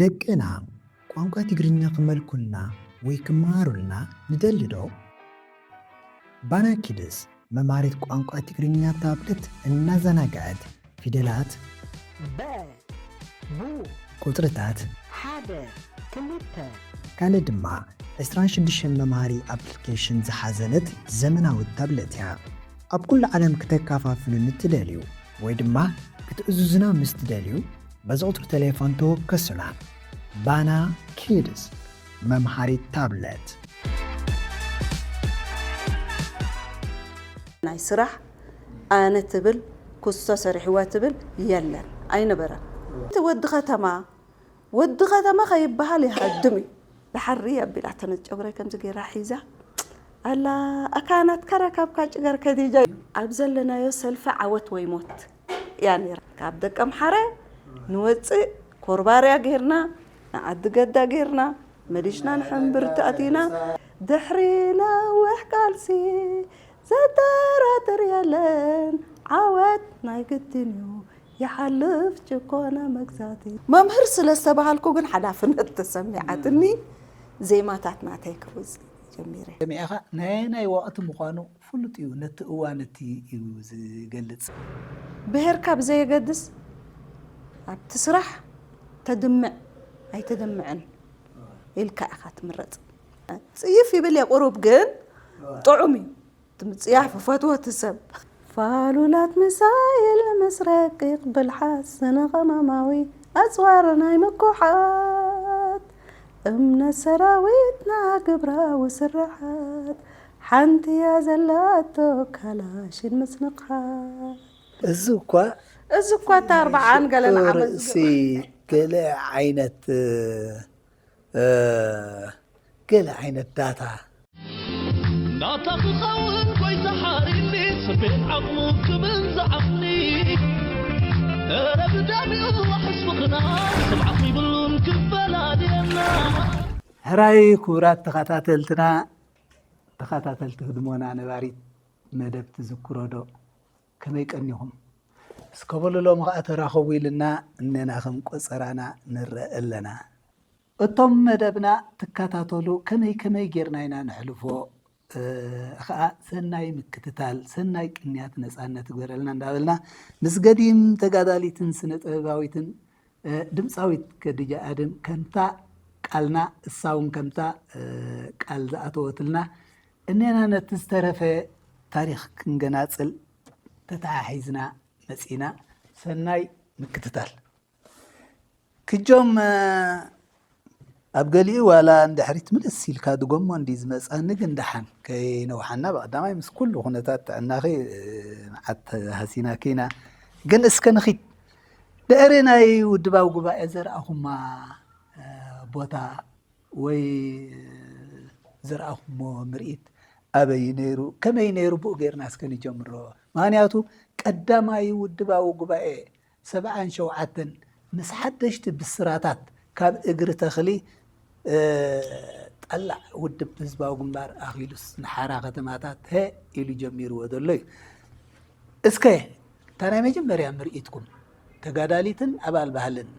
ደቅና ቋንቋ ትግርኛ ክመልኩልና ወይ ክመሃሩልና ንደሊ ዶ? ባና ኪድስ መምሃሪት ቋንቋ ትግርኛ ታብለት እናዘናግዐት ፊደላት፣ በ፣ ቡ፣ ቁጽርታት፣ ሓደ፣ ክልተ፣ ካልእ ድማ ዕስራን ሽዱሽተን መምሃሪ ኣፕሊኬሽን ዝሓዘለት ዘመናዊት ታብለት እያ። ኣብ ኩሉ ዓለም ክተከፋፍሉኒ ትደልዩ ወይ ድማ ክትእዝዙና ምስ ትደልዩ፣ በዚ ቁጽሪ ቴሌፎን ተወከሱና። ባና ኪድስ መምሃሪት ታብለት። ናይ ስራሕ ኣነ ትብል፣ ኩስቶ ሰሪሕዋ ትብል የለን፣ ኣይነበረን። እቲ ወዲ ከተማ፣ ወዲ ከተማ ከይበሃል ይሃድም እዩ። ድሓር ርእ ኣቢላ እተን ጨጉረይ ከምዚ ገይራ ሒዛ ኣላ፣ ኣካ ናትካ ረካብካ ጭገር ከዲጃ። ኣብ ዘለናዮ ሰልፊ ዓወት ወይ ሞት እያ ነይራ። ካብ ደቀምሓረ ንወፅእ ኮርባርያ ጌርና፣ ንዓዲ ገዳ ጌርና፣ መሊሽና ንሕምብርቲ ኣቲና። ድሕሪ ነዊሕ ቃልሲ ዘጠራጥር የለን፣ ዓወት ናይ ግድን እዩ፣ ይሓልፍ ጭቆና መግዛእቲ። መምህር ስለ ዝተባሃልኩ ግን ሓላፍነት ተሰሚዓትኒ፣ ዜማታት ናተይ ከውፅእ ጀሚረ። ሰሚዕኻ ናይ ኣየናይ ወቕቲ ምዃኑ ፍሉጥ እዩ፣ ነቲ እዋን እቲ እዩ ዝገልጽ። ብሄርካ ብዘየገድስ ኣብቲ ስራሕ ተድምዕ ኣይተደምዕን ኢልካ ኢኻ ትምረጽ። ጽይፍ ይብል እየ ቁሩብ፣ ግን ጥዑም እዩ። እቲ ምጽያፍ እፈትዎ እቲ ሰብ። ፋሉላት ሚሳይል ምስ ረቂቕ ብልሓት ስነ-ቀመማዊ ኣጽዋር ናይ ምኩሓት እምነት ሰራዊትና ግብራዊ ስርሓት ሓንቲ እያ ዘላቶ ካላሽን ምስ ንቕሓት። እዚ እኳ እዚ እኳ እታ ኣርብዓን ገለን ዓመት ርእሲ ገለ ዓይነት እ፣ ገለ ዓይነት ዳታ ናታ ክኸውን ጎይታ ሓሪኒ ስቤን ዓቕሙ ክብል ዝዓቕኒ እረ ብዳሚኡ ሕስብኽና ስምዓኽ ይብሉን ክፈላልየና ሕራይ ክቡራት ተኸታተልትና ተኸታተልቲ ህድሞና ነባሪት መደብ ትዝክሮ ዶ ከመይ ቀኒኹም እስከ በሉ ሎሚ ኸዓ ተራኸቡ ኢልና እነና ከም ቆጸራና ንረአ ኣለና እቶም መደብና ትከታተሉ ከመይ ከመይ ጌርና ኢና ነሕልፎ ኸዓ ሰናይ ምክትታል ሰናይ ቅንያት ነፃነት ይግበረልና እንዳበልና ምስ ገዲም ተጋዳሊትን ስነ ጥበባዊትን ድምፃዊት ከድጃ ኣደም ከምታ ቃልና እሳ እውን ከምታ ቃል ዝኣተወትልና እኔና ነቲ ዝተረፈ ታሪኽ ክንገናፅል ተተሓሒዝና መፂና ሰናይ ምክትታል ክጆም ኣብ ገሊኡ ዋላ ንድሕሪት ምልስ ኢልካ ድጎሞ እንዲ ዝመፃኒ ግን ደሓን ከይነውሓና ብቐዳማይ ምስ ኩሉ ኩነታት ጥዕናኺ መዓት ሃሲናኪ ኢና ግን እስከ ንኺድ ድሕሪ ናይ ውድባዊ ጉባኤ ዘርኣኹማ ቦታ ወይ ዘርኣኹሞ ምርኢት ኣበይ ነይሩ ከመይ ነይሩ ብኡ ገይርና እስከ ንጀምሮ ምክንያቱ ቀዳማይ ውድባዊ ጉባኤ ሰብዓን ሸውዓተን ምስ ሓደሽቲ ብስራታት ካብ እግሪ ተኽሊ ጠላዕ ውድብ ህዝባዊ ግንባር ኣኺሉስ ንሓራ ከተማታት ሀ ኢሉ ጀሚርዎ ዘሎ እዩ። እስከ እታ ናይ መጀመርያ ምርኢትኩም ተጋዳሊትን ኣባል ባህልን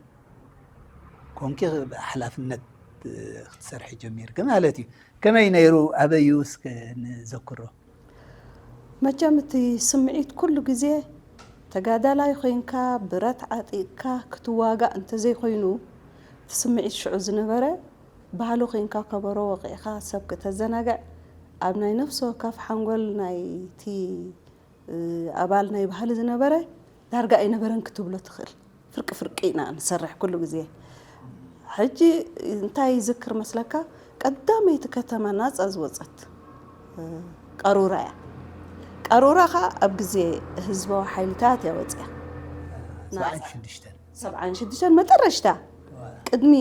ኮንኪ ሓላፍነት ክትሰርሒ ጀሚርኪ ማለት እዩ። ከመይ ነይሩ ኣበዩ እስከ ንዘክሮ። መቸም እቲ ስምዒት ኩሉ ግዜ ተጋዳላይ ኮይንካ ብረት ዓጢቕካ ክትዋጋእ እንተዘይኮይኑ እቲ ስምዒት ሽዑ ዝነበረ ባህሊ ኮይንካ ከበሮ ወቒዕካ ሰብ ክተዘናግዕ ኣብ ናይ ነፍሲ ወከፍ ሓንጎል ናይቲ ኣባል ናይ ባህሊ ዝነበረ ዳርጋ ኣይነበረን ክትብሎ ትኽእል። ፍርቂ ፍርቂ ኢና ንሰርሕ ኩሉ ግዜ። ሕጂ እንታይ ይዝክር መስለካ ቀዳመይቲ ከተማ ናፃ ዝወፀት ቀሩራ እያ። ቀሩራ ከዓ ኣብ ግዜ ህዝባዊ ሓይልታት እያ ወፅያ። ሰብዓን ሽዱሽተን ሰብዓን ሽዱሽተን መጠረሽታ ቅድሚ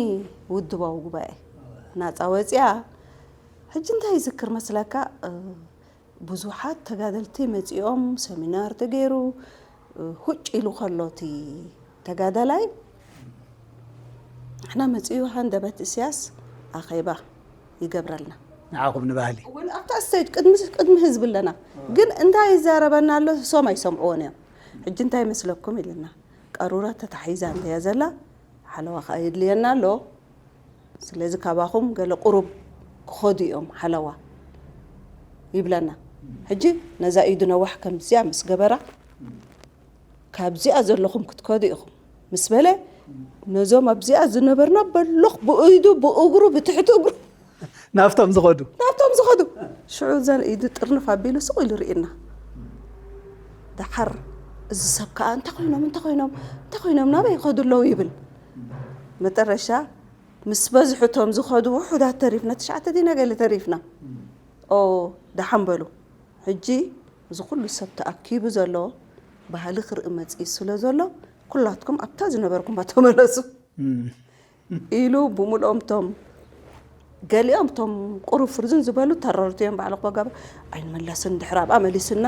ውድባዊ ጉባኤ ናፃ ወፅያ። ሕጂ እንታይ ይዝክር መስለካ ብዙሓት ተጋደልቲ መፂኦም ሰሚናር ተገይሩ ሁጭ ኢሉ ከሎ እቲ ተጋዳላይ ንሕና መፂኡ ሃንደበት እስያስ ኣኼባ ይገብረልና። ንዓኹም ንባህሊ እውን ኣብታ ስቴጅ ቅድሚ ቅድሚ ህዝቢ ኣለና ግን እንታይ ይዛረበና ኣሎ እሶም ኣይሰምዕዎን እዮም። ሕጂ እንታይ ይመስለኩም ኢልና ቀሩራ ተታሒዛ እንተያ ዘላ ሓለዋ ከዓ የድልየና ኣሎ። ስለዚ ካባኹም ገለ ቁሩብ ክኸዱ እዮም ሓለዋ ይብለና። ሕጂ ነዛ ኢዱ ነዋሕ ከምዚኣ ምስ ገበራ፣ ካብዚኣ ዘለኹም ክትከዱ ኢኹም ምስ በለ፣ ነዞም ኣብዚኣ ዝነበርና በሎኽ ብኢዱ ብእግሩ ብትሕቲ እግሩ ናብቶም ዝኸዱ ናብቶም ዝኸዱ። ሽዑ እዘን ኢዱ ጥርንፍ ኣቢሉ ስቕ ኢሉ ርኢና። ደሓር እዚ ሰብ ከዓ እንተ ኮይኖም እንተ ኮይኖም እንተ ኮይኖም ናበይ ይኸዱ ኣለዉ ይብል። መጠረሻ ምስ በዝሑ እቶም ዝኸዱ ውሑዳት ተሪፍና፣ ትሽዓተ ዲና ገለ ተሪፍና። ኦ ደሓን በሉ። ሕጂ እዚ ኩሉ ሰብ ተኣኪቡ ዘሎ ባህሊ ክርኢ መፅኢ ስለ ዘሎ፣ ኩላትኩም ኣብታ ዝነበርኩማ ተመለሱ ኢሉ ብምልኦም እቶም ገሊኦም እቶም ቁሩብ ፍርዝን ዝበሉ ተረርቲ እዮም። ባዕልኹ በጋብ ኣይንመለስን፣ ድሕሪ ኣብኣ መሊስና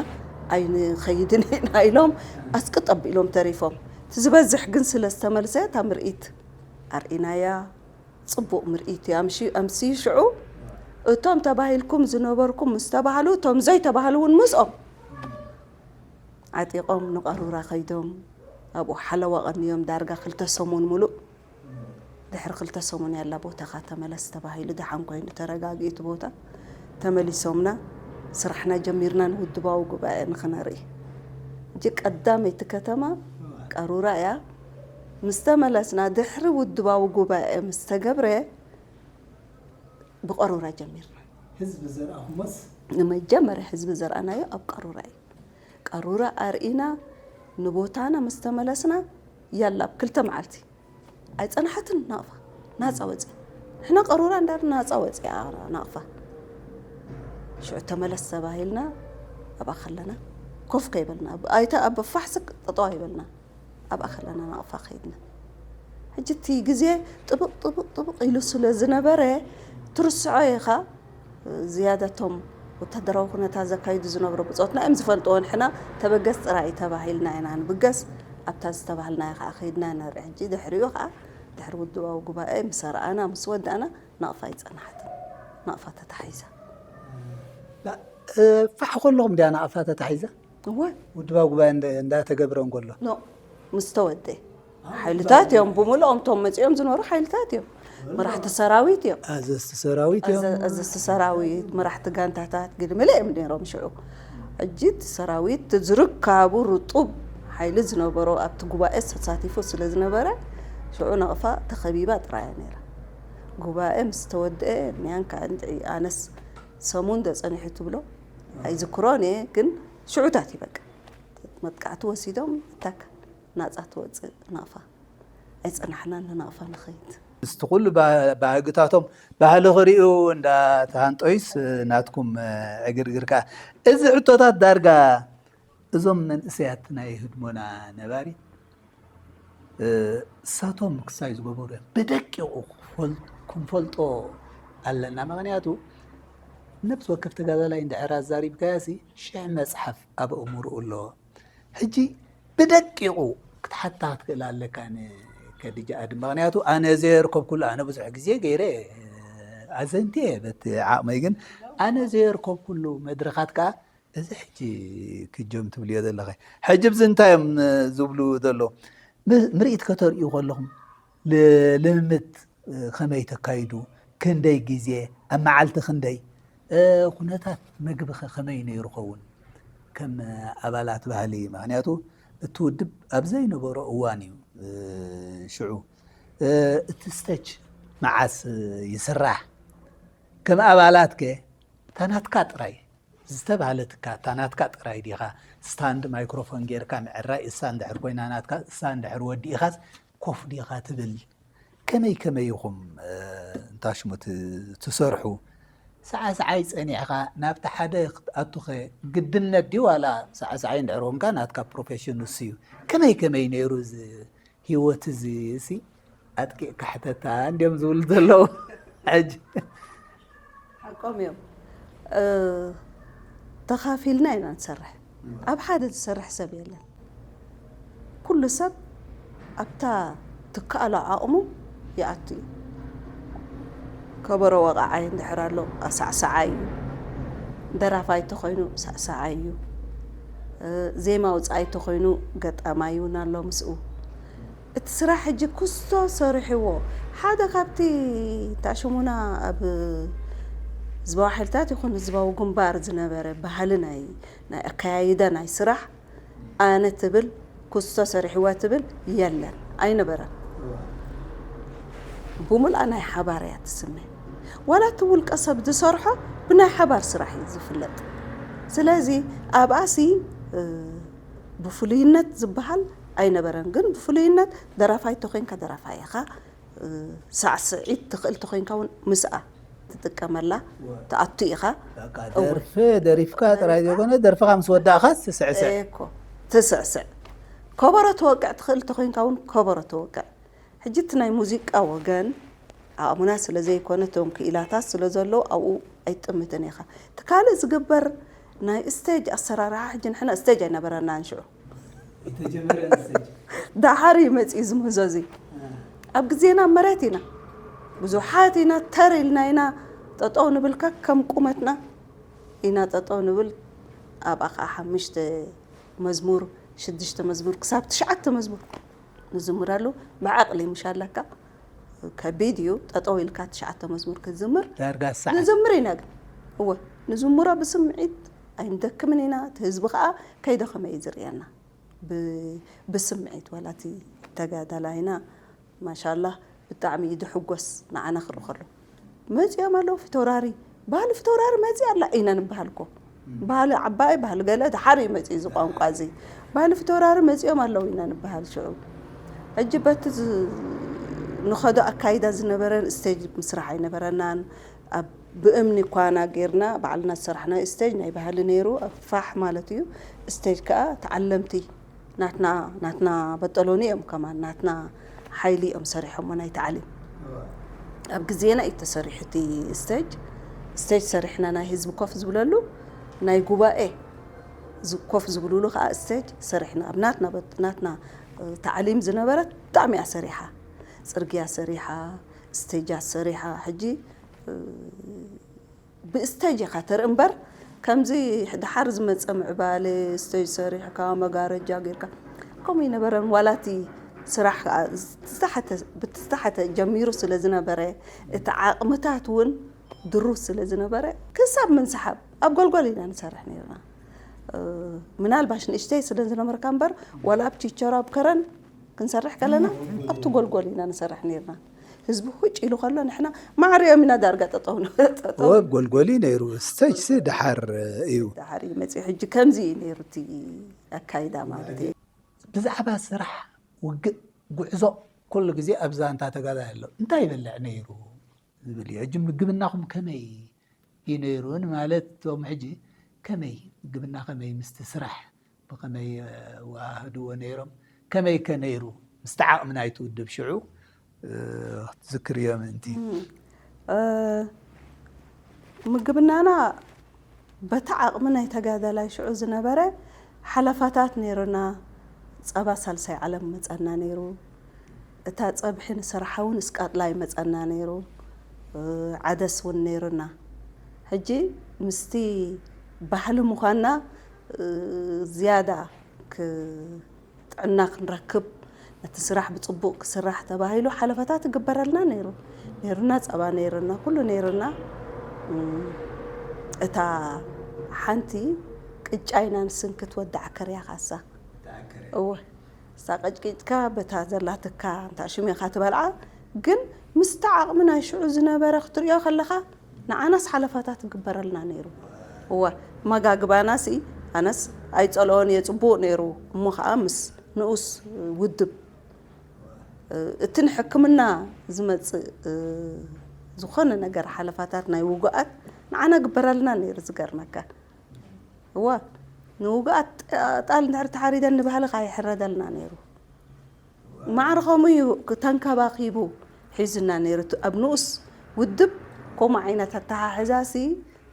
ኣይንኸይድን ኢና ኢሎም ኣስቅጥ ኣቢሎም ተሪፎም። እቲ ዝበዝሕ ግን ስለ ዝተመልሰ እታ ምርኢት ኣርኢናያ። ፅቡቕ ምርኢት እዩ። ኣምሲ ኣምሲ ሽዑ እቶም ተባሂልኩም ዝነበርኩም ምስ ተባህሉ፣ እቶም ዘይተባህሉ እውን ምስኦም ዓጢቖም ንቐሩራ ከይዶም ኣብኡ ሓለዋ ቀንዮም። ዳርጋ ክልተ ሰሙን ሙሉእ። ድሕሪ ክልተ ሰሙን ያላ ቦታኻ ተመለስ ተባሂሉ፣ ደሓን ኮይኑ ተረጋጊኡ እቲ ቦታ። ተመሊሶምና ስራሕና ጀሚርና ንውድባዊ ጉባኤ ንኽነርኢ። ሕጂ ቀዳመይቲ ከተማ ቀሩራ እያ። ምስ ተመለስና ድሕሪ ውድባዊ ጉባኤ ምስ ተገብረ ብቐሩራ ጀሚርና። ህዝቢ ዘርኣኹሞስ ንመጀመርያ ህዝቢ ዘርኣናዮ ኣብ ቀሩራ እዩ። ቀሩራ ኣርኢና ንቦታና ምስ ተመለስና፣ ያላ ኣብ ክልተ መዓልቲ ኣይጸናሓትን ናቕፋ ናጻ ወጽያ። ንሕና ቀሩራ እንዳር ናጻ ወጽያ ናቕፋ። ሽዑ ተመለስ ተባሂልና ኣብኣ ከለና ኮፍ ከይበልና፣ ኣብ- ኣይተ ኣብ ፋሕስክ ጠጠው ኣይበልና። ኣብኣ ከለና ናቕፋ ከይድና። ሕጂ እቲ ግዜ ጥብቕ ጥብቕ ጥብቕ ኢሉ ስለ ዝነበረ ትርስዖ ኢኻ። ዝያዳ እቶም ወታደራዊ ኩነታት ዘካይዱ ዝነበሩ ብጾትና እዮም ዝፈልጥዎ። ንሕና ተበገስ ጥራይ ተባሂልና ኢና ንብገስ። ኣብታ ዝተባህልናዮ ከዓ ከይድና ነርኢ። ሕጂ ድሕሪኡ ከዓ ድሕሪ ውድባዊ ጉባኤ ምስ ኣርኣና ምስ ወዳእና ናቕፋ ኣይጸናሓትን። ናቕፋ ተታሒዛ። ፋሕ ከለኹም ድያ ናቕፋ ተታሒዛ? እወ ውድባዊ ጉባኤ እንዳ- እንዳተገብረ እንከሎ ኖ ምስ ተወደ ሓይልታት እዮም ብምልኦም እቶም መፂኦም ዝነበሩ ሓይልታት እዮም። መራሕቲ ሰራዊት እዮም። ኣዘዝቲ ሰራዊት እዮም። ኣዘ- ኣዘዝቲ ሰራዊት፣ መራሕቲ ጋንታታት ግድምለ እዮም ነይሮም ሽዑ። ሕጂ እቲ ሰራዊት ዝርካቡ ርጡብ ሓይሊ ዝነበሮ ኣብቲ ጉባኤ ተሳቲፉ ስለ ዝነበረ ሽዑ ናቕፋ ተኸቢባ ጥራያ ነይራ። ጉባኤ ምስ ተወደአ ኒያን ከዓ እንድዒ ኣነስ ሰሙን ዶ ጸኒሑ ትብሎ ኣይዝክሮን እየ፣ ግን ሽዑታት እዩ በቃ መጥቃዕቲ ወሲዶም እታካ ናጻ ትወፅእ ናቕፋ። ኣይጸናሕናን ንናቕፋ ንኸይድ። ምስቲ ኩሉ ባ- ባህግታቶም ባህሊ ክርእዩ እንዳተሃንጦይስ ናትኩም ዕግርግር ከዓ እዚ ሕቶታት ዳርጋ እዞም መንእሰያት ናይ ህድሞና ነባሪ እሳቶም ክሳይ ዝገበሩ እዮም። ብደቂቑ ክፈል- ክንፈልጦ ኣለና። ምክንያቱ ነብሲ ወከፍ ተጋዳላይ እንድሕር ኣዛሪብካዮ ሲ ሽሕ መፅሓፍ ኣብ ኣእምርኡ ኣለዎ። ሕጂ ብደቂቑ ክትሓታ ክትክእል ኣለካ ንከድጃ ኣድም። ምክንያቱ ኣነ ዘየርከብኩሉ፣ ኣነ ብዙሕ ግዜ ገይረ ኣዘንትየ በቲ ዓቕመይ፣ ግን ኣነ ዘየርከብኩሉ መድረኻት ከዓ እዚ ሕጂ ክጆም ትብልዮ ዘለኸ ሕጂ ብዚ እንታይ እዮም ዝብሉ ዘለዉ? ምርኢት ከተርእዩ ከለኹም ልምምድ ከመይ ተካይዱ፣ ክንደይ ግዜ፣ ኣብ መዓልቲ ክንደይ፣ ኩነታት መግቢ ከ ከመይ ነይሩ ኸውን? ከም ኣባላት ባህሊ፣ ምክንያቱ እቲ ውድብ ኣብ ዘይነበሮ እዋን እዩ። ሽዑ እቲ ስተጅ መዓስ ይስራሕ? ከም ኣባላት ከ እታ ናትካ ጥራይ ዝተባህለትካ እታ ናትካ ጥራይ ዲኻ? ስታንድ ማይክሮፎን ጌርካ ምዕራይ፣ እሳ እንድሕር ኮይና ናትካ፣ እሳ እንድሕር ወዲእኻስ ኮፍ ዲኻ ትብል? ከመይ ከመይ ኢኹም እንታሽሙ ትሰርሑ? ሰዓሰዓይ ጸኒሕካ ናብቲ ሓደ ክትኣቱኸ ግድነት ድዩ? ዋላ ሰዓሰዓይ እንድሕር ኮንካ ናትካ ፕሮፌሽን ንሱ እዩ። ከመይ ከመይ ነይሩ እዚ ህይወት እዚ ሲ ኣጥቂቕካ ሕተታ እንድዮም ዝብሉ ዘለዉ። ሕጂ ሓቆም እዮም። ተኻፊልና ኢና ንሰርሕ። ኣብ ሓደ ዝሰርሕ ሰብ የለን። ኩሉ ሰብ ኣብታ ትከኣሎ ዓቕሙ ይኣቱ እዩ። ከበሮ ወቓዓይ እንድሕር ኣሎ ሳዕሳዓይ እዩ። ደራፋይ ተኾይኑ ሳዕሳዓይ እዩ። ዜማ ኣውፃኣይ ተኾይኑ ገጣማይ እውን ኣሎ ምስኡ። እቲ ስራሕ ሕጂ ኩስቶ ሰሪሕዎ። ሓደ ካብቲ ታሽሙና ኣብ ህዝባዊ ሓይልታት ይኹን ህዝባዊ ግንባር ዝነበረ ባህሊ ናይ ናይ ኣከያይዳ ናይ ስራሕ ኣነ ትብል ኩስቶ ሰሪሕዋ ትብል የለን ኣይነበረን። ብምልኣ ናይ ሓባር እያ ትስመ። ዋላ እቲ ውልቀ ሰብ ዝሰርሖ ብናይ ሓባር ስራሕ እዩ ዝፍለጥ። ስለዚ ኣብኣሲ ብፍሉይነት ዝበሃል ኣይነበረን። ግን ብፍሉይነት ደራፋይ ተኾይንካ ደራፋይ ኢኻ፣ ሳዕስዒት ትኽእል ተኾይንካ እውን ምስኣ ትጥቀመላ ትኣቱ ኢኻ። ደርፊ ደሪፍካ ጥራይ ዘይኮነ ደርፍኻ ምስ ወዳእኻ ትስዕስዕ። እኮ ትስዕስዕ። ከበሮ ተወቅዕ ትኽእል ተኾይንካ እውን ከበሮ ተወቅዕ። ሕጂ እቲ ናይ ሙዚቃ ወገን ዓቕምና ስለ ዘይኮነ እቶም ክኢላታት ስለ ዘለዉ ኣብኡ ኣይትጥምትን ኢኻ። እቲ ካልእ ዝግበር ናይ ስቴጅ ኣሰራርሓ ሕጂ ንሕና ስቴጅ ኣይነበረናን ሽዑ። የተጀመረ ስቴጅ ደሓር እዩ መፂኡ ዝምህዞ እዚ። ኣብ ግዜና መሬት ኢና ብዙሓት ኢና ተር ኢልና ኢና ጠጠው ንብል ከከም ቁመትና ኢና ጠጠው ንብል። ኣብኣ ከዓ ሓሙሽተ መዝሙር ሽዱሽተ መዝሙር ክሳብ ትሽዓተ መዝሙር ንዝምረሉ ብዓቕሊ ምሽ ኣለካ። ከቢድ እዩ ጠጠው ኢልካ ትሽዓተ መዝሙር ክትዝምር። ዳርጋ ሰዓት ንዝምር ኢና ግን እወ ንዝምሮ ብስምዒት ኣይንደክምን ኢና። እቲ ህዝቢ ከዓ ከይደኸመ እዩ ዝርእየና። ብስምዒት ዋላ እቲ ተጋዳላይና ማሻላህ ብጣዕሚ እዩ ዝሕጎስ ንዓና ክርኢ ከሎ። መፂኦም ኣለዉ ፊተውራሪ ባህሊ ፊተውራሪ መፂ ኣላ ኢና ንበሃል እኮ። ባህሊ ዓባይ ባህሊ ገለ ድሓር እዩ መፂ እዚ ቋንቋ እዚ። ባህሊ ፊተውራሪ መፂኦም ኣለዉ ኢና ንበሃል ሽዑ። ሕጂ በቲ ንኸዶ ኣካይዳ ዝነበረን ስቴጅ ምስራሕ ኣይነበረናን። ኣብ ብእምኒ ኳና ጌርና ባዕልና ዝሰራሕናዮ ስቴጅ ናይ ባህሊ ነይሩ ኣብ ፋሕ ማለት እዩ። ስቴጅ ከዓ ተዓለምቲ ናትና ናትና በጠሎኒ እዮም ከማን ናትና ሓይሊ እዮም ሰሪሖሞ ናይ ተዓሊም። ኣብ ግዜና እዩ ተሰሪሑ እቲ ስቴጅ። ስቴጅ ሰሪሕና ናይ ህዝቢ ኮፍ ዝብለሉ ናይ ጉባኤ ዝ- ኮፍ ዝብልሉ ከዓ ስቴጅ ሰሪሕና ኣብ ናትና በት- ናትና እ፣ ተዓሊም ዝነበረት ብጣዕሚ እያ ሰሪሓ። ፅርግያ ሰሪሓ፣ ስቴጃት ሰሪሓ። ሕጂ እ፣ ብስቴጅ ኢኻ ተርኢ እምበር ከምዚ ድሓር ዝመፀ ምዕባለ ስቴጅ ሰሪሕካ መጋረጃ ጌርካ ከምኡ ይነበረን። ዋላ እቲ ስራሕ ከዓ ዝተሓተ ብዝተሓተ ጀሚሩ ስለ ዝነበረ እቲ ዓቕምታት እውን ድሩት ስለ ዝነበረ ክሳብ ምንስሓብ ኣብ ጎልጎል ኢና ንሰርሕ ነርና። ምናልባሽ ንእሽተይ ስለ ዝነበርካ እምበር ዋላ ኣብ ቺቸሮ ኣብ ከረን ክንሰርሕ ከለና ኣብቲ ጎልጎል ኢና ንሰርሕ ነርና። ህዝቢ ሁጭ ኢሉ ከሎ ንሕና ማዕሪኦም ኢና ዳርጋ ጠጠው ንብል። ጠጠው ወብ ጎልጎሊ ነይሩ ስቴጅ ሲ ድሓር እዩ። ድሓር እዩ መፅኡ። ሕጂ ከምዚ እዩ ነይሩ እቲ ኣካይዳ ማለት እዩ። ብዛዕባ ስራሕ ውግእ ጉዕዞ ኩሉ ግዜ ኣብ ዛንታ ተጋዳላይ ኣሎ እንታይ ይበልዕ ነይሩ ዝብል እዩ። ሕጂ ምግብናኹም ከመይ እዩ ነይሩ ንማለት እቶም ሕጂ ከመይ ምግብና ከመይ ምስቲ ስራሕ ብኸመይ ወሃህድዎ ነይሮም ከመይ ከ ነይሩ ምስቲ ዓቕሚ ናይቲ ውድብ ሽዑ ክትዝክርዮ ምእንቲ። ምግብናና በቲ ዓቕሚ ናይ ተጋዳላይ ሽዑ ዝነበረ ሓለፋታት ነይሩና። ፀባ ሳልሳይ ዓለም መፀና ነይሩ። እታ ፀብሒ ንስርሓ እውን እስቃጥላ ይመፀና ነይሩ። ዓደስ እውን ነይሩና። ሕጂ ምስቲ ባህሊ ምዃንና ዝያዳ ጥዕና ክንረክብ ነቲ ስራሕ ብፅቡቕ ክስራሕ ተባሂሉ ሓለፋታት ይግበረልና ነይሩ። ነይሩና ፀባ ነይሩና ኩሉ ነይሩና። እታ ሓንቲ ቅጫ ኢና ንስንክት ወዲ ዓከርያ ካሳ እወ እሳ ቀጭቂጭካ በታ ዘላትካ እንታ ሽሜኻ ትበልዓ። ግን ምስቲ ዓቕሚ ናይ ሽዑ ዝነበረ ክትሪኦ ከለኻ ንዓናስ ሓለፋታት ይግበረልና ነይሩ። እወ መጋግባናሲ ኣነስ ኣይፀልኦን እየ ፅቡቕ ነይሩ። እሞ ከዓ ምስ ንኡስ ውድብ እቲ ንሕክምና ዝመፅእ ዝኾነ ነገር ሓለፋታት ናይ ውጉኣት ንዓና ግበረልና ነይሩ። ዝገርመካ እወ ንውጉኣት ጣል እንድሕር ተሓሪደን ንባህሊ ከዓ ይሕረደልና ነይሩ። ማዕረ ከምኡ እዩ ተንከባኺቡ ሒዙና ነይሩ። እቲ ኣብ ንኡስ ውድብ ከምኡ ዓይነት ኣተሓሕዛ ሲ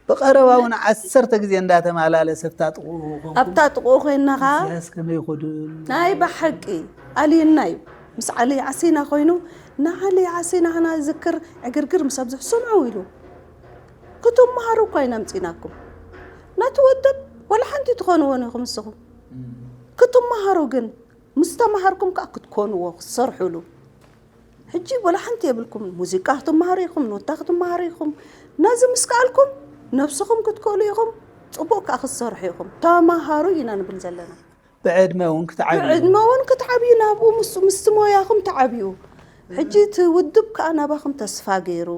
ብቐረባ እውን ዓሰርተ ግዜ እንዳተመላለሰ ኣብታ ጥቕኡ ኮንኩም ኣብታ ጥቕኡ ኮይንና ከዓ ኢሳያስ ከመይ ይኸዱ ናይ ብሓቂ ኣልዩና እዩ። ምስ ዓሊ ዓሲና ኮይኑ ንዓሊ ዓሲና ና ዝክር ዕግርግር ምስ ኣብዝሑ ስምዑ ኢሉ ክትመሃሩ እኳ ኢና ምፂናኩም ነቲ ውድብ ወላ ሓንቲ ትኾንዎን ኢኹም ንስኹም ክትመሃሩ ግን ምስ ተማሃርኩም ከዓ ክትኮንዎ ክትሰርሕሉ። ሕጂ ወላ ሓንቲ የብልኩም። ሙዚቃ ክትመሃሩ ኢኹም፣ ኖታ ክትመሃሩ ኢኹም። ነዚ ምስ ከኣልኩም ነብስኹም ክትክእሉ ኢኹም፣ ጽቡቕ ከዓ ክትሰርሑ ኢኹም። ተማሃሩ ኢና ንብል ዘለና። ብዕድመ እውን ክትዓብዩ ብዕድመ እውን ክትዓብዩ ናብኡ ምስ ምስቲ ሞያኹም ትዓብዩ። ሕጂ እቲ ውድብ ከዓ ናባኹም ተስፋ ገይሩ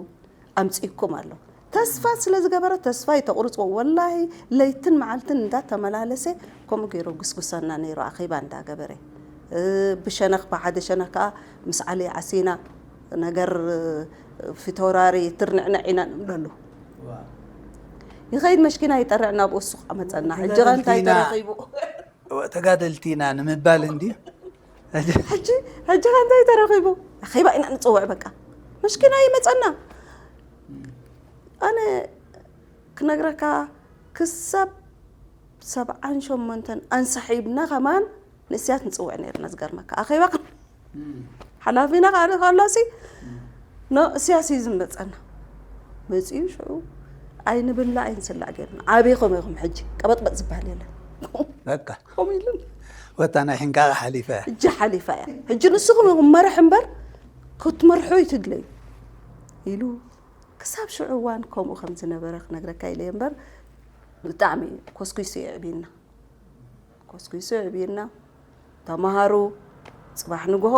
ኣምፂእኩም ኣሎ። ተስፋ ስለ ዝገበረ ተስፋ ይተቑርፅዎ። ወላሂ ለይትን መዓልትን እንዳተመላለሰ ከምኡ ገይሩ ግስጉሰና ነይሩ። ኣኼባ እንዳገበረ እ፣ ብሸነኽ ብሓደ ሸነኽ ከዓ ምስ ዓሊ ዓሲና ነገር እ፣ ፊተውራሪ ትርንዕንዕ ኢና ንብለሉ። ይኸይድ መሽኪና ይጠርዕ ናብኡ እሱ ከዓ መፀና። ሕጂ ኸ እንታይ ተረኺቡ? ተጋደልቲ ኢና ንምባል እንዲ ሕጂ ሕጂ ከ እንታይ ተረኺቡ? ኣኼባ ኢና ንፅውዕ በቃ። መሽኪና ይመፀና። ኣነ ክነግረካ ክሳብ ሰብዓን ሸሞንተን ኣንሳሒብና ከማን ንእስያስ ንፅውዕ ነይርና። ዝገርመካ ኣኼባ ከ ሓላፊና ካልእ ከሎሲ ኖ እስያስ እዩ ዝመፀና። መፅኡ ሽዑ ኣይንብላዕ ኣይንስላዕ ገይርና። ኣበይኹም ኢኹም ሕጂ? ቀበጥበጥ ዝበሃል የለን። በቃ ከምኡ ኢሉን ወታ ናይ ሕንቃቐ ሓሊፈ ሕጂ ሓሊፋ እያ። ሕጂ ንስኹም ኢኹም መራሕ እምበር ክትመርሑ ይትድለዩ ኢሉ። ክሳብ ሽዑ እዋን ከምኡ ከም ዝነበረ ክነግረካ ኢለ እምበር ብጣዕሚ ኮስኩሱ የዕብየና። ኮስኩሱ የዕብየና። ተምሃሩ፣ ጽባሕ ንግሆ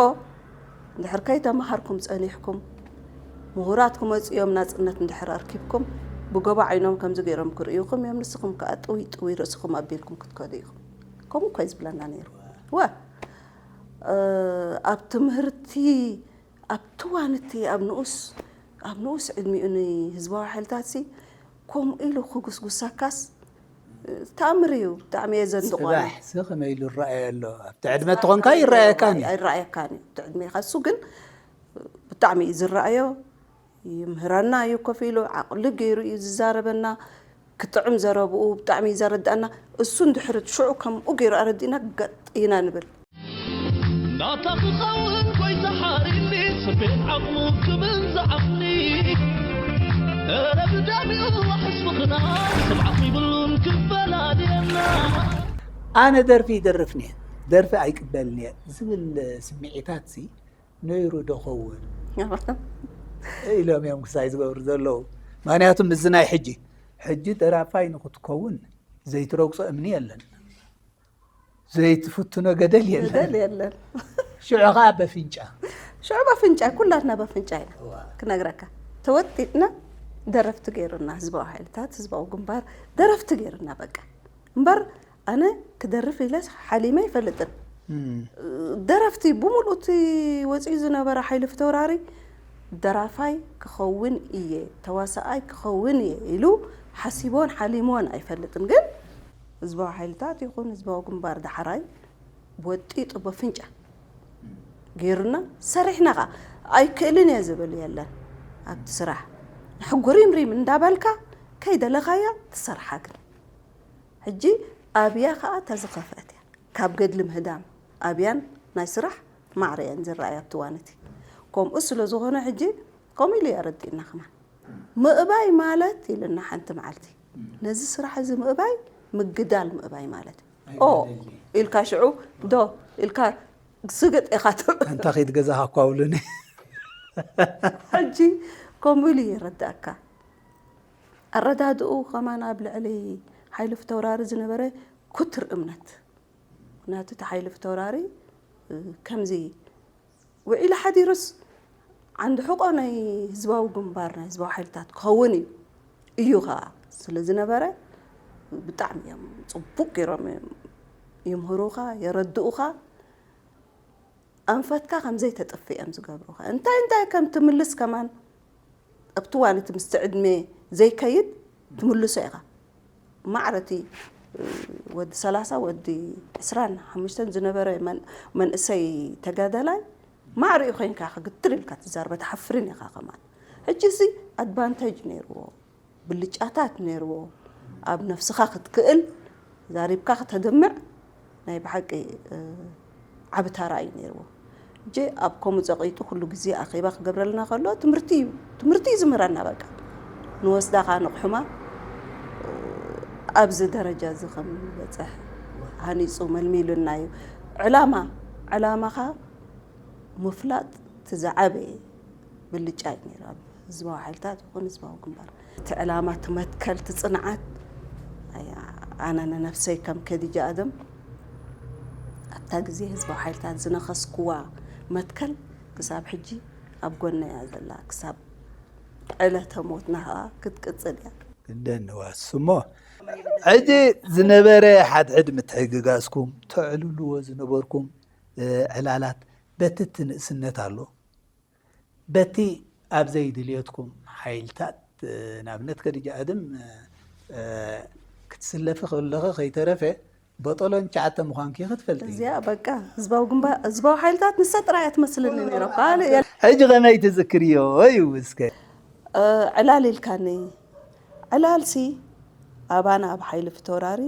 እንድሕር ከይተምሃርኩም ጸኒሕኩም፣ ምሁራት ክመጹ እዮም፣ ናጽነት እንድሕር ኣርኪብኩም፣ ብጎቦ ዓይኖም ከምዚ ገይሮም ክርእዩኹም እዮም፣ ንስኹም ከኣ ጥውይ ጥውይ ርእስኹም ኣቢልኩም ክትከዱ ኢኹም። ከምኡ እኮ እዩ ዝብለና ነይሩ። ወ ኣብ ትምህርቲ ኣብቲ እዋን እቲ ኣብ ንኡስ ኣብ ንኡስ ዕድሚኡ ንህዝባዊ ሓይልታት ሲ ከምኡ ኢሉ ክጉስጉሰካስ ተኣምር እዩ። ብጣዕሚ እየ ዘንድቆ ኣነ። ፅባሕ ሲ ከመይ ኢሉ ይረኣየ ኣሎ ኣብቲ ዕድመ ተኾንካ ይረኣየካን እዩ ኣይረኣየካን እዩ እቲ ዕድሜ ከሱ ግን ብጣዕሚ እዩ ዝረኣዮ። ይምህረና እዩ ኮፍ ኢሉ ዓቕሊ ገይሩ እዩ ዝዛረበና። ክጥዕም ዘረብኡ ብጣዕሚ እዩ ዘረድኣና። እሱ እንድሕር ሽዑ ከምኡ ገይሩ ኣረዲእና ገጥ ኢና ንብል። ናታ ክኸውን ጎይታ ሓሪኒ ስቤት ዓቕሙ ክብል ዝዓቕኒ እረ ብዳሚኡ ዋሕስ ምኽናይ ስምዓኽ ይብሉን ክፈላልየና ኣነ ደርፊ ይደርፍን እየ ደርፊ ኣይቅበልን እየ ዝብል ስምዒታት ሲ ነይሩ ዶ ኸውን ኢሎም እዮም ክሳይ ዝገብሩ ዘለዉ። ምክንያቱ ምስዚ ናይ ሕጂ ሕጂ ደራፋይ ንክትከውን ዘይትረግጾ እምኒ የለን ዘይትፍትኖ ገደል የለን ገደል የለን። ሽዑ ከዓ በፍንጫ ሽዑ በፍንጫ ኩላትና በፍንጫ ኢና ክነግረካ ተወጢጥና ደረፍቲ ገይሩና ህዝባዊ ሓይልታት ህዝባዊ ግንባር ደረፍቲ ገይሩና በቃ እምበር ኣነ ክደርፍ ኢለ ሓሊመ ኣይፈልጥን። ደረፍቲ ብምሉእ እቲ ወፂኡ ዝነበረ ሓይሊ ፍተውራሪ ደራፋይ ክኸውን እየ ተዋሳኣይ ክኸውን እየ ኢሉ ሓሲቦን ሓሊሞን ኣይፈልጥን። ግን ህዝባዊ ሓይልታት ይኹን ህዝባዊ ግንባር ዳሕራይ ወጢጡ በፍንጫ ገይሩና ሰሪሕና ኸዓ ኣይክእልን እየ ዝብል የለን። ኣብቲ ስራሕ ሕጉሪምሪም እንዳበልካ ከይደለኻያ ትሰርሓ ግን ሕጂ ኣብያ ከዓ ተዝኸፍአት እያ ካብ ገድሊ ምህዳም ኣብያን ናይ ስራሕ ማዕረ እየን ዝረኣያ ኣብቲ እዋን እቲ። ከምኡ ስለ ዝኾነ ሕጂ ከምኡ ኢሉ እዩ ኣረዲእና ከማን ምእባይ ማለት ኢልና ሓንቲ መዓልቲ ነዚ ስራሕ እዚ ምእባይ ምግዳል ምእባይ ማለት እዩ። ኦ ኢልካ ሽዑ ዶ ኢልካ ስግጥ ኢኻ ትብል። ኣንታ ኸይድ ገዛኻ እኳ ውሉኒ ሕጂ ከምኡ ኢሉ የረዳእካ። ኣረዳድኡ ከማን ኣብ ልዕሊ ሓይሊ ፍተውራሪ ዝነበረ ኩትር እምነት ምክንያቱ እቲ ሓይሊ ፍተውራሪ ከምዚ ውዒሉ ሓዲሩስ ዓንዲ ሕቆ ናይ ህዝባዊ ግንባር ናይ ህዝባዊ ሓይልታት ክኸውን እዩ እዩ ከዓ ስለ ዝነበረ ብጣዕሚ እዮም ፅቡቅ ገይሮም ይምህሩኻ የረድኡኻ ኣንፈትካ ከምዘይተጥፍ እዮም ዝገብሩኻ እንታይ እንታይ ከም ትምልስ ከማን ኣብቲ እዋን እቲ ምስቲ ዕድመ ዘይከይድ ትምልሶ ኢኻ ማዕረ እቲ ወዲ ሰላሳ ወዲ ዕስራን ሓሙሽተን ዝነበረ መንእሰይ ተጋዳላይ ማዕሪኡ ኮይንካ ክግትር ኢልካ ትዛርበ ትሓፍርን ኢኻ ከማን ሕጂ እዚ ኣድቫንቴጅ ነይርዎ ብልጫታት ነይርዎ ኣብ ነፍስኻ ክትክእል ዛሪብካ ከተድምዕ ናይ ብሓቂ ዓቢ ታራ እዩ ነይርዎ። ሕጂ ኣብ ከምኡ ጸቒጡ ኩሉ ግዜ ኣኼባ ክገብረልና ከሎ ትምህርቲ እዩ ትምህርቲ እዩ ዝምህረና በቃ ንወስዳ ከዓ ንቕሑማ ኣብዚ ደረጃ እዚ ከም ንበፅሕ ሃኒፁ መልሚሉና እዩ። ዕላማ ዕላማኻ ምፍላጥ እቲ ዝዓበየ ብልጫ እዩ ነይሩ ኣብ ህዝባዊ ሓይልታት ይኹን ህዝባዊ ግንባር። እቲ ዕላማ፣ እቲ መትከል፣ እቲ ጽንዓት፣ ኣይ፣ ኣነ ንነፍሰይ ከም ከዲጃ ኣደም ኣብታ ግዜ ህዝባዊ ሓይልታት ዝነኸስኩዋ መትከል ክሳብ ሕጂ ኣብ ጎነይ እያ ዘላ። ክሳብ ዕለተ ሞትና ኸኣ ክትቅጽል እያ። ክንደን ንዋስ እሞ፣ ሕጂ ዝነበረ ሓድሕድ ምትሕግጋዝኩም ተዕልልዎ ዝነበርኩም፣ እ፣ ዕላላት በቲ እቲ ንእስነት ኣሎ፣ በቲ ኣብ ዘይድልየትኩም ሓይልታት፣ እ፣ ንኣብነት ከዲጃ ኣድም፣ እ፣ ክትስለፊ ከለኺ ከይተረፈ በጦሎን ትሽዓተ ምዃንኪ ክትፈልጢ። እዚኣ በቃ ህዝባዊ ግንባር፣ ህዝባዊ ሓይልታት ንሳ ጥራይ እያ ትመስለኒ ነይራ። ካልእ የለ። ሕጂ ከመይ ትዝክርዮ እዩ እስከ? እ፣ ዕላል ኢልካኒ። ዕላልሲ ኣባና ኣብ ሓይሊ ፊተውራሪ፣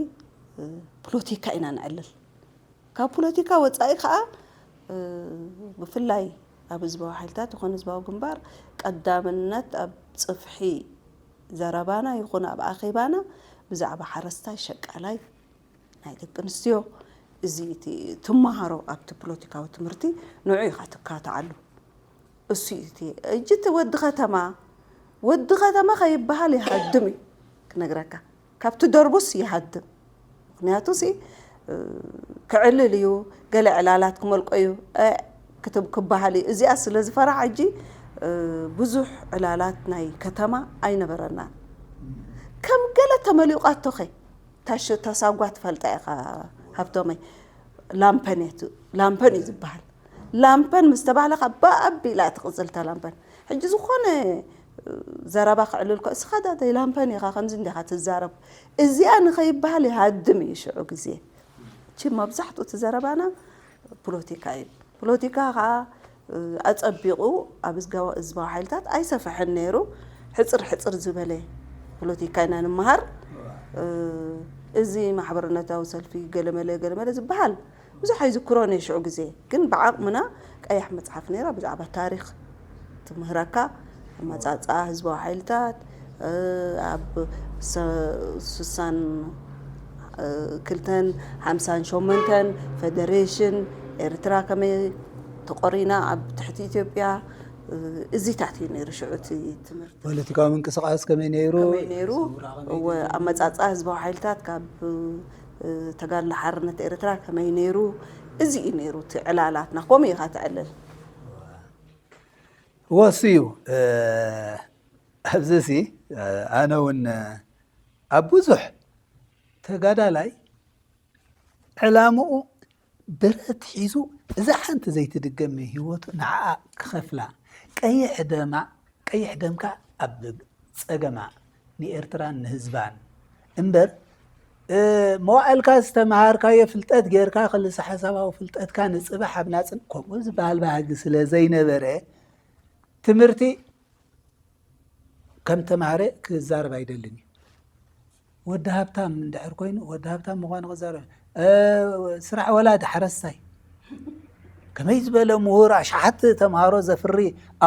እ፣ ፖለቲካ ኢና ነዕልል። ካብ ፖለቲካ ወጻኢ ከኣ፣ እ፣ ብፍላይ ኣብ ህዝባዊ ሓይልታት ይኹን ህዝባዊ ግንባር ቀዳምነት ኣብ ጽፍሒ ዘረባና ይኹን ኣብ ኣኼባና ብዛዕባ ሓረስታይ፣ ሸቃላይ፣ ናይ ደቂ ኣንስትዮ፣ እዚ እቲ ትመሃሮ ኣብቲ ፖለቲካዊ ትምህርቲ ንዑ ኢኻ ትካትዓሉ። እሱ እዩ እቲ፣ ሕጂ እቲ ወዲ ከተማ፣ ወዲ ከተማ ከይበሃል ይሃድም እዩ ክነግረካ። ካብቲ ደርቡስ ይሃድም። ምኽንያቱ ሲ፣ እ፣ ክዕልል እዩ፣ ገለ ዕላላት ክመልቆ እዩ፣ እ፣ ክትብ-፣ ክበሃል እዩ። እዚኣ ስለ ዝፈራሕ ሕጂ፣ እ፣ ብዙሕ ዕላላት ናይ ከተማ ኣይነበረናን። ከም ገለ ተመሊቑ ኣቶኸ፣ ታሽ-፣ ታሳጓ ትፈልጣ ኢኻ ሃብቶመይ። ላምፐን እየ ት-፣ ላምፐን እዩ ዝበሃል። ላምፐን ምስ ተባህለ ኸኣ ብኣቢላ ትቕጽል እታ ላምፐን። ሕጂ ዝኾነ ዘረባ ክዕልል ከ፣ "እስኻ ዳተይ ላምፐን ኢኻ፣ ከምዚ እንዲኻ ትዛረብ?" እዚኣ ንኸይበሃል ይሃድም እዩ ሽዑ ግዜ። እቺ መብዛሕትኡ እቲ ዘረባና ፖለቲካ እዩ። ፖለቲካ ኸኣ፣ እ፣ ኣጸቢቑ ኣብ ህዝጋዊ-፣ ህዝባዊ ሓይልታት ኣይሰፈሐን ነይሩ። ሕጽር ሕጽር ዝበለ ፖለቲካ ኢና ንምሃር። እ፣ እዚ ማሕበርነታዊ ሰልፊ ገለመለ ገለመለ ዝበሃል ብዙሕ ኣይዝክሮን እየ ሽዑ ግዜ። ግን ብዓቕምና ቀያሕ መጽሓፍ ነይራ፣ ብዛዕባ ታሪኽ ትምህረካ፣ ኣመጻጽኣ ህዝባዊ ሓይልታት፣ እ፣ ኣብ ሰ-፣ ስሳን ክልተን ሓምሳን ሸሞንተን ፈደሬሽን ኤርትራ ከመይ ተቖሪና ኣብ ትሕቲ ኢትዮጵያ፣ እ፣ እዚታት እዩ ነይሩ ሽዑ እቲ ትምህርቲ። ፖለቲካዊ ምንቅስቓስ ከመይ ነይሩ? ከመይ ነይሩ? ሰውራ ከመይ እወ፣ ተጀሚሩ? ኣመጻጽኣ ህዝባዊ ሓይልታት ካብ፣ እ፣ ተጋድሎ ሓርነት ኤርትራ ከመይ ነይሩ? እዚ እዩ ነይሩ እቲ ዕላላትና። ከምኡ ኢኻ ትዕልል። ወሱ እዩ። እ፣ ኣብዚ ሲ፣ እ፣ ኣነ እውን፣ እ፣ ኣብ ብዙሕ ተጋዳላይ ዕላምኡ ብረት ሒዙ እዛ ሓንቲ ዘይትድገም ህይወቱ ንዓኣ ክኸፍላ፣ ቀይሕ ደማ፣ ቀይሕ ደምካ ኣብ ጸገማ ንኤርትራን ንህዝባን እምበር፣ እ፣ መዋእልካ ዝተመሃርካዮ ፍልጠት ጌርካ ክልሰ ሓሳባዊ ፍልጠትካ ንጽባሕ ኣብ ናጽን ከምኡ ዝበሃል ባህጊ ስለ ዘይነበረ ትምህርቲ ከም ተማሃረ ክዛረብ ኣይደልን እዩ። ወዲ ሃብታም እንድሕር ኮይኑ፣ ወዲ ሃብታም ምዃኑ ክዛረብ፣ እ፣ ስራሕ ወላዲ ሓረስታይ፣ ከመይ ዝበለ ምሁር ኣሽሓት ተምሃሮ ዘፍሪ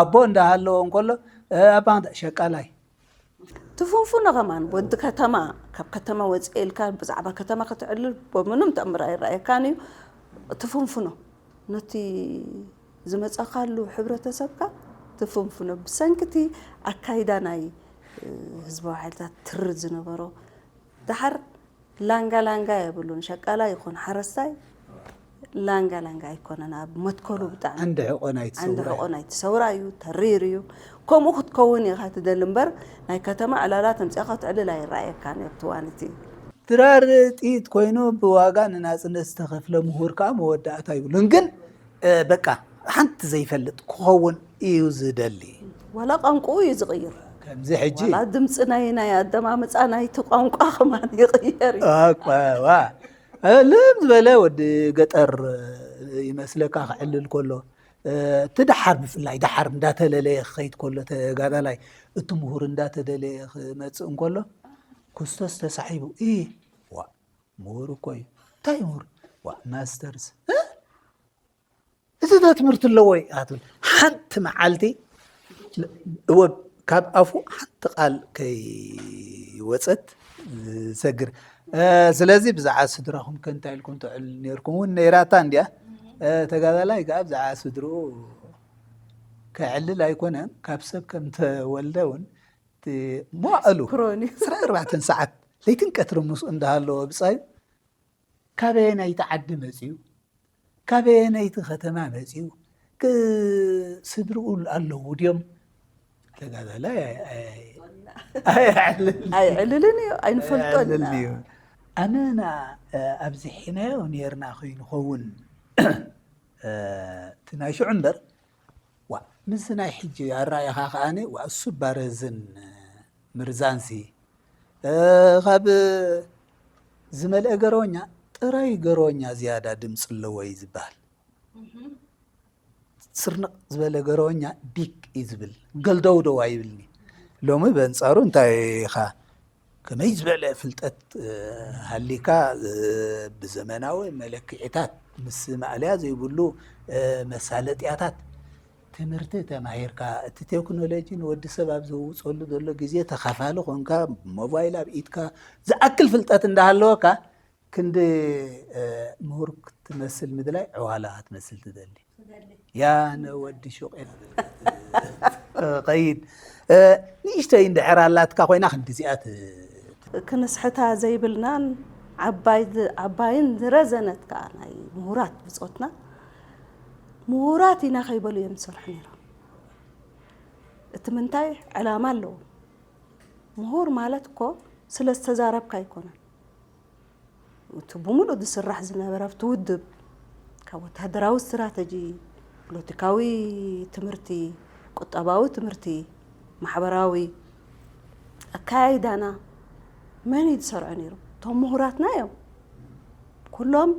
ኣቦ እንዳሃለዎ እንከሎ፣ እ፣ ኣባ ሸቃላይ። ትፍንፍኖ ከማን ወዲ ከተማ፣ ካብ ከተማ ወፂእ ኢልካ ብዛዕባ ከተማ ክትዕልል ብምንም ተኣምር ኣይረኣየካን እዩ። ትፍንፍኖ ነቲ ዝመጻኻሉ ሕብረተሰብካ ትፍንፍኖ። ብሰንኪ እቲ ኣካይዳ ናይ፣ እ፣ ህዝባዊ ሓይልታት ትርር ዝነበሮ፣ ደሓር ላንጋ ላንጋ የብሉን። ሸቃላይ ይኹን ሓረስታይ ላንጋ ላንጋ ኣይኮነን። ኣብ መትከሉ ብጣዕሚ ዓንዲ ሕቖ ናይቲ ዓንዲ ሰውራ እዩ። ሕቖ ናይቲ ሰውራ እዩ፣ ተሪር እዩ። ከምኡ ክትከውን ኢኻ ትደሊ እምበር፣ ናይ ከተማ ዕላላት ኣምጺእኻ ክትዕልል ኣይረኣየካን እዩ ኣብቲ እዋን እቲ። ድራር ጥይት ኮይኑ ብዋጋ ንናጽነት ዝተኸፍለ ምሁር ከኣ መወዳእታ ይብሉን። ግን፣ እ፣ በቃ ሓንቲ ዘይፈልጥ ክኸውን እዩ ዝደሊ። ዋላ ቋንቋኡ እዩ ዝቕይር። ከምዚ ሕጂ ዋላ ድምፂ ናይ፣ ናይ ኣደማምፃ ናይቲ ቋንቋ ከማን ይቕየር እዩ። ኣቋ-፣ ዋ። እ፣ ልም ዝበለ ወዲ ገጠር ይመስለካ ክዕልል ከሎ፣ እ፣ እቲ ደሓር ብፍላይ ደሓር እንዳተለለየ ክኸይድ ከሎ ተጋዳላይ፣ እቲ ምሁር እንዳተደለየ ክመጽእ እንከሎ፣ ክስቶስ ተሳሒቡ፣ "ኢ፣ ዋ፣ ምሁር እኮ እዩ። እንታይ ምሁር? ዋ፣ ማስተርስ። እ? እዚ ዶ ትምህርቲ ኣለዎ ወይ?" ኣትብል። ሓንቲ መዓልቲ እወ፣ ካብ ኣፉ ሓንቲ ቃል ከይወጸት ዝሰግር። እ፣ ስለዚ ብዛዕባ ስድራኹም ከ እንታይ ኢልኩም ተዕልሉ ነይርኩም እውን ነይራታ እንድያ። ተጋዳላይ ከዓ ብዛዕባ ስድርኡ ከዕልል ኣይኮነን፣ ካብ ሰብ ከም ተወልደ እውን መዋእሉ ክሮኒ ዕስራን ኣርባዕተን ሰዓት ለይትን ቀትርን ምስኡ እንዳሃለወ ብፃዩ ካበየናይቲ ዓዲ መፅዩ፣ ካበየናይቲ ከተማ መፅዩ፣ ስድርኡ ኣለዉ ድዮም? ተጋዳላይ ኣይዕልልን እዩ፣ ኣይንፈልጦን ኢና። ኣመና ኣብዚሒናዮ ነርና ከይንኸውን እቲ ናይ ሽዑ እምበር፣ ዋ ምስዚ ናይ ሕጂ ኣረኣእያኻ ከኣ ዋ እሱ ባረዝን ምርዛንሲ ካብ ዝመልአ ገረወኛ ጥራይ ገረወኛ ዝያዳ ድምፂ ኣለዎ እዩ ዝበሃል። ስርንቕ ዝበለ ገረወኛ ቢግ እዩ ዝብል፣ ገልደውደው ኣይብልኒ። ሎሚ በንፃሩ እንታይ ኢኻ ከመይ ዝበለ ፍልጠት ሃሊካ ብዘመናዊ መለክዒታት ምስ ማእለያ ዘይብሉ መሳለጥያታት ትምህርቲ ተማሂርካ እቲ ቴክኖሎጂ ንወዲ ሰብ ኣብ ዘውፀሉ ዘሎ ግዜ ተኻፋሊ ኮንካ ሞባይል ኣብ ኢድካ ዝኣክል ፍልጠት እንዳሃለወካ ክንዲ ምሁር ክትመስል ምድላይ ዕዋላ ክትመስል ትደሊ። ያነ ወዲ ሹቕ ቀይድ ንእሽተይ እንድሕር ኣላትካ ኮይና ክንዲዚኣ ክንስሕታ ዘይብልናን ዓባይን ዝረዘነት ከዓ ናይ ምሁራት ብፆትና ምሁራት ኢና ከይበሉ እዮም ዝሰርሑ ነይሮም። እቲ ምንታይ ዕላማ ኣለዎም። ምሁር ማለት እኮ ስለ ዝተዛረብካ ኣይኮነን። እቲ ብምሉእ ዝስራሕ ዝነበረ ኣብቲ ውድብ ካብ ወታደራዊ ስትራተጂ፣ ፖለቲካዊ ትምህርቲ፣ ቁጠባዊ ትምህርቲ፣ ማሕበራዊ ኣካያይዳና መን እዩ ዝሰርዖ ነይሩ? እቶም ምሁራትና እዮም። ኩሎም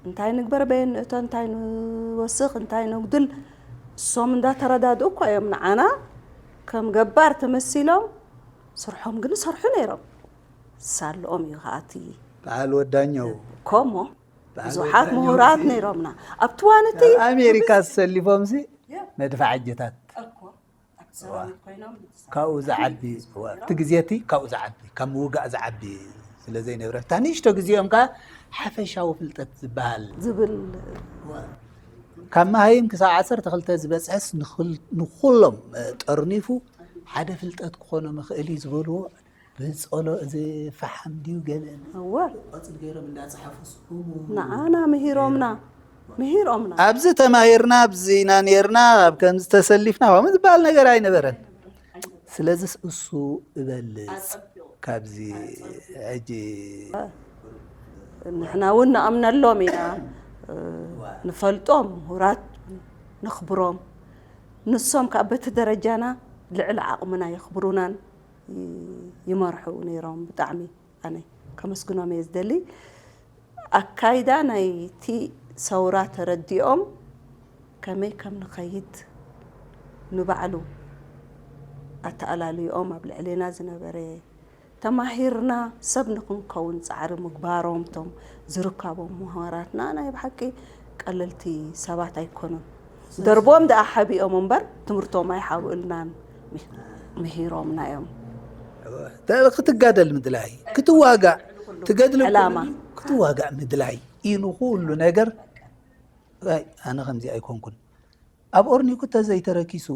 እንታይ ንግበር በየን ንእቶ እንታይ ንወስኽ እንታይ ነጉድል እሶም እንዳተረዳድኡ እኮ እዮም ንዓና ከም ገባር ተመሲሎም ስርሖም ግን ይሰርሑ ነይሮም። ሳልኦም እዩ ከኣቲ በዓል ወዳኛው ኮሞ ብዙሓት ምሁራት ነይሮምና ኣብቲ ዋን እቲ ኣሜሪካ ዝሰሊፎም ሲ መድፋዕ እጀታት ካብኡ ዝዓቢ እቲ ግዜ እቲ ካብኡ ዝዓቢ ካብ ምውጋእ ዝዓቢ ስለ ዘይነብረ እታ ንእሽቶ ግዜኦም ከዓ ሓፈሻዊ ፍልጠት ዝበሃል ዝብል ካብ መሃይም ክሳብ ዓሰርተ ክልተ ዝበፅሐስ ንኩሎም ጠርኒፉ ሓደ ፍልጠት ክኾኖ ምኽእል እዩ ዝበልዎ ብፀሎ እዚ ፈሓም ድዩ ገለ እወ ቆፅሊ ገይሮም እንዳፀሓፉ ስሙ ንዓና ምሂሮምና ምሂሮምና ኣብዚ ተማሂርና ኣብዚ ኢና ነርና ኣብ ከምዚ ተሰሊፍና ከምኡ ዝበሃል ነገር ኣይነበረን። ስለዚስ እሱ እበልፅ ካብዚ ሕጂ ንሕና እውን ንኣምነሎም ኢና ንፈልጦም ምሁራት ነኽብሮም ንሶም ከዓ በቲ ደረጃና ልዕሊ ዓቕምና የኽብሩናን ይመርሑ ነይሮም ብጣዕሚ ኣነ ከመስግኖም እየ ዝደሊ ኣካይዳ ናይቲ ሰውራ ተረዲኦም ከመይ ከም ንኸይድ ንባዕሉ ኣተኣላልዮም ኣብ ልዕሌና ዝነበረ ተማሂርና ሰብ ንክንከውን ፃዕሪ ምግባሮም ቶም ዝርከቦም ምሁራትና ናይ ብሓቂ ቀለልቲ ሰባት ኣይኮኑን። ደርቦም ደኣ ሓቢኦም እምበር ትምህርቶም ኣይሓብኡልናን ምሂሮምና እዮም። ክትጋደል ምድላይ ክትዋጋእ ትገድል ዕላማ። ክትዋጋእ ምድላይ እዩ ንኩሉ ነገር። ኣነ ከምዚ ኣይኮንኩን ኣብ ኦርኒኩ ተዘይተረኪሱ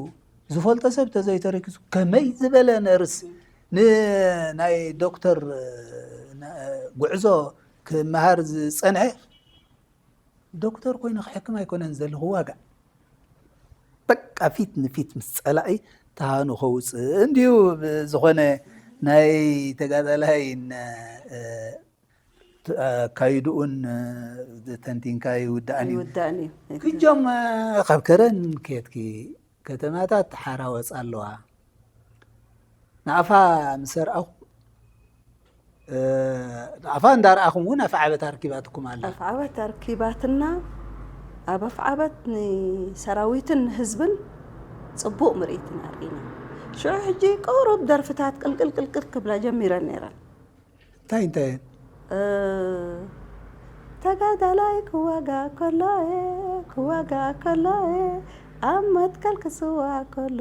ዝፈልጦ ሰብ ተዘይተረኪሱ ከመይ ዝበለ ነርስ ንናይ ዶክተር ጉዕዞ ክመሃር ዝፀንሐ ዶክተር ኮይኑ ክሕክም ኣይኮነን ዘሎ ክዋጋእ በቃ ፊት ንፊት ምስ ፀላኢ ተሃኑ ከውፅእ እንዲዩ ዝኾነ ናይ ተጋዳላይ ኣካይድኡን ተንቲንካ ይውዳእን እዩ። ይውዳእን እዩ። ክጆም ካብ ከረን ከየትኪ ከተማታት ሓራ ወፃ ኣለዋ። ንኣፋ ምስ ኣርኣኹ ንኣፋ እንዳርኣኹም እውን ኣፍ ዓበት ኣርኪባትኩም ኣላ። ኣፍ ዓበት ኣርኪባትና ኣብ ኣፍ ዓበት ንሰራዊትን ንህዝብን ፅቡቕ ምርኢትን ኣርኢና። ሽዑ ሕጂ ቁሩብ ደርፍታት ቅልቅል ቅልቅል ክብላ ጀሚረን ነይረን። እንታይ እንታይ እየን? ተጋዳላይ ክዋጋ ከሎ ክዋጋ ከሎ ኣብ መትከል ክስዋ ከሎ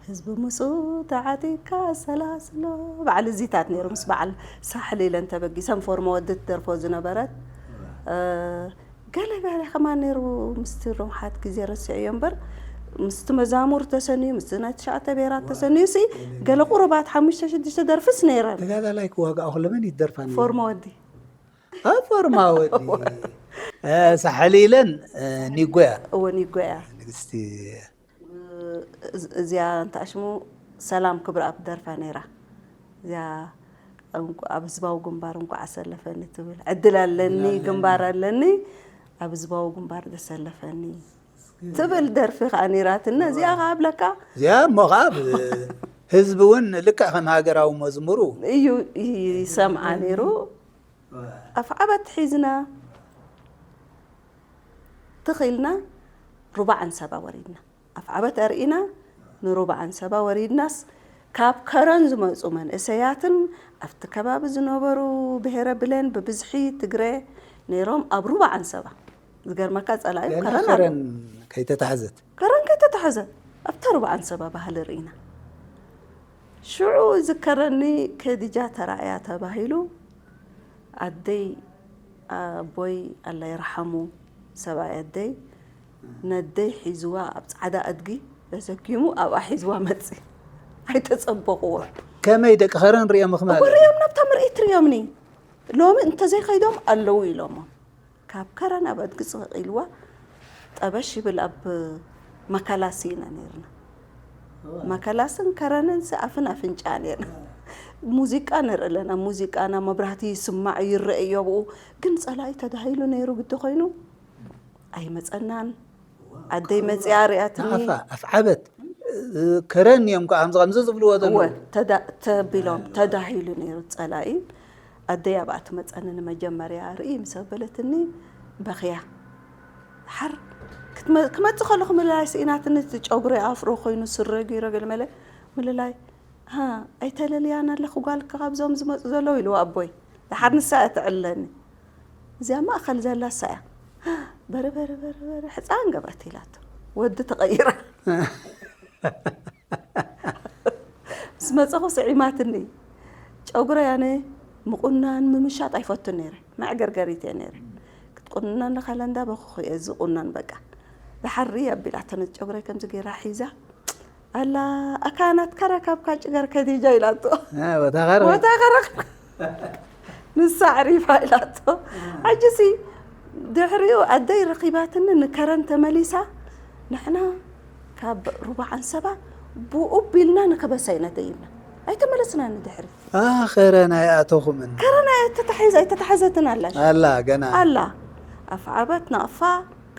ህዝቢ ምስኡ ተዓጢካ ሰላስሎ በዓል እዚታት ነይሩ ምስ በዓል ሳሕል ኢለን ተበጊሰን ፎርሞ ወዲ ትደርፎ ዝነበረት ገለ ገለ ከማን ነይሩ። ምስቲ ሮምሓት ግዜ ረሲዐዮ እምበር ምስቲ መዛሙር ተሰንዩ ምስቲ ናይ ትሽዓተ ብሄራት ተሰንዩ ሲ ገለ ቁሩባት ሓሙሽተ ሽዱሽተ ደርፍስ ነይረን። ተጋዳላይ ክዋጋኣ ከሎ መን ይደርፋ ነይሩ? ፎርማ ወዲ ፎርማ ወዲ ሳሕል ኢለን ኒጎያ እወ ኒጎያ ንግስቲ እዚኣ እንተኣሽሙ ሰላም ክብረኣብ ደርፋ ነይራ። እዚኣ ኣብ ህዝባዊ ግንባር እንኳዕ ኣሰለፈኒ ትብል ዕድል ኣለኒ ግንባር ኣለኒ ኣብ ህዝባዊ ግንባር ዘሰለፈኒ ትብል ደርፊ ከዓ ነይራትና። እዚኣ ከዓ ብለካ እዚኣ እሞ ከዓ ህዝቢ እውን ልክዕ ከም ሃገራዊ መዝሙሩ እዩ ይሰምዓ ነይሩ። ኣፍዓበት ሒዝና ትኺልና ሩባዕ ኣንሰባ ወሪድና ኣፍዓበት ኣርኢና ንሩባዕ ኣንሰባ ወሪድናስ ካብ ከረን ዝመፁ መንእሰያትን ኣብቲ ከባቢ ዝነበሩ ብሄረ ብሌን ብብዝሒ ትግረ ነይሮም ኣብ ሩባዕ ኣንሰባ ዝገርመካ ፀላዩ ከረን ከረን ከይተታሕዘት ከረን ከይተታሕዘ ኣብታ ሩባዕ ኣንሰባ ባህሊ ርኢና ሽዑ ዝከረኒ ከዲጃ ተራእያ ተባሂሉ ኣደይ ኣቦይ ኣላ ይርሓሙ ሰብኣይ ኣደይ ነደይ ሒዝዋ ኣብ ፃዕዳ ኣድጊ ተሰኪሙ ኣብኣ ሒዝዋ መፂ ኣይተፀበቕዎ ከመይ ደቂ ኸረን ሪኦምኽ ማለት ሪኦም ናብታ ምርኢት ሪኦምኒ ሎሚ እንተዘይኸይዶም ኣለዉ ኢሎሞ ካብ ከረን ኣብ ኣድጊ ስቕ ኢልዋ ጠበሽ ይብል ኣብ መካላሲ ኢና ነርና። መካላስን ከረንን ሲ ኣፍን ኣፍንጫ ነርና። ሙዚቃ ንርኢ ኣለና። ሙዚቃና መብራህቲ ይስማዕ ይረአ እዩ ኣብኡ። ግን ጸላኢ ተዳሂሉ ነይሩ ግዲ ኮይኑ ኣይመጸናን። ኣደይ መጺኣ ሪኣትኒ። ንኣፋ ኣፍዓበት ከረን እዮም ከዓ ከምዚ ከምዚ ዝብልዎ ዘለዉ። እወ ተቢሎም ተዳሂሉ ነይሩ ጸላኢ። ኣደይ ኣብኣ ትመጸኒ ንመጀመርያ ርእይ ምስ ኣበለትኒ በኽያ። ድሓር ክመጽእ ከለኹ ምልላይ ስኢናትኒ እቲ ጨጉሪ ኣፍሮ ኮይኑ ስረ ገይረ ገለመለ ምልላይ ኣይተለልያን ኣለኺ ጓልኪ ካብዞም ዝመጹ ዘለዉ ኢልዋ ኣቦይ። ድሓር ንሳ እያ ትዕልለኒ። እዚኣ ማእኸል ዘላ እሳ እያ። በርበርበርበር ሕፃን ገበረት ኢላቶ። ወዲ ተቐይራ። ምስ መፀኹ ስዒማትኒ ጨጉረይ ኣነ ምቑናን ምምሻጥ ኣይፈቱን ነይረ መዕገርገሪት እየ ነይረ ክትቁንና እንዳ ከለንዳ በኹኹ እየ ዝቑነን በቃ ዝሓሪ ኣቢላቶ ነቲ ጨጉረይ ከምዚ ገይራ ሒዛ ኣላ ኣካ ናትካ ረካብካ ጭገር ከዲጃ ኢላቶ ቦታ ከረክ ንሳ ኣዕሪፋ ኢላቶ። ሕጂሲ ድሕሪኡ ኣደይ ረኺባትኒ ንከረን ተመሊሳ ንሕና ካብ ሩባ ዓንሰባ ብኡ ቢልና ንከበሳ ኢና ደይብና ኣይተመለስና ንድሕሪ። ከረን ኣይኣተኹምን። ከረን ኣይተታሒዝ ኣይተታሓዘትን ኣላሽ ኣላ ገና ኣላ ኣፍዓበት ናቕፋ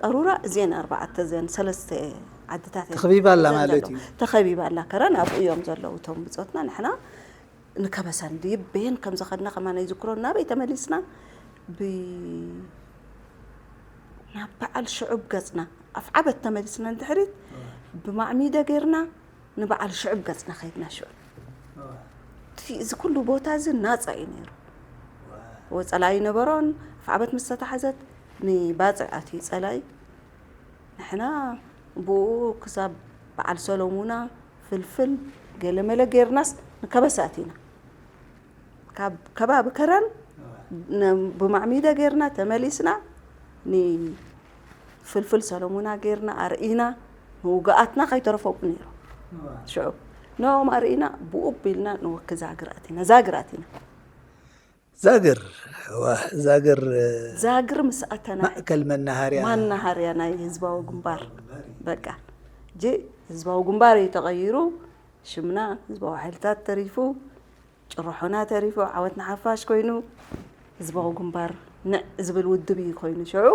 ቀሩራ እዚአን ኣርባዕተ እዚአን ሰለስተ ዓድታት ተኸቢባ ኣላ ማለት እዩ። ተኸቢባ ኣላ ከረን ኣብኡ እዮም ዘለዉ እቶም ብፆትና ንሕና ንከበሳ እንድዩ በየን ከም ዝኸድና ከማን ኣይዝክሮን ናበይ ተመሊስና ብ ናብ በዓል ሽዑብ ገፅና ኣፍዓበት ተመሊስና ንድሕሪት ብማዕሚደ ገይርና ንበዓል ሽዑብ ገፅና ከይድና ሽዑ እቲ እዚ ኩሉ ቦታ እዚ ናፃ እዩ ነይሩ ወፀላ ኣይነበሮን ኣፍዓበት ምስ ተታሓዘት ንባፅዕ ኣትዩ ፀላኢ ንሕና ብኡ ክሳብ በዓል ሰሎሙና ፍልፍል ገለመለ ጌርናስ ንከበሳት ኢና ካብ ከባቢ ከረን ብማዕሚደ ጌርና ተመሊስና ንፍልፍል ሰሎሙና ጌርና ኣርኢና ንውግኣትና ከይተረፈቡ ነይሩ ሽዑ ንኦም ኣርኢና ብኡ ቢልና ንወኪ ዛግር ኣቲና ዛግር ኣቲና ዛግር ዋ ዛግር ዛግር ምስ ኣተና ማእከል መናሃርያ ማናሃርያ ናይ ህዝባዊ ግንባር በቃ ጂ ህዝባዊ ግንባር እዩ ተቐይሩ ሽምና ህዝባዊ ሓይልታት ተሪፉ ጭርሖና ተሪፉ ዓወት ንሓፋሽ ኮይኑ ህዝባዊ ግንባር ንዕ ዝብል ውድብ እዩ ኮይኑ ሽዑ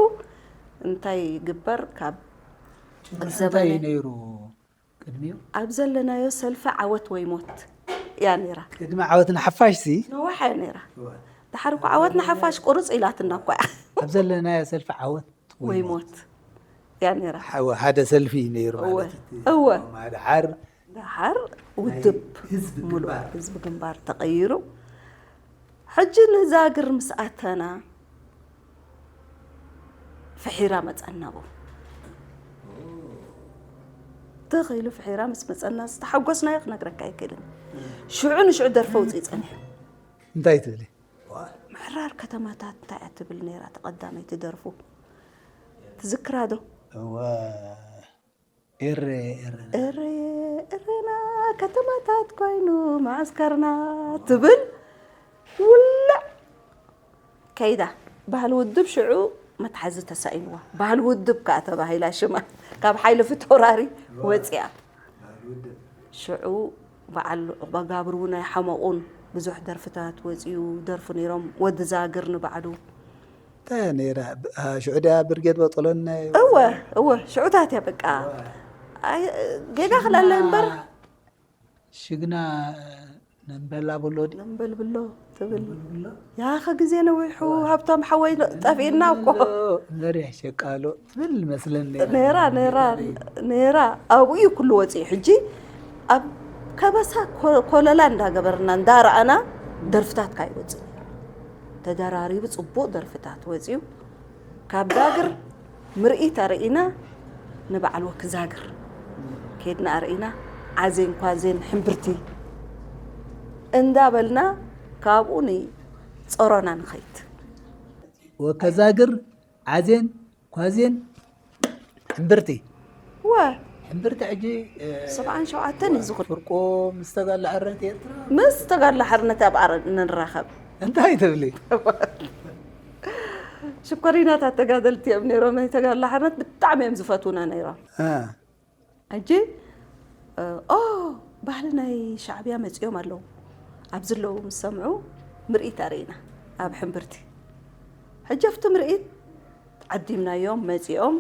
እንታይ ይግበር ካብ እንታይ ነይሩ ቅድሚኡ ኣብ ዘለናዮ ሰልፊ ዓወት ወይ ሞት እያ ነይራ። ቅድሚ ዓወት ንሓፋሽ ሲ ነዋሓ እያ ነይራ። ድሓር እኮ ዓወት ንሓፋሽ ቁርፅ ኢላትና እኮ እያ። ኣብ ዘለናዮ ሰልፊ ዓወት ወይ ሞት እያ ነይራ። ሓደ ሰልፊ እዩ ነይሩ ማለት እዩ። እወ ድሓር ድሓር ውድብ ሙሉእ ህዝቢ ግንባር ተቐይሩ። ሕጂ ንዛግር ምስ ኣተና ፍሒራ መፀና ብኡ ትኽ ኢሉ ፍሒራ ምስ መፀና ዝተሓጎስናዮ ክነግረካ ኣይክእልን ሽዑ ንሽዑ ደርፈ ውፅኢ ፀኒሑ እንታይ ትብሊ ምሕራር ከተማታት እንታይ እያ ትብል ነይራ ተቐዳመይቲ ደርፉ ትዝክራ ዶ? እወ ኤረ ኤረ እረ እረና ከተማታት ኮይኑ መዓስከርና ትብል ውልዕ ከይዳ። ባህሊ ውድብ ሽዑ መትሓዚ ተሳኢንዋ። ባህሊ ውድብ ከዓ ተባሂላ ሽማ ካብ ሓይሊ ፊተውራሪ ወፂኣ። ሽዑ በዓል ዑቕባጋብር እውን ኣይሓመቑን። ብዙሕ ደርፍታት ወፂኡ ደርፉ ነይሮም። ወዲ ዛግር ንባዕሉ እንታይ ነይራ ሽዑ ድያ ብርጌድ በጦሎን ናይ እወ እወ ሽዑታት እያ በቃ። ጌጋ ክላለ እምበር ሽግና ነንበላ ብሎ ነንበልብሎ ትብል። ያኸ ግዜ ነዊሑ ሃብቶም ሓወይ ጠፊእና እኮ። ነሪሕ ሸቃሎ ትብል መስለኒ። ነራ ነራ ነራ ኣብኡ እዩ ኩሉ ወፂኡ። ሕጂ ኣብ ከበሳ ኮለላ እንዳገበርና እንዳረኣና ደርፍታት ካይወፅእ ተደራሪቡ ፅቡቕ ደርፍታት ወፂኡ። ካብ ዛግር ምርኢት ኣርእና ንበዓል ወኪ ዛግር ኬድና ኣርእና ዓዜን ኳዜን ሕምብርቲ እንዳበልና ካብኡ ንፀሮና ንኸይድ። ወከዛግር ዓዜን ኳዜን ሕምብርቲ ወ ሕምብርቲ ሕጂ ሰብዓን ሸውዓተን እዩ ዝኹን ፍርቆ ምስ ተጋላ ሕርነት ኤርትራ ምስ ተጋድሎ ሓርነት ኣብ ኣረ ንራኸብ። እንታይ ትብሊ? ሽኮሪናታት ተጋደልቲ እዮም ነይሮም። ናይ ተጋድሎ ሓርነት ብጣዕሚ እዮም ዝፈትዉና ነይሮም። እ፣ ሕጂ ኦ ባህሊ ናይ ሻዕብያ መፂኦም ኣለዉ ኣብዚ ኣለዉ ምስ ሰምዑ ምርኢት ኣርእና ኣብ ሕምብርቲ። ሕጂ ኣብቲ ምርኢት ዓዲምናዮም መፂኦም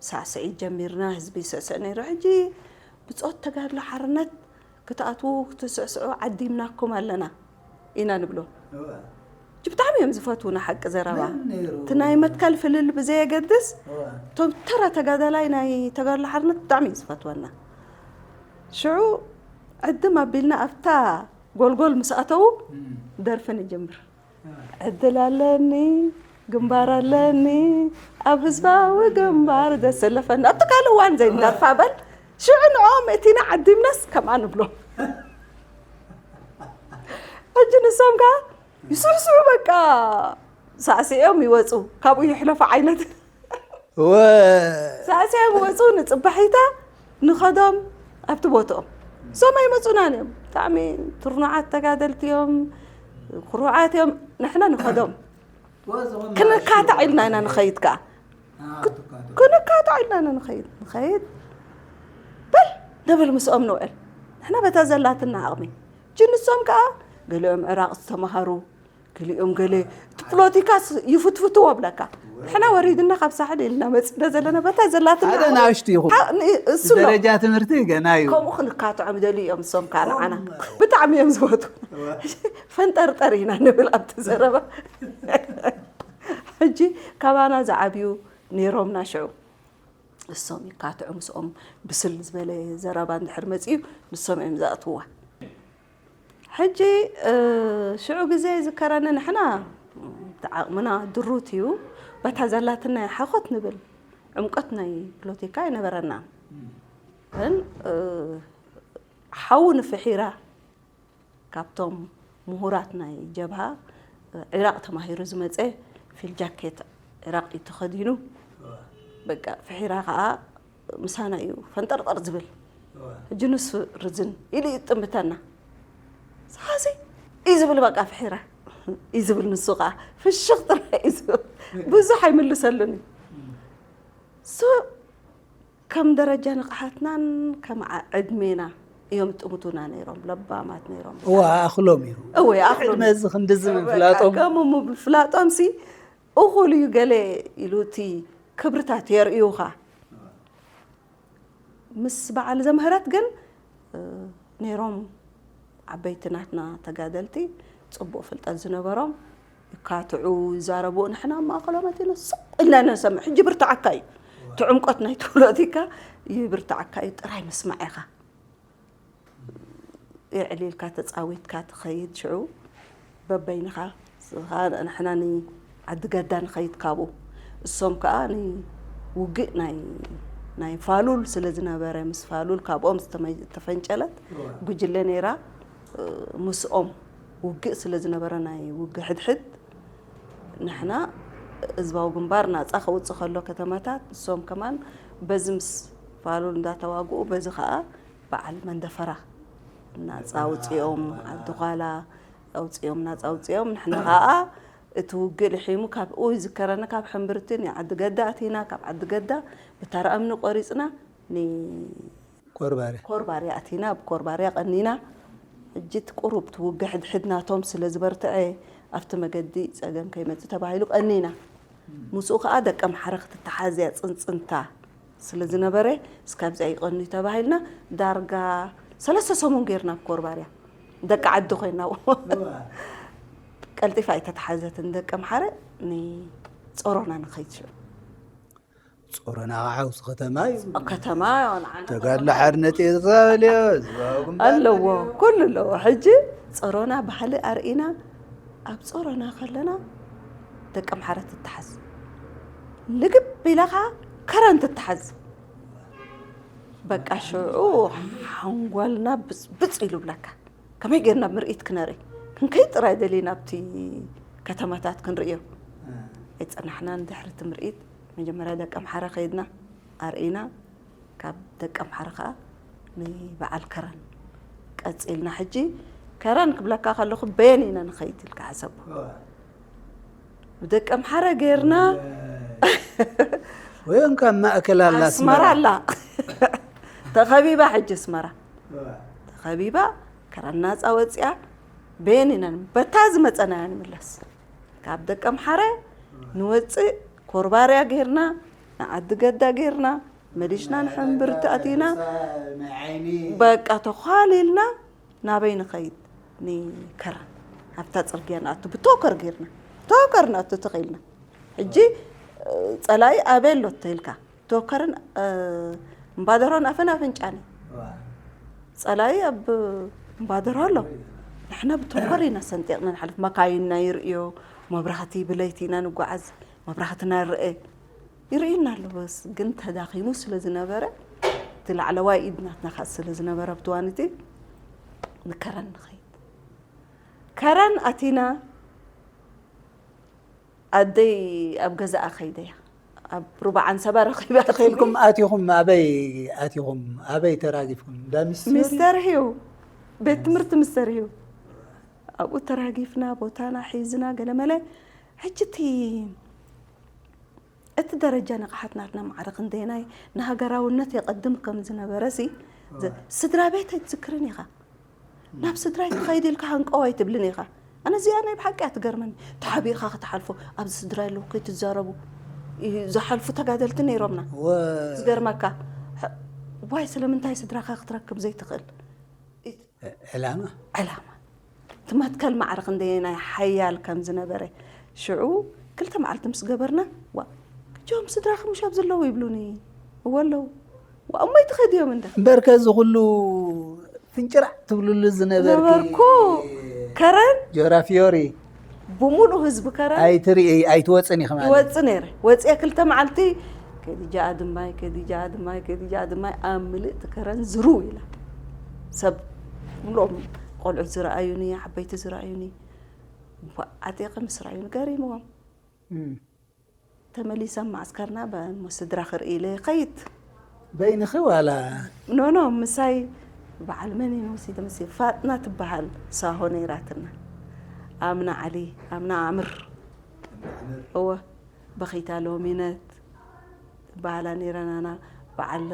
ሳዕስዒት ጀሚርና ህዝቢ ይስዕስዕ ነይሩ። ሕጂ ብፆት ተጋድሎ ሓርነት ክትኣትዉ ክትስዕስዑ ዓዲምናኩም ኣለና ኢና ንብሎ። ሕጂ ብጣዕሚ እዮም ዝፈትዉና ሓቂ ዘረባ። እቲ ናይ መትከል ፍልል ብዘየገድስ እቶም ተራ ተጋዳላይ ናይ ተጋድሎ ሓርነት ብጣዕሚ እዩ ዝፈትወና። ሽዑ ዕድም ኣቢልና ኣብታ ጎልጎል ምስ ኣተዉ ደርፊ ንጅምር። ዕድል ኣለኒ ግንባር ኣለኒ ኣብ ህዝባዊ ግንባር ዘሰለፈኒ ኣብቲ ካልእ እዋን ዘይንደርፋ በል ሽዑ ንኦም እቲና ዓዲምናስ ከምኣ ንብሎ። ሕጂ ንሶም ከ ይስዕስዑ በቃ ሳዕስዒኦም ይወፁ ካብኡ ይሕለፉ ዓይነት ወ ሳዕስዒኦም ይወፁ ንፅባሒታ ንኸዶም ኣብቲ ቦትኦም እሶም ኣይመፁናን እዮም። ብጣዕሚ ትርኑዓት ተጋደልቲ እዮም፣ ኩሩዓት እዮም። ንሕና ንኸዶም ክንካታዕ ኢልና ኢና ንኸይድ ከዓ ክንካታዕ ኢልና ኢና ንኸይድ ንኸይድ በል ንብል ምስኦም ንውዕል። ንሕና በታ ዘላትና ዓቕሚ ጅንሶም ከዓ ገሊኦም ዕራቕ ዝተምሃሩ ገሊኦም ገለ እቲ ፖለቲካ ይፍትፍትዎ ብለካ። ንሕና ወሪድና ካብ ሳሕል ኢልና መፅና ዘለና በታ ዘላትና ሓደ ዓቕሚ ንኣሽቱ ይኹን ሓ- ን- እሱ ነው። ደረጃ ትምህርቲ ገና እዩ። ከምኡ ክንካትዖም ይደልዩ እዮም እሶም ከዓ ንዓና ብጣዕሚ እዮም ዝፈቱ። ፈንጠርጠር ኢና ንብል ኣብቲ ዘረባ። ሕጂ ካባና ዝዓብዩ ነይሮምና ሽዑ እሶም ይካትዑ ምስኦም ብስል ዝበለ ዘረባ እንድሕር መፅዩ ንሶም እዮም ዘእትዋ። ሕጂ ሽዑ ግዜ ይዝከረኒ ንሕና ዓቕምና ድሩት እዩ። በታ ዘላትና ሓኾት ንብል ዕምቆት ናይ ፖለቲካ ኣይነበረናን። ግን ሓዉ ንፍሒራ ካብቶም ምሁራት ናይ ጀብሃ ዒራቕ ተማሂሩ ዝመፀ ፊል ጃኬት ዒራቕ እዩ ተኸዲኑ። በቃ ፍሒራ ከዓ ምሳና እዩ ፈንጠርጠር ዝብል። ሕጂ ንሱ ርዝን ኢሉ ይጥምተና። ሳዚ እዩ ዝብል በቃ ፍሒራ እዩ ዝብል ንሱ ከዓ ፍሽኽ ጥራይ እዩ ዝብል። ብዙሕ ኣይምልሰሉን እዩ። ሶ ከም ደረጃ ንቕሓትናን ከም ዓ- ዕድሜና እዮም ጥምቱና ነይሮም ለባማት ነይሮም። እዋ ኣኽሎም እዩ እወ ይኣኽሎም ዕድመ እዚ ክንድዚ ምፍላጦም ከምኡ ምፍላጦም ሲ እኹል እዩ ገለ ኢሉ እቲ ክብርታት የርእዩኻ። ምስ በዓል ዘምህረት ግን ነይሮም ዓበይቲ ናትና ተጋደልቲ ፅቡቕ ፍልጠት ዝነበሮም ይካትዑ ይዛረቡ። ንሕና ኣብ ማእኸሎም ኣቲና ስቕ ኢልና ኢና ንሰምዕ። ሕጂ ብርትዓካ እዩ እቲ ዕምቆት ናይ ፖለቲካ ይብርትዓካ እዩ ጥራይ ምስማዕ ኢኻ። የዕሊልካ ተፃዊትካ ትኸይድ ሽዑ በበይንኻ ንስኻ ንሕና ንዓዲ ገዳ ንኸይድ ካብኡ እሶም ከዓ ንውግእ ናይ ናይ ፋሉል ስለ ዝነበረ ምስ ፋሉል ካብኦም ዝተፈንጨለት ጉጅለ ነይራ ምስኦም ውግእ ስለ ዝነበረ ናይ ውግእ ሕድሕድ ንሕና ህዝባዊ ግንባር ናፃ ከውፅእ ከሎ ከተማታት ንሶም ከማን በዚ ምስ ፋሉል እንዳተዋግኡ በዚ ከዓ በዓል መንደፈራ ናፃ ኣውፅኦም፣ ዓዲ ኳላ ኣውፅኦም፣ ናፃ ኣውፅኦም። ንሕና ከዓ እቲ ውግእ ልሒሙ ካብኡ ይዝከረኒ፣ ካብ ሕምብርቲ ንዓዲ ገዳ ኣቲና፣ ካብ ዓዲ ገዳ ብታራ እምኒ ቆሪፅና ን ኮርባሪ ኮርባርያ ኣቲና፣ ኣብ ኮርባርያ ቀኒና። ሕጂ እቲ ቁሩብ እቲ ውግእ ሕድሕድ ናቶም ስለ ዝበርትዐ ኣብቲ መገዲ ፀገም ከይመፅእ ተባሂሉ ቀኒና። ምስኡ ከዓ ደቂ ኣምሓረ ክትተሓዝ እያ ፅንፅንታ ስለ ዝነበረ እስካብዚኣ ይቐንዩ ተባሂልና ዳርጋ ሰለስተ ሰሙን ገይርና ኣብ ኮርባርያ ደቂ ዓዲ ኮይና ቀልጢፋ ኣይተተሓዘትን ደቂ ኣምሓረ ንፀሮና ንኸይድ ሽዑ ጾሮና ከዓ ውስ ከተማ እዩ ከተማ ንዓና ተጋድሎ ሓርነት ኤርትራ በልዮ ህዝባዊ ግንባር ኣለዎ በልዮ። ኩሉ ኣለዎ ሕጂ ፀሮና ባህሊ ኣርኢና ኣብ ፀሮና ከለና ደቂ ኣምሓረ ትተሓዝ ልግብ ኢላ ከዓ ከረን ትተሓዝ በቃ ሽዑ ሓንጓልና ብፅብፅ ኢሉ ብለካ ከመይ ጌርና ምርኢት ክነርኢ ክንከይድ ጥራይ ደሊና ኣብቲ ከተማታት ክንርእዮ ኣይፀናሕናን ድሕሪ እቲ ምርኢት መጀመርያ ደቂ ኣምሓረ ከይድና ኣርኢና ካብ ደቂ ኣምሓረ ከዓ ንበዓል ከረን ቀፂልና ሕጂ ከረን ክብለካ ከለኹ በየን ኢና ንኸይድ ኢልካ ሓሰቡ ብደቂ ኣምሓረ ጌርና ወይም ካብ ማእከል ኣላ ኣስመራ ኣላ ተኸቢባ ሕጂ ኣስመራ ተኸቢባ ከረን ናፃ ወፂኣ በየን ኢና በታ ዝመፀናያ ንምለስ ካብ ደቂ ኣምሓረ ንወፅእ ኮርባርያ ጌርና ንዓዲ ገዳ ጌርና መሊሽና ንሕምብርቲ ኣቲና ናይ ዓይኒ በቃ ተዃሊልና ናበይ ንኸይድ ንከረን ኣብታ ፅርግያ ንኣቱ ብቶከር ጌርና ቶከር ንኣቱ ተኸኢልና ሕጂ እ፣ ፀላኢ ኣበይ ኣሎ ተይልካ ቶከርን እ፣ እምባደሮን ኣፈን ኣፍንጫኒ ፀላኢ ኣብ እምባደሮ ኣሎ ንሕና ብቶከር ኢና ሰንጢቕና ንሓልፍ መካይንና ይርእዮ መብራህቲ ብለይቲ ኢና ንጓዓዝ መብራህትና ይርአ ይርእየና ኣሎ በስ ግን ተዳኺሙ ስለ ዝነበረ እቲ ላዕለዋይ ኢድ ናትና ከዓ ስለ ዝነበረ ኣብቲ ዋንቲ ንከረን ንኸይድ ከረን ኣቲና ኣደይ ኣብ ገዛኣ ከይደያ ኣብ ሩባ ዓንሰባ ረኺባ ተኺልኩም ኣቲኹም ኣበይ ኣቲኹም ኣበይ ተራጊፍኩም እንዳ ሚስትር ሚስተር ሂው ቤት ትምህርቲ ሚስተር ሂው ኣብኡ ተራጊፍና ቦታና ሒዝና ገለመለ ሕጂ እቲ እቲ ደረጃ ንቕሓት ናትና ማዕረ ክንደየናይ ንሃገራውነት የቐድም ከም ዝነበረ ሲ ዝ- ስድራ ቤት ኣይትዝክርን ኢኻ ናብ ስድራይ ክኸይድ ኢልካ ሃንቀው ኣይትብልን ኢኻ ኣነ እዚኣ ናይ ብሓቂ እያ ትገርመኒ ተሓቢእኻ ክትሓልፎ ኣብዚ ስድራይ ኣለዉ ከይትዛረቡ ይ- ዝሓልፉ ተጋደልቲ ነይሮምና ወ- ዝገርመካ ሕ- ዋይ ስለምንታይ ስድራኻ ክትረክብ ዘይትኽእል ዕላማ ዕላማ እቲ መትከል ማዕረ ክንደየናይ ሓያል ከም ዝነበረ ሽዑ ክልተ መዓልቲ ምስ ገበርና ዋ እጆም ስድራኺ ምሽ ኣብ ዘለዉ ይብሉኒ እወ ኣለዉ ዋ እሞ ኣይትኸድዮም እንደ እምበር ከዚ ኩሉ ፍንጭራዕ ትብልሉ ዝነበርኪ ነበርኩ ከረን ጆራፊዮሪ ብሙሉእ ህዝቢ ከረን ኣይትርኢ ኣይትወፅን ኢኺ ማለት ይወፅእ ነይረ ወፅአ ክልተ መዓልቲ ከዲጃ ኣድማይ ከዲጃ ኣድማይ ከዲጃ ኣድማይ ኣብ ምልእቲ ከረን ዝርው ኢላ ሰብ ኩሎም ቆልዑት ዝረኣዩኒ ዓበይቲ ዝረኣዩኒ ዋ፣ ዓጢቐ ምስ ረኣዩኒ ገሪምዎም እም። ተመሊሰ ኣብ ማዓስከርና በ- ስድራ ክርኢ ኢለ ከይድ በይንኺ ዋላ ኖኖ ምሳይ በዓል መን እዩ ወሲደ ምስ ፋጥና ትበሃል ሳሆ ነይራትና ኣምና ዓሊ ኣምና ኣምር እወ በኺታ ሎሚነት ትበሃላ ነይረናና በዓል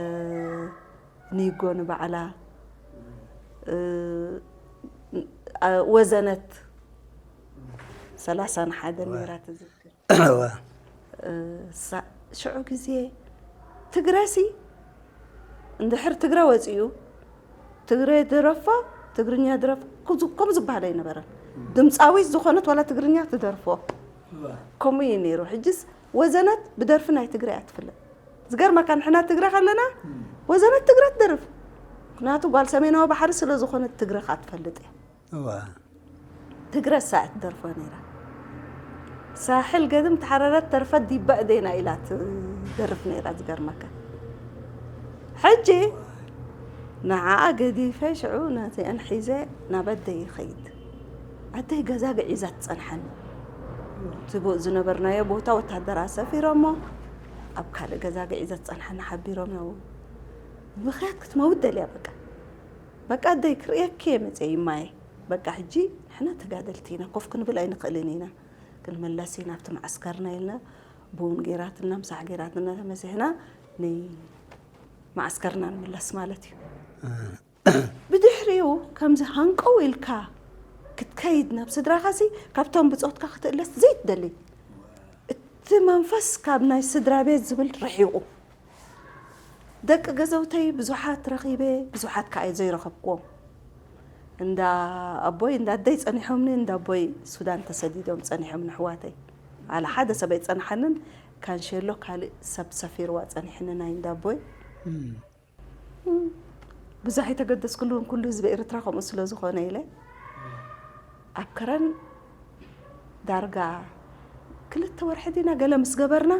ኒጎ ንባዕላ እ፣ እ፣ ወዘነት ሰላሳን ሓደ ነይራ ትዝክር እወ። እ፣ ሳ- ሽዑ ግዜ ትግረሲ እንድሕር ትግረ ወፂኡ ትግረ ድረፎ ትግርኛ ድረፍ ከምኡ ዝበሃል ኣይነበረን ድምፃዊት ዝኾነት ዋላ ትግርኛ ትደርፎ ከምኡ እዩ ነይሩ ሕጅስ ወዘነት ብደርፊ ናይ ትግረ እያ ትፍለጥ ዝገርመካ ንሕና ትግረ ከለና ወዘነት ትግረ ትደርፍ ምክንያቱ ጓል ሰሜናዊ ባሕሪ ስለ ዝኾነት ትግረ ከዓ ትፈልጥ እያ እዋ ትግረ ሳዕ ትደርፎ ነይራ ሳሕል ገድም ተሓረረት ተርፈት ዲበ እዴና ኢላ ትደርፍ ነይራ ዝገርመካ ሕጂ ንዓኣ ገዲፈ ሽዑ ነዚአን ሒዘ ናብ ኣደይ ይኸይድ ኣደይ ገዛ ግዒዛ ትፀንሓኒ እቲ ቦ- ዝነበርናዮ ቦታ ወታደር ኣሰፊሮሞ ኣብ ካልእ ገዛ ግዒዘ ዝጸንሓና ሓቢሮም ያው ምኽያት ክትመውት ደልያ በቃ በቃ ኣደይ ክርእየኪ እየ መፅየ ይማየ በቃ ሕጂ ንሕና ተጋደልቲ ኢና ኮፍ ክንብል ኣይንኽእልን ኢና ክንመለስ ኢና ኣብቲ መዓስከርና ኢልና ቡን ጌራትና ምሳሕ ጌራትና ተመሲሕና ንመዓስከርና ንምለስ ማለት እዩ ብድሕሪኡ ከምዚ ሃንቀው ኢልካ ክትከይድ ናብ ስድራኻሲ ካብቶም ብፆትካ ክትእለስ ዘይትደሊ እቲ መንፈስ ካብ ናይ ስድራ ቤት ዝብል ርሒቑ ደቂ ገዘውተይ ብዙሓት ረኺበ ብዙሓት ከዓ ዘይረኸብክዎም እንዳ ኣቦይ እንዳ ኣደይ ፀኒሖምኒ እንዳ ኣቦይ ሱዳን ተሰዲዶም ፀኒሖም ንሕዋተይ ኣለ ሓደ ሰብ ኣይፀንሓንን ካንሸሎ ካልእ ሰብ ሰፊርዋ ፀኒሕኒ ናይ እንዳ ኣቦይ ብዙሕ ኣይተገደስኩሉን ኩሉ ህዝቢ ኤርትራ ከምኡ ስለ ዝኾነ ኢለ ኣብ ከረን ዳርጋ ክልተ ወርሒ ዲና ገለ ምስ ገበርና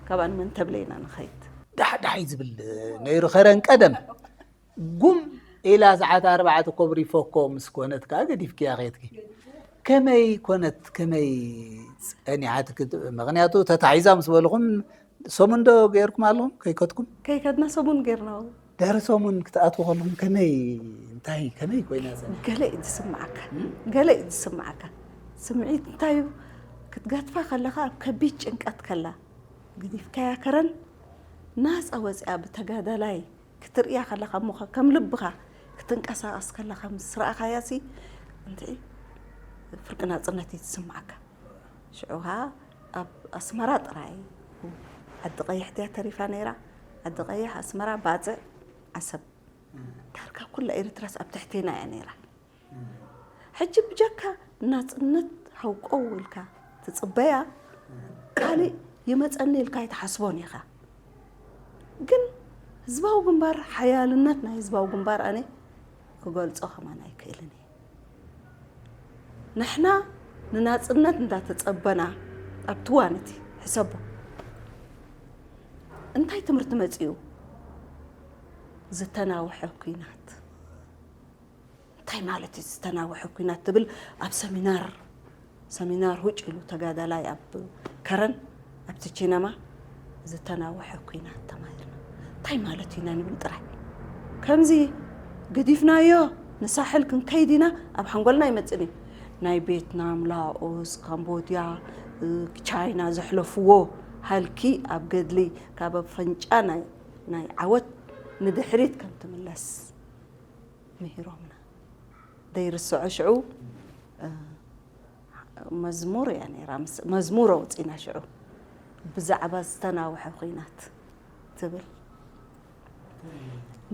ካብኣ ንመን ተብለ ኢና ንኸይድ ዳሕዳሕ እዩ ዝብል ነይሩ ኸረን ቀደም ጉም ኢላ ሰዓት ኣርባዕተ ኮብሪፎ እኮ ምስ ኮነት ከዓ ገዲፍክያ ኸየትኪ ከመይ ኮነት ከመይ ፀኒሓትክ ምክንያቱ ተታሒዛ ምስ በልኹም ሰሙን ዶ ገይርኩም ኣለኹም ከይከድኩም ከይከድና ሰሙን ገይርና ድሕሪ ሰሙን ክትኣትዉ ከለኹም ከመይ እንታይ ከመይ ኮይና ፀኒሓ ገለ እዩ ዝስምዓካ ገለ እዩ ዝስምዓካ ስምዒት እንታይ እዩ ክትገትፋ ከለኻ ኣብ ከቢድ ጭንቀት ከላ ገዲፍካያ ከረን ናፃ ወፂኣ ብተጋዳላይ ክትርእያ ከለኻ እሞ ከም ልብኻ ክትንቀሳቐስ ከለኻ ምስ ረኣኻያ ሲ እንት ፍርቂ ናፅነት እዩ ዝስምዓካ ሽዑ ኸዓ ኣብ ኣስመራ ጥራይ ዓዲ ቀይሕ ድያ ተሪፋ ነይራ ዓዲ ቀይሕ ኣስመራ ባፅዕ ዓሰብ ዳርጋ ኩላ ኤርትራስ ኣብ ትሕቴና እያ ነይራ ሕጂ ብጀካ ናጽነት ሃውቀው ኢልካ ትጽበያ ካሊእ ይመጸኒ ኢልካ ኣይትሓስቦን ኢኻ። ግን ህዝባዊ ግንባር ሓያልነት ናይ ህዝባዊ ግንባር ኣነ ክገልጾ ከማን ኣይክእልን እየ። ንሕና ንናጽነት እንዳተጸበና ኣብቲ ዋን እቲ ሕሰቦ እንታይ ትምህርቲ መጺኡ ዝተናውሐ ኩናት እንታይ ማለት እዩ ዝተናውሐ ኩናት ትብል ኣብ ሰሚናር ሰሚናር ሁጭ ኢሉ ተጋዳላይ ኣብ ከረን ኣብቲ ቺነማ ዝተናውሐ ኩናት ተማሂርና እንታይ ማለት እዩ ኢና ንብል ጥራይ ከምዚ ገዲፍናዮ ንሳሕል ክንከይድ ኢና ኣብ ሓንጎልና ይመፅን እዩ ናይ ቬትናም ላኦስ ካምቦድያ ቻይና ዘሕለፍዎ ሃልኪ ኣብ ገድሊ ካብ ኣፈንጫ ናይ ናይ ዓወት ንድሕሪት ከም ትምለስ ምሂሮምና ደይርስዖ ሽዑ መዝሙር እያ ነራ መዝሙር ኣውፂና ሽዑ ብዛዕባ ዝተናውሐ ኩናት ትብል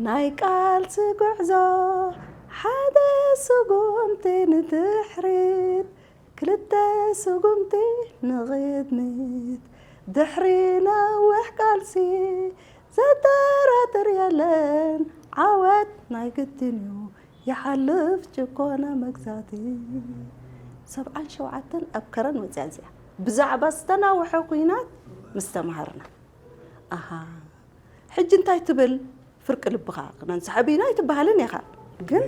ናይ ቃልሲ ጉዕዞ ሓደ ስጉምቲ ንድሕሪት ክልተ ስጉምቲ ንቕድሚት ድሕሪ ነዊሕ ቃልሲ ዘጠራጥር የለን ዓወት ናይ ግድን እዩ ይሓልፍ ጭቆና መግዛእቲ ሰብዓን ሸውዓተን ኣብ ከረን መፅያ እዚኣ ብዛዕባ ዝተናውሐ ኩናት ምስ ተምሃርና ኣሃ ሕጂ እንታይ ትብል ፍርቂ ልብኻ ክነንስሓ ብኢና ኣይትበሃልን ኢኻ ግን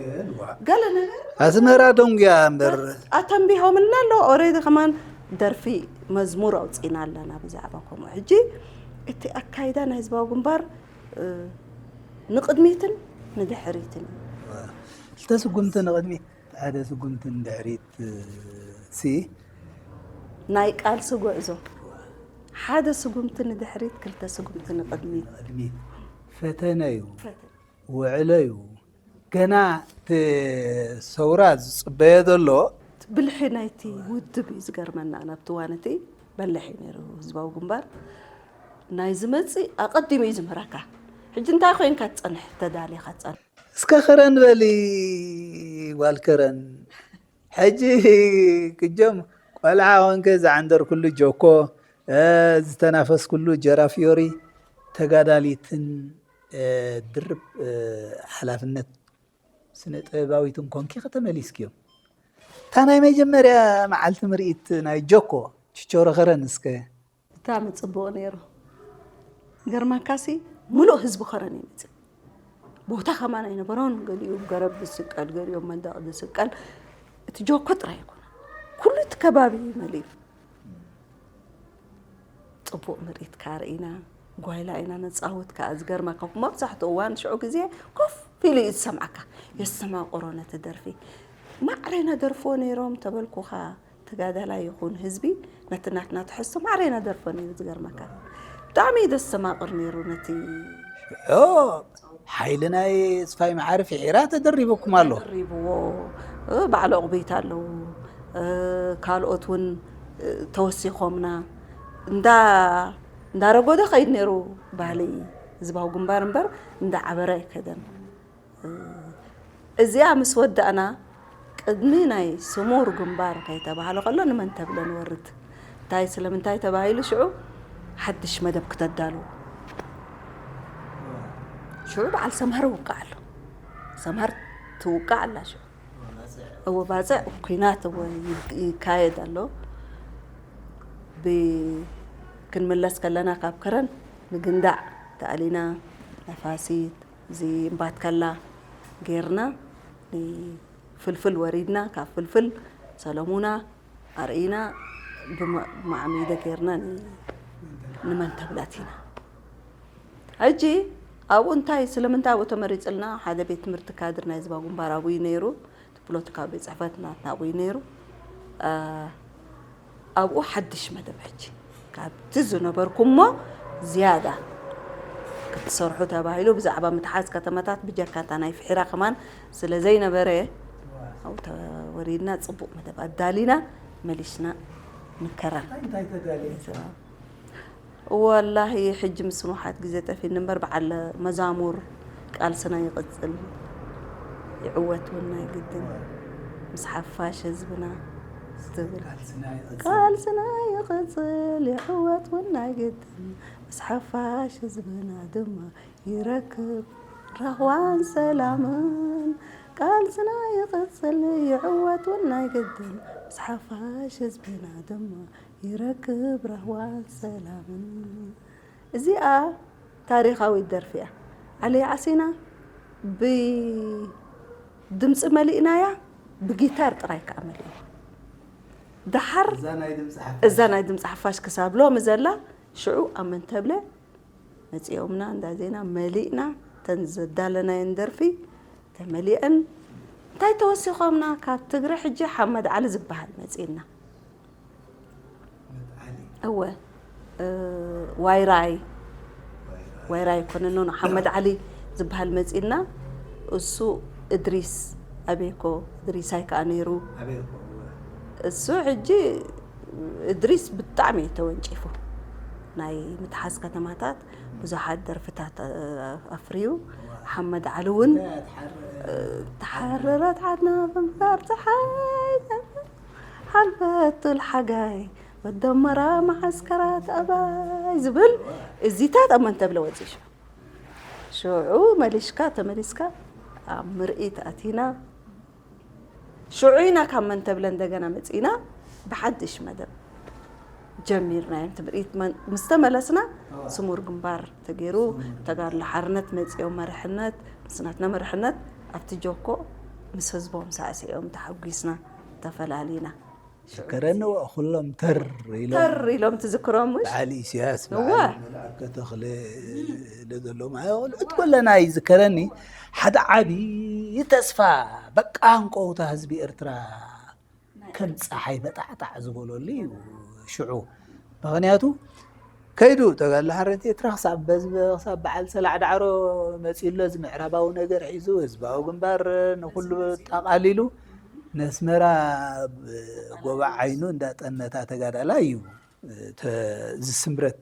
ገለ ነገር ኣስመራ ደንጉያ እምበር ኣተንቢሆምልና ኣሎ ኦሬዲ ከማን ደርፊ መዝሙር ኣውፂና ኣለና ብዛዕባ ከምኡ ሕጂ እቲ ኣካይዳ ናይ ህዝባዊ ግንባር ንቕድሚትን ንድሕሪትን እዩ ክልተ ስጉምቲ ንቕድሚት ሓደ ስጉምቲ ንድሕሪት ሲ ናይ ቃልሲ ጉዕዞ ሓደ ስጉምቲ ንድሕሪት ክልተ ስጉምቲ ንቕድሚት ፈተነ እዩ ውዕሎ እዩ ገና እቲ ሰውራ ዝፅበዮ ዘሎ ብልሒ ናይቲ ውድብ እዩ ዝገርመና ናብቲ ዋን እቲ በልሕ እዩ ነይሩ ህዝባዊ ግንባር ናይ ዝመፅእ ኣቐዲሙ እዩ ዝምህረካ ሕጂ እንታይ ኮይንካ ትፀንሕ ተዳሊኻ ትፀንሕ እስከ ከረን በሊ ጓል ከረን ሕጂ ክጆም ቆልዓ ኮንከ ዝዓንደርኩሉ ጆኮ ዝተናፈስኩሉ ጀራፊዮሪ ተጋዳሊትን ድርብ ሓላፍነት ስነ ጥበባዊትን ኮንኪ ከተመሊስክዮም እታ ናይ መጀመርያ መዓልቲ ምርኢት ናይ ጆኮ ችቾሮ ከረን እስከ ብጣዕሚ ጽቡቕ ነይሩ። ገርማካሲ ምሉእ ህዝቢ ኸረን እዩ መጽእ። ቦታ ከማን ኣይነበሮን። ገሊኡ ገረብ ዝስቀል፣ ገሊኡ መንደቕ ዝስቀል። እቲ ጆኮ ጥራይ ኣይኮነን። ኩሉ እቲ ከባቢ እዩ መሊኡ። ጽቡቕ ምርኢት ከኣ ርኢና፣ ጓይላ ኢና ነጻውት ከኣ። ዝገርመካ፣ መብዛሕትኡ እዋን ሽዑ ግዜ ኮፍ ኢሉ እዩ ዝሰምዓካ፣ የስተማቕሮ ነቲ ደርፊ። ማዕረ ነደርፎ ነይሮም ተበልኩኻ፣ ተጋዳላይ ይኹን ህዝቢ ነቲ ናትና ትሕዝቶ ማዕረ ነደርፎ ነይሩ። ዝገርመካ፣ ብጣዕሚ እዩ ዘስተማቕር ነይሩ ነቲ ኦ፣ ሓይልናይ ጽፋይ መዓርፍ ሒራ ተደሪቡኩም ኣሎ። ተደሪብዎ፣ እ፣ በዓል ዕቑቢት ኣለዉ፣ እ፣ ካልኦት እውን፣ እ፣ ተወሲኾምና። እንዳ-፣ እንዳረጎደ ኸይድ ነይሩ ባህሊ ህዝባዊ ግንባር እምበር፣ እንዳዓበረ ኣይከደን። እ፣ እዚኣ ምስ ወዳእና፣ ቅድሚ ናይ ስሙር ግንባር ከይተባህለ ከሎ፣ ንመን ተብለ ንወርድ? እንታይ፣ ስለምንታይ ተባሂሉ ሽዑ ሓድሽ መደብ ክተዳልዉ? ሽዑ በዓል ሰምሃር ይውቃዕ ኣሎ። ሰምሃር ትውቃዕ ኣላ ሽዑ። እወ፣ ባጽዕ ኲናት እወ ይ-፣ ይካየድ ኣሎ። ብ-፣ ክንምለስ ከለና ካብ ከረን ንግንዳዕ ተኣሊና፣ ነፋሲት፣ እዚ እምባትከላ ጌርና፣ ንፍልፍል ወሪድና፣ ካብ ፍልፍል ሰለሙና ኣርኢና፣ ብማ-፣ ብማዕሚደ ጌርና ን-፣ ንመንተብለት ኢና። ሕጂ ኣብኡ እንታይ፣ ስለምንታይ ኣብኡ ተመሪጽልና? ሓደ ቤት ትምህርቲ ካድር ናይ ህዝባዊ ግንባር ኣብኡ እዩ ነይሩ። እቲ ፖለቲካዊ ቤት ጽሕፈት ናትና ኣብኡ እዩ ነይሩ። አ፣ ኣብኡ ሓድሽ መደብ ሕጂ ካብቲ ዝነበርኩሞ ዝያዳ ክትሰርሑ ተባሂሉ፣ ብዛዕባ ምትሓዝ ከተማታት ብጀካ እታ ናይ ፍሒራ ከማን ስለ ዘይነበረ፣ ኣብኡ ተወሪድና ጽቡቕ መደብ ኣዳሊና መሊስና ንከረን። እንታይ፣ እንታይ ተዳልዩ? ወላሂ ሕጂ ምስ ንውሓት ግዜ ጠፊኒ እምበር፣ በዓል መዛሙር ቃልስና ይቕጽል፣ ይዕወት እውን ናይ ግድን፣ ምስ ሓፋሽ ህዝብና ዝብል። ቃልስና ይቕጽል። ቃልስና ይቕጽል፣ ይዕወት እውን ናይ ግድን፣ ምስ ሓፋሽ ህዝብና ድማ ይረክብ ራህዋን ሰላምን። ቃልስና ይቕጽል፣ ይዕወት እውን ናይ ግድን፣ ምስ ሓፋሽ ህዝብና ድማ ይረክብ ራህዋን ሰላምን። እዚኣ ታሪኻዊት ደርፊ እያ። ዓሊ ዓሲና ብድምፂ መሊእናያ፣ ብጊታር ጥራይ ከኣ መሊእና። ደሓር እዛ ናይ ድምፂ ሓፋሽ። እዛ ናይ ድምፂ ሓፋሽ ክሳብ ሎሚ ዘላ፣ ሽዑ ኣብ መንተብለ መፂኦምና፣ እንዳ ዜና መሊእና፣ እተን ዘዳለናየን ደርፊ ተመሊአን። እንታይ ተወሲኾምና? ካብ ትግረ ሕጂ ሓመድ ዓሊ ዝበሃል መፂእና። እወ፣ እ፣ ዋይራይ፣ ዋይራይ ኣይኮነን፣ ኖ፣ ኖ፣ ሓመድ ዓሊ ዝበሃል መጺእና። እሱ እድሪስ ኣቤኮ፣ እድሪሳይ ከኣ ነይሩ። ኣቤኮ፣ እወ። እሱ ሕጂ እድሪስ ብጣዕሚ እዩ ተወንጪፉ። ናይ ምትሓዝ ከተማታት ብዙሓት ደርፍታት፣ እ፣ ኣፍርዩ። እወ። ሓመድ ዓሊ እውን፣ እንታይ እያ ትሓርር? እ፣ ተሓረረት ዓድና ብምባር ፀሓይ ሓልፈት ጡል ሓጋይ ወደመራ መዓስከራት ኣባይ ዝብል እዚታት ኣብ መንተብለ ወፂ። ሽዑ መሊሽካ ተመሊስካ ኣብ ምርኢት ኣቲና። ሽዑ ኢና ካብ መንተብለ እንደገና መፂና ብሓድሽ መደብ ጀሚርና። እዮም ትምርኢት መን-፣ ምስ ተመለስና ስሙር ግንባር ተገይሩ፣ ተጋድሎ ሓርነት መፂኦም መርሕነት፣ ምስ ናትና መርሕነት ኣብቲ ጆኮ ምስ ህዝቦም ሳዕሲዖም ተሓጒስና ተፈላሊና። ዝከረኒ ወ-፣ ኩሎም ተር ኢሎም። ተር ኢሎም ትዝክሮም፣ ምሽ? በዓል ኢሳያስ፣ እወ። በዓል መልኣከ ተኽለ፣ ለ-፣ ዘለዎም፣ ኣይ፣ ቆልዑት ኮለና ይዝከረኒ። ሓደ ዓቢ ተስፋ፣ በቃ፣ ሃንቀውታ ህዝቢ ኤርትራ ከም ጸሓይ በጣዕጣዕ ዝበለሉ እዩ ሽዑ። ምኽንያቱ፣ ከይዱ ተጋድሎ ሓርነት ኤርትራ ክሳብ በዚ፣ ክሳብ በዓል ሰላዕ ዳዕሮ መጺኡ ኣሎ። እዚ ምዕራባዊ ነገር ሒዙ፣ ህዝባዊ ግንባር ንኹሉ ጠቓሊሉ፣ ነስመራ ኣብ ጎባዕ ዓይኑ እንዳጠነታ ተጋዳላይ እዩ። ተ-፣ እዚ ስምረት፣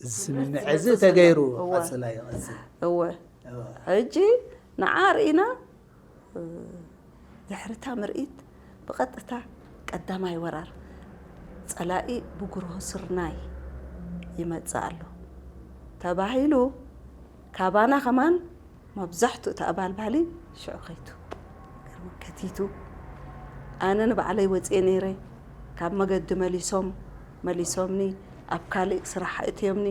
እዚ ስምምዕ እዚ ተገይሩ እወ። ቀጽላ ይቐጽል። እወ። እወ። ሕጂ ንዓ ርኢና፣ እ፣ ድሕሪ እታ ምርኢት ብቐጥታ ቀዳማይ ወራር ጸላኢ ብጉርሆ ስርናይ ይመጽእ ኣሎ ተባሂሉ፣ ካባና ከማን መብዛሕትኡ እቲ ኣባል ባህሊ ሽዑ ከይቱ። ከቲቱ። ኣነ ንባዕለይ ወጽኤ ነይረ። ካብ መገዲ መሊሶም፣ መሊሶምኒ፣ ኣብ ካልእ ስራሕ ኣእትዮምኒ።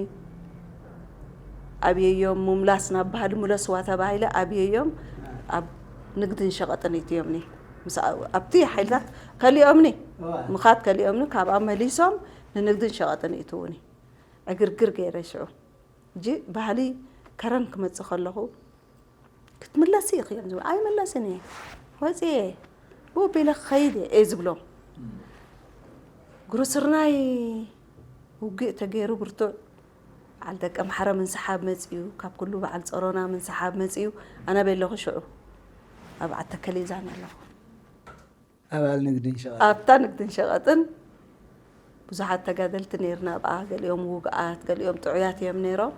ኣብየዮም ምምላስ ናብ ባህሊ ምለስዋ ተባሂለ ኣብየዮም ኣብ ንግድን ሸቐጥን እትዮምኒ። ምስ ኣ-፣ ኣብቲ ሓይልታት ከሊኦምኒ፣ እዋ። ምኻድ ከሊኦምኒ፣ ካብኣ መሊሶም ንንግድን ሸቐጥን እትውኒ። ዕግርግር ገይረ ሽዑ። እጂ ባህሊ ከረን ክመጽእ ከለኹ፣ "ክትምለሲ ኢኺ?" እዮም ዝብሉ። "ኣይምለስን እየ፣ ወጺኤ እየ፣ ብኡ ኣቢለ ክኸይድ እየ" እየ ዝብሎም። ግሩስርናይ ውግእ ተገይሩ ብርቱዕ፣ በዓል ደቀምሓረ ምንስሓብ መጺኡ፣ ካብ ኩሉ በዓል ጸሮና ምንስሓብ መጺኡ። ኣነ በለኹ ሽዑ ኣብ ዓተከሌዛን ኣለኹ። ኣባል ንግድን ሸቐጥ ኣብታ ንግድን ሸቐጥን ብዙሓት ተጋደልቲ ነይርና። ኣብኣ ገሊኦም ውጉኣት፣ ገሊኦም ጥዑያት እዮም ነይሮም።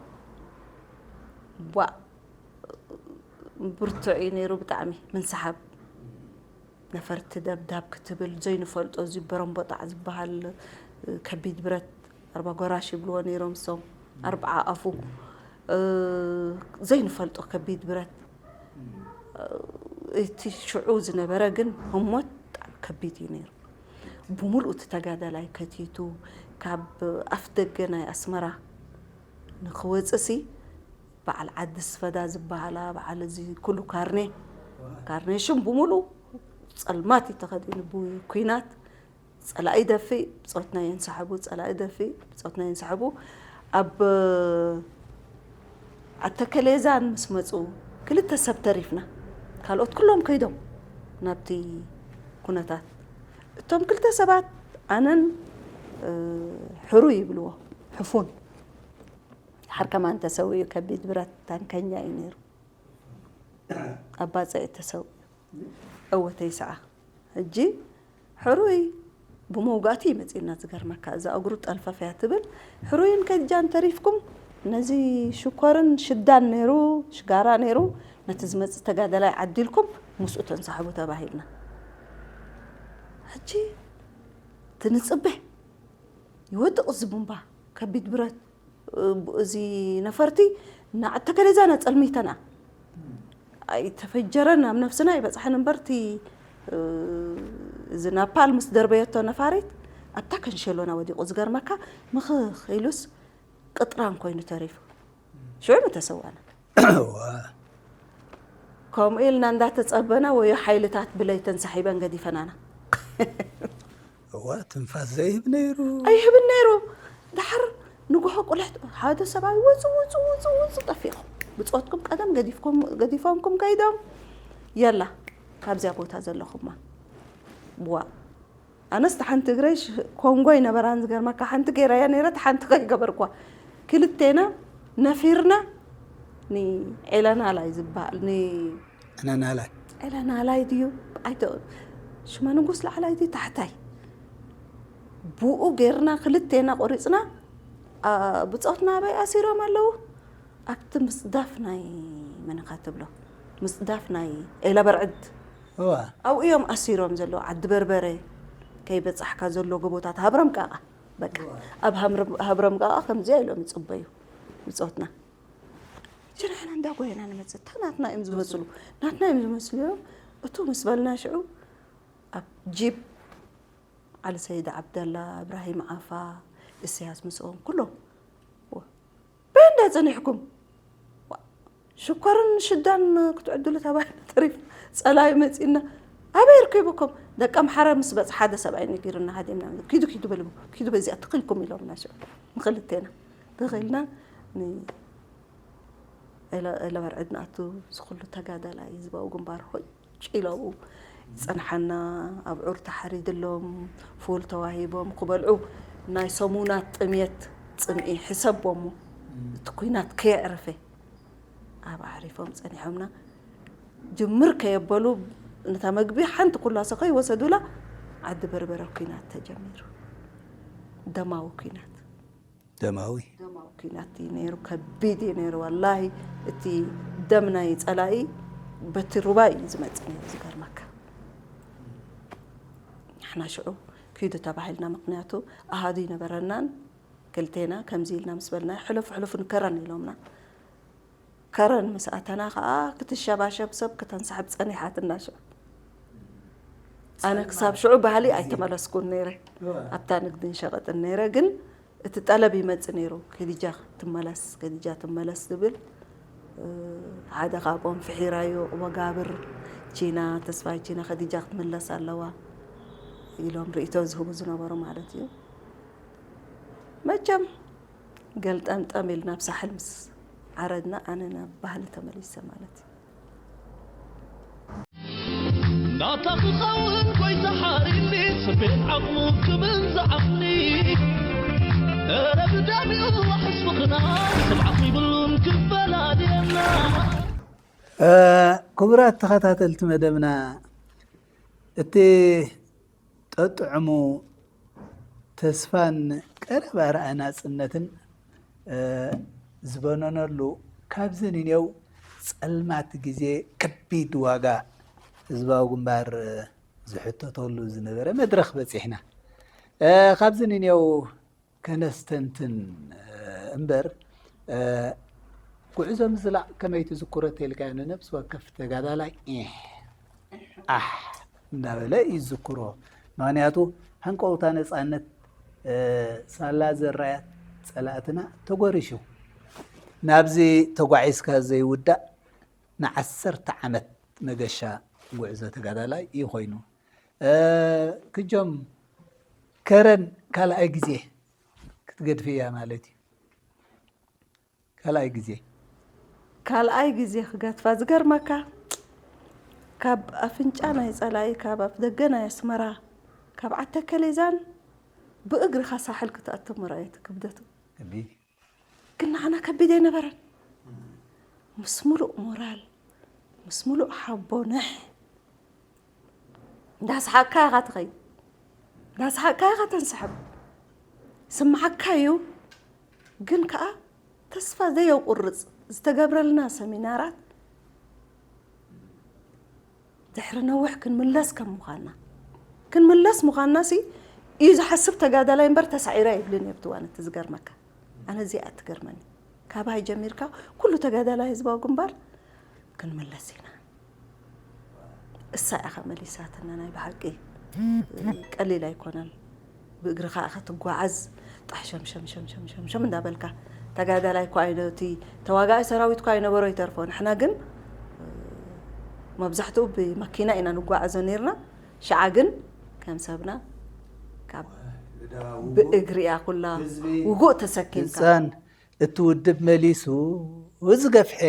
ቧእ ብርቱዕ እዩ ነይሩ ብጣዕሚ ምንስሓብ። ነፈርቲ ደብዳብ ክትብል ዘይንፈልጦ፣ እዚ በረምቦጣዕ ዝበሃል ከቢድ ብረት፣ ኣርባ ጎራሽ ይብልዎ ነይሮም እሶም፣ ኣርብዓ ኣፉ፣ ዘይንፈልጦ ከቢድ ብረት። እቲ ሽዑ ዝነበረ ግን ህሞት ብጣዕሚ ከቢድ እዩ ነይሩ። ብምሉእ እቲ ተጋዳላይ ከቲቱ፣ ካብ ኣፍ ደገ ናይ ኣስመራ ንክወፅእሲ፣ በዓል ዓዲ ስፈዳ ዝበሃላ፣ በዓል እዚ ኩሉ ካርኔ፣ ካርኔሽን ብምሉእ ፀልማት እዩ ተኸዲኑ ብኩናት። ፀላኢ ደፊእ፣ ብፆትና የንሳሕቡ፣ ፀላኢ ደፊእ፣ ብፆትና የንሳሕቡ። ኣብ ኣተከሌዛን ምስ መፁ፣ ክልተ ሰብ ተሪፍና። ካልኦት ኩሎም ከይዶም ናብቲ ኩነታት። እቶም ክልተ ሰባት ኣነን፣ እ፣ ሕሩይ ይብልዎ፣ ሕፉን። ድሓር ከማን ተሰዊኡ፣ ከቢድ ብረት ታንከኛ እዩ ነይሩ። ኣብ ባጽዕ ተሰዊኡ። እወ ተይስዓ። ሕጂ ሕሩይ ብመውጋእቲ እዩ መጺእና፣ ዝገርመካ። እዛ እግሩ ጠልፈፍ እያ ትብል። ሕሩይን ከጃን ተሪፍኩም፣ ነዚ ሽኮርን ሽዳን ነይሩ፣ ሽጋራ ነይሩ፣ ነቲ ዝመጽእ ተጋዳላይ ዓዲልኩም ምስኡ ተንሳሕቡ ተባሂልና። ሕጂ ትንጽበ ይወድቕ እዚ ቡምባ፣ ከቢድ ብረት፣ እ፣ እዚ ነፈርቲ ንዓዲ ተከሌዛን ኣጸልሚተና። ኣይተፈጀረን፣ ኣብ ነፍስና ኣይበጽሐን እምበር፣ እቲ፣ እ፣ እዚ ናፓል ምስ ደርበየቶ ነፋሪት ኣብታ ከንሸሎና ወዲቑ። ዝገርመካ፣ ምኽኽ ኢሉስ ቅጥራን ኮይኑ ተሪፉ። ሽዑ ተሰዋና። እዋ፣ ከምኡ ኢልና እንዳተጸበና፣ ወዮ ሓይልታት ብለይ ተንሳሒበን ገዲፈናና። እዋ፣ ትንፋስ ዘይህብ ነይሩ። ኣይህብን ነይሩ። ድሓር ንጉሆ ቁልሕት ሓደ ሰብኣይ፣ "ውጹ፣ ውጹ፣ ውጹ፣ ውጹ፣ ጠፊእኹም። ብጾትኩም ቀደም ገዲፍኩም፣ ገዲፎምኩም ከይዶም። የላ፣ ካብዚያ ቦታ ዘለኹማ። ዋ." ኣነስ እታ ሓንቲ እግረይ ሽ-፣ ኮንጎ ይነበራን፣ ዝገርመካ፣ ሓንቲ ገይረያ ነይረ፣ እታ ሓንቲ ከይገበርኳ። ክልቴና ነፊርና፣ ንኤለናላይ ዝበሃል፣ ን-፣ ኣናናላይ። ኤለናላይ ድዩ? ኣይተ-፣ ሽመ ንጉስ ላዕላይ ድዩ ታሕታይ? ብኡ ጌርና ክልቴና ቆሪጽና፣ ኣ፣ ብጾትና ኣበይ ኣሲሮም ኣለዉ? ኣብቲ ምስዳፍ ናይ መን ኢኻ ትብሎ? ምስዳፍ ናይ ኤላ በርዕድ። እዋ። ኣብኡ እዮም ኣሲሮም ዘለዉ። ዓዲ በርበረ ከይበጻሕካ ዘሎ ጎቦታት ሃብረም ቃቓ። በቃ። ኣብ ሃምረም-፣ ሃብረም ቃቓ ከምዚኣ ኢሎም ይጽበዩ ብጾትና። ሕጂ ንሕና እንዳጎየና ንመጽእ። እታ ናትና እዮም ዝመስሉ። ናትና እዮም ዝመስሉ እዮም። እቱ ምስ በልና ሽዑ ኣብ ጂፕ ዓሊ ሰይድ ዓብደላ፣ እብራሂም ዓፋ፣ እስያስ ምስኦም ኩሎም። ዋ፣ በይ እንዳ ጸኒሕኩም? ዋ፣ ሽኮርን ሽዳን ክትዕድሉ ተባሂልና ተሪፍና። ጸላኢ መጺእና። ኣበይ ርኪብኩም? ደቂ ኣምሓራ ምስ በጽ-፣ ሓደ ሰብኣይ ነጊሩና ሃዲምና። "ኪዱ፣ ኪዱ በልቡ። ኪዱ በዚኣ ትኽልኩም" ኢሎምና ሽዑ። ንኽልቴና። ተኺልና ን-፣ ኤለ-፣ ኤለበርዕድ ንኣቱ ዝኹሉ ተጋዳላይ ህዝባዊ ግንባር ሆጭ ኢሎም ጸንሓና። ኣብዑር ተሓሪድሎም፣ ፉል ተዋሂቦም ክበልዑ ናይ ሰሙናት ጥምየት ጽምኢ ሕሰቦሞ። እቲ ኲናት ከየዕረፈ ኣብ ኣዕሪፎም ጸኒሖምና። ጅምር ከየበሉ ነታ መግቢ ሓንቲ ኩላሶ ከይወሰዱላ ዓዲ በርበረ ኲናት ተጀሚሩ። ደማዊ ኲናት። ደማዊ። ደማዊ ኲናት እዩ ነይሩ፣ ከቢድ እዩ ነይሩ። ወላሂ እቲ ደም ናይ ጸላኢ በቲ ሩባ እዩ ዝመጽእ ነይሩ፣ ዝገርመካ። ንሕና ሽዑ ኪዱ ተባሂልና፣ ምኽንያቱ ኣሃዱ ይነበረናን፣ ክልቴና ከምዚ ኢልና ምስ በልና፣ ሕለፉ፣ ሕለፉ ንከረን ኢሎምና። ከረን ምስ ኣተና ኸኣ ክትሸባሸብ ሰብ ክተንሳሕብ ጸኒሓትና ሽዑ። ኣነ ክሳብ ሽዑ ባህሊ ኣይተመለስኩን ነይረ። ኣብታ ንግድን ሸቐጥን ነይረ፣ ግን እቲ ጠለብ ይመጽእ ነይሩ። ከዲጃ ትመለስ፣ ከዲጃ ትመለስ ዝብል። እ፣ ሓደ ካብኦም ፍሒራዮ፣ ወጋብር ቺና፣ ተስፋይ ቺና፣ ከዲጃ ክትምለስ ኣለዋ ኢሎም ርእይቶ ዝህቡ ዝነበሩ ማለት እዩ። መቸም ገልጠምጠም ኢልና ኣብ ሳሕል ምስ ዓረድና ኣነ ናብ ባህሊ ተመሊሰ ማለት እዩ። ናታ ክኸውን ጎይታ ሓሪኒ ስቤን ዓቕሙ ክብል ዝዓቕኒ ኧረ ብዳሚኡ ሕስብኽና ስምዓኽ ይብሉን ክፈላልየና። ክቡራት ተኸታተልቲ መደብና፣ እቲ ጠጥዕሙ ተስፋን ቀረባ ርኣይ ናጽነትን ዝበነነሉ፣ ካብዚ ንኔው ጸልማት ግዜ ከቢድ ዋጋ ህዝባዊ ግንባር ዝሕተተሉ ዝነበረ መድረኽ በጺሕና። ካብዚ ንኔው ከነስተንትን እምበር፣ ጉዕዞ ምዝላቕ ከመይ ትዝክሮ ተልካዮ፣ ንነብሲ ወከፍ ተጋዳላይ ኤህ ኣሕ እንዳበለ እዩ ዝዝክሮ። ምኽንያቱ ሃንቀውታ ነጻነት ሳላ ዘራያት ጸላእትና ተጎሪሹ፣ ናብዚ ተጓዒዝካ ዘይውዳእ ንዓሰርተ ዓመት መገሻ ጉዕዞ ተጋዳላይ እዩ ኮይኑ። ክጆም፣ ከረን ካልኣይ ግዜ ክትገድፍያ ማለት እዩ። ካልኣይ ግዜ ካልኣይ ግዜ ክገትፋ ዝገርመካ፣ ካብ ኣፍንጫ ናይ ጸላኢ፣ ካብ ኣፍ ደገ ናይ ኣስመራ፣ ካብ ዓተከሌዛን ብእግርኻ ሳሕል ክትኣቱ ምርኣየት ክብደቱ። ከቢድ እዩ። ግን ንዓና ከቢድ ኣይነበረን። ምስ ሙሉእ ሞራል፣ ምስ ሙሉእ ሓቦ ንሕ እንዳስሓቅካ ኢኻ ትኸይድ፣ እንዳስሓቅካ ኢኻ ተንስሕብ። ስምዓካ እዩ። ግን ከኣ ተስፋ ዘየቁርጽ ዝተገብረልና ሰሚናራት ድሕሪ ነዊሕ ክንምለስ ከም ምዃንና፣ ክንምለስ ምዃንና ሲ እዩ ዝሓስብ ተጋዳላይ እምበር ተሳዒረ ኣይብልን እየ ኣብቲ እዋን እቲ ዝገርመካ። ኣነ እዚኣ እያ ትገርመኒ። ካባይ ጀሚርካ ኩሉ ተጋዳላይ ህዝባዊ ግንባር ክንምለስ ኢና። እሳ ኢኻ መሊሳትና ናይ ብሓቂ። ቀሊል ኣይኮነን። ብእግርኻ ኢኻ ትጓዓዝ። ጣሕ ሸምሸም ሸምሸም ሸምሸም እንዳበልካ ተጋዳላይ እኳ ኣይነ-፣ እቲ ተዋጋኢ ሰራዊት እኳ ኣይነበሮ ይተርፎ። ንሕና ግን መብዛሕትኡ ብመኪና ኢና ንጓዓዞ ነይርና። ሽዓ ግን ከም ሰብና ካብ ብእግሪ እያ ኩላ ውጉእ ተሰኪምካ። ህፃን እቲ ውድብ መሊሱ እዚ ገፍሐ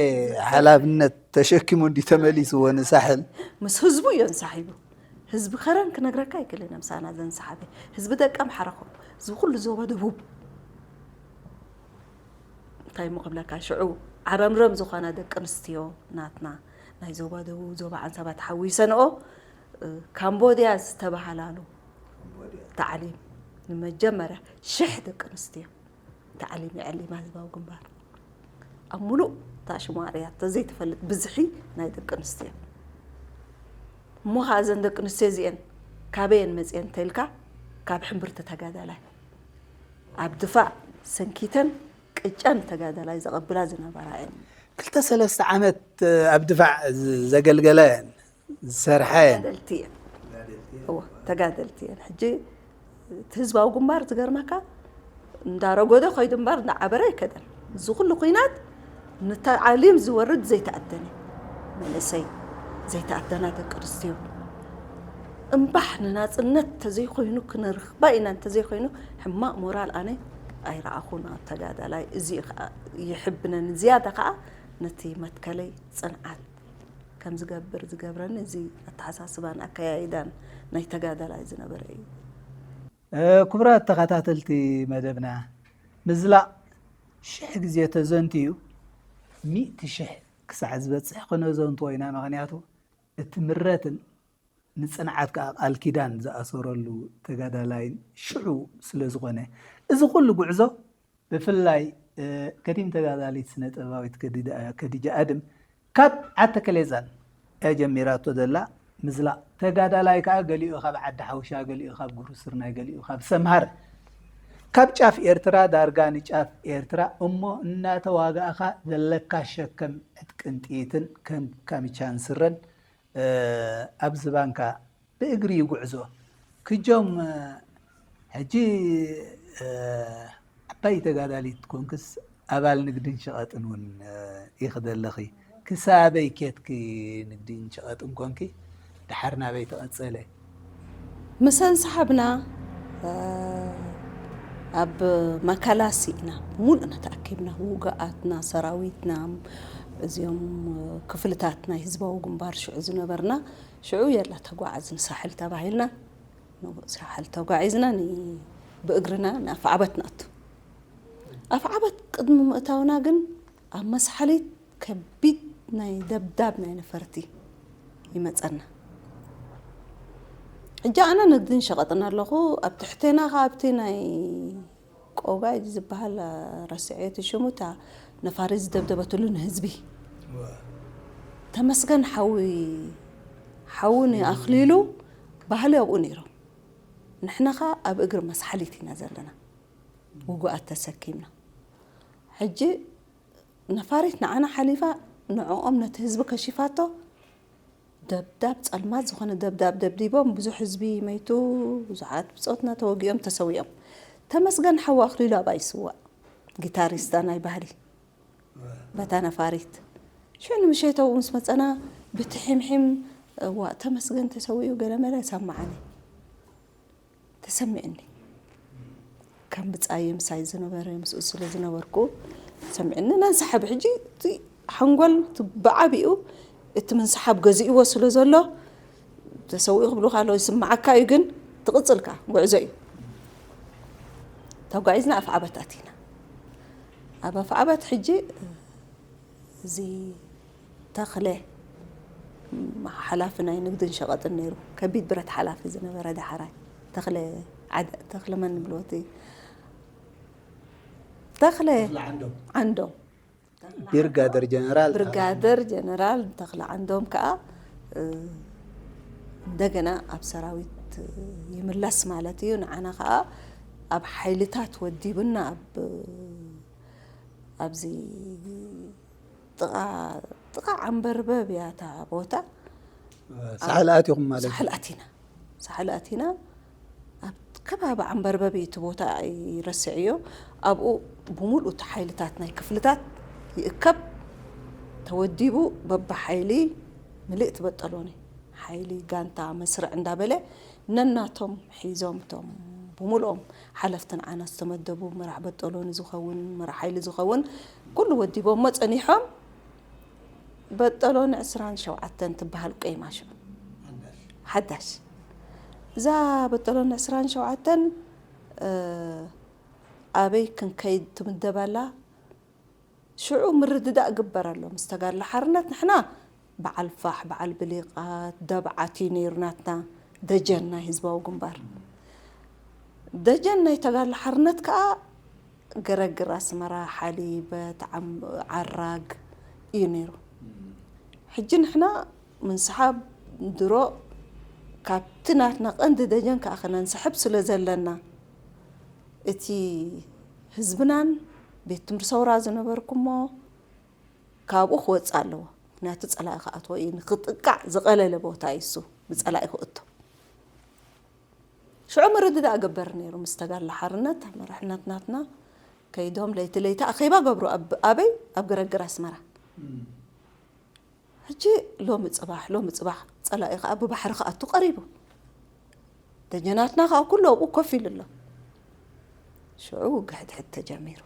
ሓላፍነት ተሸኪሙ እንዲ ተመሊስዎ ንሳሕል። ምስ ህዝቡ እዮ ንሳሒቡ። ህዝቢ ከረን ክነግረካ ኣይክእልን እየ ምሳና ዘንሰሓበ። ህዝቢ ደቀምሓረ ኮ፣ ህዝቢ ኩሉ ዞባ ደቡብ። እንታይ እሞ ክብለካ፣ ሽዑ ዓረምረም ዝኾና ደቂ ኣንስትዮ ናትና፣ ናይ ዞባ ደቡብ፣ ዞባ ዓንሰባ ተሓዊሰንኦ፣ እ፣ ካምቦድያ ዝተባህላሉ ታዕሊም ንመጀመርያ ሽሕ ደቂ ኣንስትዮ ታዕሊም የዕሊማ ህዝባዊ ግንባር። ኣብ ሙሉእ እታ ሽሙ ኣርእያ ተዘይትፈልጥ ብዝሒ ናይ ደቂ ኣንስትዮ። እሞ ኸዓ እዘን ደቂ ኣንስትዮ እዚኤን ካበየን መፅየን እንተኢልካ፣ ካብ ሕምብርቲ ተጋዳላይ ኣብ ድፋዕ ሰንኪተን ቅጫ ንተጋዳላይ ዘቐብላ ዝነበራ እየን። ክልተ ሰለስተ ዓመት ኣብ ድፋዕ ዘገልገላ እየን፣ ዝሰርሓ እየን። ተጋደልቲ እየን። እወ፣ ተጋደልቲ እየን። ሕጂ እቲ ህዝባዊ ግንባር ዝገርመካ እንዳረጎደ ከይዱ እምበር እንዳዓበረ ኣይከደን። እዚ ኩሉ ኲናት ንታዕሊም ዝወርድ ዘይተኣደነ መንእሰይ፣ ዘይተኣደና ደቂ ኣንስትዮ። እምባሕ ንናጽነት እንተዘይኮይኑ፣ ክነርኽባ ኢና እንተዘይኮይኑ፣ ሕማቕ ሞራል ኣነ ኣይረኣኹን ኣብ ተጋዳላይ። እዚ ኸኣ ይሕብነኒ። ዝያዳ ኸኣ ነቲ መትከለይ ጽንዓት ከም ዝገብር ዝገብረኒ እዚ ኣተሓሳስባን ኣከያይዳን ናይ ተጋዳላይ ዝነበረ እዩ። ክቡራት ተኸታተልቲ መደብና፣ ምዝላቕ ሽሕ ግዜ ተዘንትዩ፣ ሚእቲ ሽሕ ክሳዕ ዝበጽሕ ክነዘንትዎ ኢና። ምኽንያቱ እቲ ምረትን ንጽንዓት ከኣ ቃል ኪዳን ዝኣሰረሉ ተጋዳላይን ሽዑ ስለ ዝኾነ፣ እዚ ኩሉ ጉዕዞ ብፍላይ፣ እ፣ ከዲም ተጋዳሊት ስነ ጥበባዊት ከዲዳ-፣ ከዲጃ ኣድም ካብ ዓተከሌዛን እያ ጀሚራቶ ዘላ ምዝላቕ። ተጋዳላይ ከኣ ገሊኡ ካብ ዓዲ ሓውሻ፣ ገሊኡ ካብ ጉሩ ስርናይ፣ ገሊኡ ካብ ሰምሃር፣ ካብ ጫፍ ኤርትራ ዳርጋ ንጫፍ ኤርትራ እሞ እናተዋጋእኻ ዘለካ ሸከም ዕጥቅን ጥይትን ከም ካምቻን ስረን፣ እ፣ ኣብ ዝባንካ ብእግሪ እዩ ጉዕዞ። ክጆም፣ እ፣ ሕጂ፣ እ፣ ዓባይ ተጋዳሊት ኮንክስ ኣባል ንግድን ሸቐጥን እውን፣ እ፣ ኢኺ ዘለኺ። ክሳበይ ኬድኪ ንግድን ሸቐጥን ኮንኪ? ደሓር ናበይ ተቐጸለ? ምሰን ሰሓብና፣ እ፣ ኣብ ማካላሲ ኢና ብምሉእና ተኣኪብና፣ ውጉኣትና፣ ሰራዊትና፣ እዚኦም ክፍልታት ናይ ህዝባዊ ግንባር ሽዑ ዝነበርና፣ ሽዑ የላ ተጓዓዝ ንሳሕል ተባሂልና፣ ንሳሕል ተጓዒዝና ን-፣ ብእግርና ንኣፍዓበት ንኣቱ። ኣፍዓበት ቅድሚ ምእታውና ግን ኣብ መስሓሊት ከቢድ ናይ ደብዳብ ናይ ነፈርቲ ይመጸና። ሕጂ ኣነ ንግድን ሸቐጥን ኣለኹ፣ ኣብ ትሕቴና ከኣ ኣብቲ ናይ ቆባይ ዝበሃል ረስዐዮ እቲ ሽሙ፣ እታ ነፋሪት ዝደብደበትሉ ንህዝቢ። ተመስገን ሓዊ፣ ሓዊ ንኣኽሊሉ ባህሊ ኣብኡ ነይሮም። ንሕና ኸኣ ኣብ እግሪ መስሓሊት ኢና ዘለና፣ ውጉኣት ተሰኪምና። ሕጂ ነፋሪት ንዓና ሓሊፋ ንዕኦም ነቲ ህዝቢ ከሺፋቶ፣ ደብዳብ ጸልማት ዝኾነ ደብዳብ ደብዲቦም፣ ብዙሕ ህዝቢ መይቱ፣ ብዙሓት ብጾትና ተወጊኦም፣ ተሰዊኦም። ተመስገን ሓዊ ኣኽሊሉ ኣብኣ ይስዋእ፣ ጊታሪስታ ናይ ባህሊ፣ በታ ነፋሪት። ሽዑ ንምሸት ኣብኡ ምስ መጸና፣ ብቲ ሒምሒም፣ "እዋእ፣ ተመስገን ተሰዊኡ" ገለመለ ሰማዓኒ። ተሰሚዕኒ። ከም ብጻየ ምሳይ ዝነበረ ምስኡ ስለ ዝነበርኩ ተሰሚዕኒ። ነንሰሓብ ሕጂ እቲ ሓንጎል እቲ ብዓቢኡ እቲ ምንስሓብ ገዚእዎ ስለ ዘሎ፣ ተሰዊኡ ክብሉኻ ኣለዉ ይስምዓካ እዩ፣ ግን ትቕጽል ከኣ ጉዕዞ እዩ። ተጓዒዝና ኣፍዓበት ኣቲና። ኣብ ኣፍዓበት ሕጂ እዚ ተኽለ ሓላፊ ናይ ንግድን ሸቐጥን ነይሩ። ከቢድ ብረት ሓላፊ ዝነበረ ዳሕራይ። ተኽለ ዓድ-፣ ተኽለ መን ንብሎ እቲ? ተኽለ ተኽለ ዓንዶም። ዓንዶም። ብርጋደር ጀነራል። ብርጋደር ጀነራል ተኽለ ዓንዶም ከኣ፣ እ፣ እንደገና ኣብ ሰራዊት ይምለስ ማለት እዩ። ንዓና ከኣ ኣብ ሓይልታት ወዲቡና ኣብ፣ ኣብዚ ጥቓ፣ ጥቓ ዓንበርበብ እያ እታ ቦታ። ሳሕል ኣቲኹም ማለት እዩ። ሳሕል ኣቲና። ሳሕል ኣቲና። ኣብ ከባቢ ዓንበርበብ እዩ እቲ ቦታ፣ ኣይረስዕዮ። ኣብኡ ብምሉእ እቲ ሓይልታት ናይ ክፍልታት ይእከብ። ተወዲቡ በብሓይሊ ምልእቲ በጠሎኒ። ሓይሊ ጋንታ መስርዕ እንዳበለ ነናቶም ሒዞም፣ እቶም ብምሉኦም ሓለፍቲ ንዓና ዝተመደቡ፣ መራሕ በጠሎኒ ዝኸውን፣ መራሕ ሓይሊ ዝኸውን፣ ኩሉ ወዲቦሞ ጸኒሖም። በጠሎኒ ዕስራን ሸውዓተን ትበሃል ቆይማ ሽዑ። ሓዳሽ። እዛ በጠሎኒ ዕስራን ሸውዓተን፣ እ፣ ኣበይ ክንከይድ ትምደብ ኣላ? ሽዑ ምርድዳእ ግበር ኣሎ ምስ ተጋድሎ ሓርነት። ንሕና በዓል ፋሕ፣ በዓል ብሊቓት፣ ደብዓት እዩ ነይሩ ናትና ደጀን ናይ ህዝባዊ ግንባር። ደጀን ናይ ተጋድሎ ሓርነት ከኣ ገረግር ኣስመራ፣ ሓሊበት፣ ዓም-፣ ዓራግ እዩ ነይሩ። ሕጂ ንሕና ምንስሓብ ድሮ ካብቲ ናትና ቀንዲ ደጀን ከኣ ከነንስሕብ ስለ ዘለና፣ እቲ ህዝብናን ቤት ትምህርቲ ሰውራ ዝነበርኩሞ ካብኡ ክወጽእ ኣለዎ። ምኽንያቱ ጸላኢ ክኣትዎ እዩ፣ ንክጥቃዕ ዝቐለለ ቦታ እዩ እሱ፣ ብጸላኢ ክእቶ። ሽዑ ምርድዳእ እገብር ነይሩ ምስ ተጋድሎ ሓርነት፣ መራሕነት ናትና ከይዶም ለይቲ ለይቲ ኣኼባ ገብሩ ኣብ፣ ኣበይ? ኣብ ገረግር ኣስመራ። ሕጂ ሎሚ ጽባሕ፣ ሎሚ ጽባሕ ጸላኢ ከኣ ብባሕሪ ክኣቱ ቀሪቡ። ደጀናትና ከኣ ኩሉ ኣብኡ ኮፍ ኢሉ ኣሎ። ሽዑ ውግእ ሕድሕድ ተጀሚሩ።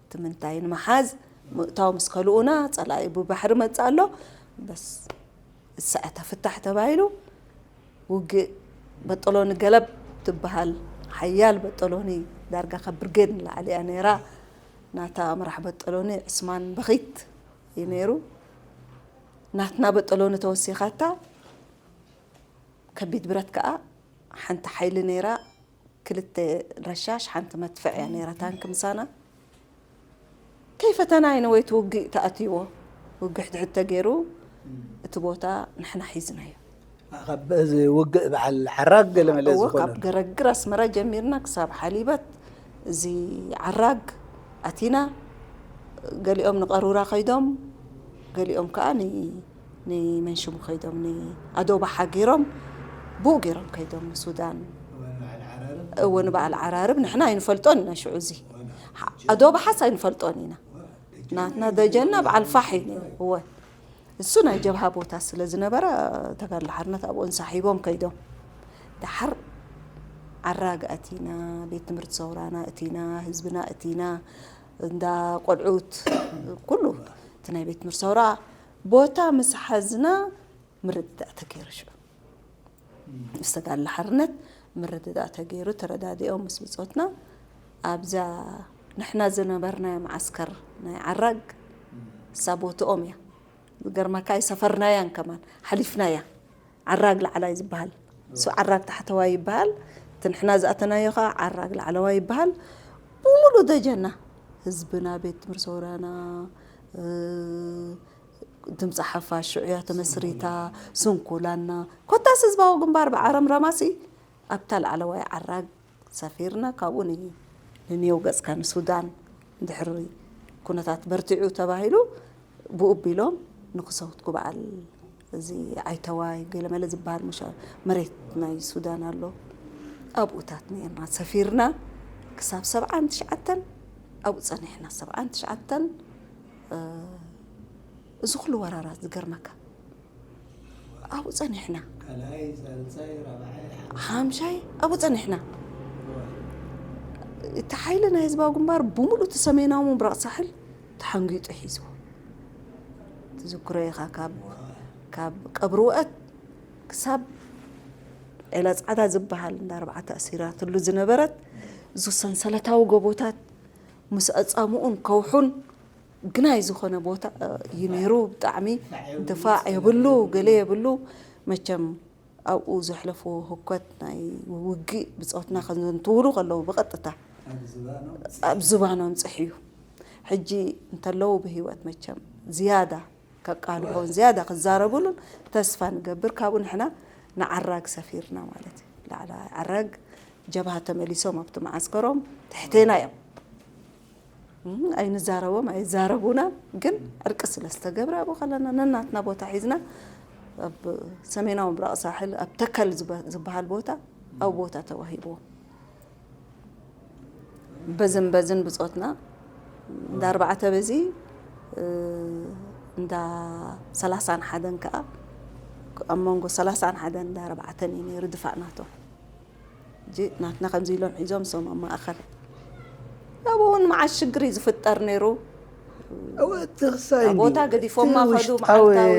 እቲ ምንታይ ንምሓዝ ምእታው ምስ ከልኡና፣ ጸላኢ ብባሕሪ መጽእ ኣሎ። በስ፣ እሰዐ ተፍታሕ ተባሂሉ፣ ውግእ በጠሎኒ ገለብ ትበሃል ሓያል በጠሎኒ፣ ዳርጋ ካብ ብርጌድ ንላዕሊ እያ ነይራ። ናታ መራሕ በጠሎኒ ዕስማን በኺት እዩ ነይሩ። ናትና በጠሎኒ ተወሲኻታ፣ ከቢድ ብረት ከኣ ሓንቲ ሓይሊ ነይራ፣ ክልተ ረሻሽ፣ ሓንቲ መድፍዕ እያ ነይራ፣ ታንክ ምሳና። ከይፈተና ኣይነወይቲ ውግእ ተኣትይዎ። ውግእ ሕድሕድ ተገይሩ፣ እቲ ቦታ ንሕና ሒዝናዮ። ካብ እዚ ውግእ በዓል ሓራግ ገለ መለ እዎ፣ ዝኾነ ካብ ገረግር ኣስመራ ጀሚርና ክሳብ ሓሊበት፣ እዚ ዓራግ ኣቲና፣ ገሊኦም ንቐሩራ ከይዶም፣ ገሊኦም ከኣ ን-፣ ንመንሽሙ ከይዶም፣ ንኣዶ ባሓ ገይሮም፣ ብኡ ገይሮም ከይዶም ንሱዳን። እዎ፣ ንበዓል ዓራርብ ንሕና ኣይንፈልጦን ኢና ሽዑ እዚ። ኣዶ ባሓስ ኣይንፈልጦን ኢና። ናትና ደጀና በዓል ፋሕ እዩ ነይሩ። እወ። እሱ ናይ ጀብሃ ቦታ ስለ ዝነበረ፣ ተጋድሎ ሓርነት ኣብኡ እንሳሒቦም ከይዶም። ደሓር ዓራግ ኣቲና፣ ቤት ትምህርቲ ሰውራና እቲና፣ ህዝብና እቲና፣ እንዳ ቆልዑት ኩሉ እቲ ናይ ቤት ትምህርቲ ሰውራ ቦታ ምስ ሓዝና ምርድዳእ ተገይሩ ሽዑ። ምስ ተጋድሎ ሓርነት ምርድዳእ ተገይሩ፣ ተረዳዲኦም ምስ ብጾትና ኣብዛ ንሕና ዝነበርናዮ መዓስከር ናይ ዓራግ እሳ ቦትኦም እያ። ዝገርመካ ኣይሰፈርናያን ከማን፣ ሓሊፍናያ። ዓራግ ላዕላይ ዝበሃል፣ እሱ ዓራግ ታሕተዋይ ይበሃል። እቲ ንሕና ዝኣተናዮ ኸዓ ዓራግ ላዕለዋይ ይበሃል። ብምሉእ ደጀና ህዝብና፣ ቤት ትምህርቲ ሰውራና፣ እ፣ ድምፂ ሓፋሽ ሽዑ እያ ተመስሪታ፣ ስንኩላና። ኮታስ ህዝባዊ ግንባር ብዓረምረማሲ ኣብታ ላዕለዋይ ዓራግ ሰፊርና፣ ካብኡ ን-፣ ንኒው ገፅካ ንሱዳን ድሕሪ ኩነታት በርቲዑ ተባሂሉ ብኡ ቢሎም ንክሰውትኩ በዓል እዚ ዓይተዋይ ገለመለ ዝበሃል ሙሻ መሬት ናይ ሱዳን ኣሎ። ኣብኡታት ነርና ሰፊርና ክሳብ ሰብዓን ትሽዓተን ኣብኡ ጸኒሕና። ሰብዓን ትሽዓተን፣ እ፣ እዚ ኩሉ ወራራት ዝገርመካ ኣብኡ ጸኒሕና። ካልኣይ፣ ሳልሳይ፣ ራብዓይ፣ ሓምሻይ ኣብኡ ጸኒሕና። እቲ ሓይሊ ናይ ህዝባዊ ግንባር ብምሉእ እቲ ሰሜናዊ ምብራቕ ሳሕል ተሓንጊጡ ሒዝዎ። ትዝክሮ ኢኻ፣ ካብ፣ ካብ ቀብሪ ውአት ክሳብ ዒላ ጻዕዳ ዝበሃል እንዳ ኣርባዕተ ኣሲራትሉ ዝነበረት፣ እዚ ሰንሰለታዊ ጎቦታት ምስ ኣጻምኡን ከውሑን ግናይ ዝኾነ ቦታ፣ እ፣ እዩ ነይሩ። ብጣዕሚ ድፋዕ የብሉ፣ ገለ የብሉ። መቸም ኣብኡ ዘሕለፍዎ ህኮት ናይ ውግእ ብጾትና ከዘንትውሉ ከለዉ ብቐጥታ ኣብ ዝባኖም ጽሕዩ። ሕጂ እንተለዉ ብህይወት መቸም ዝያዳ ከቃልሑን ዝያዳ ክዛረቡሉን ተስፋ ንገብር። ካብኡ ንሕና ንዓራግ ሰፊርና ማለት እዩ። ላዕለዋይ ዓራግ ጀብሃ ተመሊሶም ኣብቲ መዓስከሮም ትሕቴና እዮም። እም፣ ኣይንዛረቦም፣ ኣይዛረቡና፣ ግን ዕርቂ ስለ ዝተገብረ ኣብኡ ከለና ነናትና ቦታ ሒዝና ኣብ ሰሜናዊ ምብራቕ ሳሕል ኣብ ተከል ዝበ-፣ ዝበሃል ቦታ ኣብ ቦታ ተዋሂብዎ። በዝን በዝን ብጾትና እንዳ ኣርባዕተ በዚ፣ እ፣ እንዳ ሰላሳን ሓደን ከኣ ኣብ መንጎ ሰላሳን ሓደን እንዳ ኣርባዕተን እዩ ነይሩ ድፋዕ ናቶም። ሕጂ ናትና ከምዚ ኢሎም ሒዞም፣ እሶም ኣብ ማእኸል። ኣብኡ እውን መዓት ሽግር እዩ ዝፍጠር ነይሩ። እወ፣ እቲ ክሳይ ኣብ ቦታ እንድዩ። ገዲፎማ እቲ ከዱ ውሽጣዊ መዓልታዊ።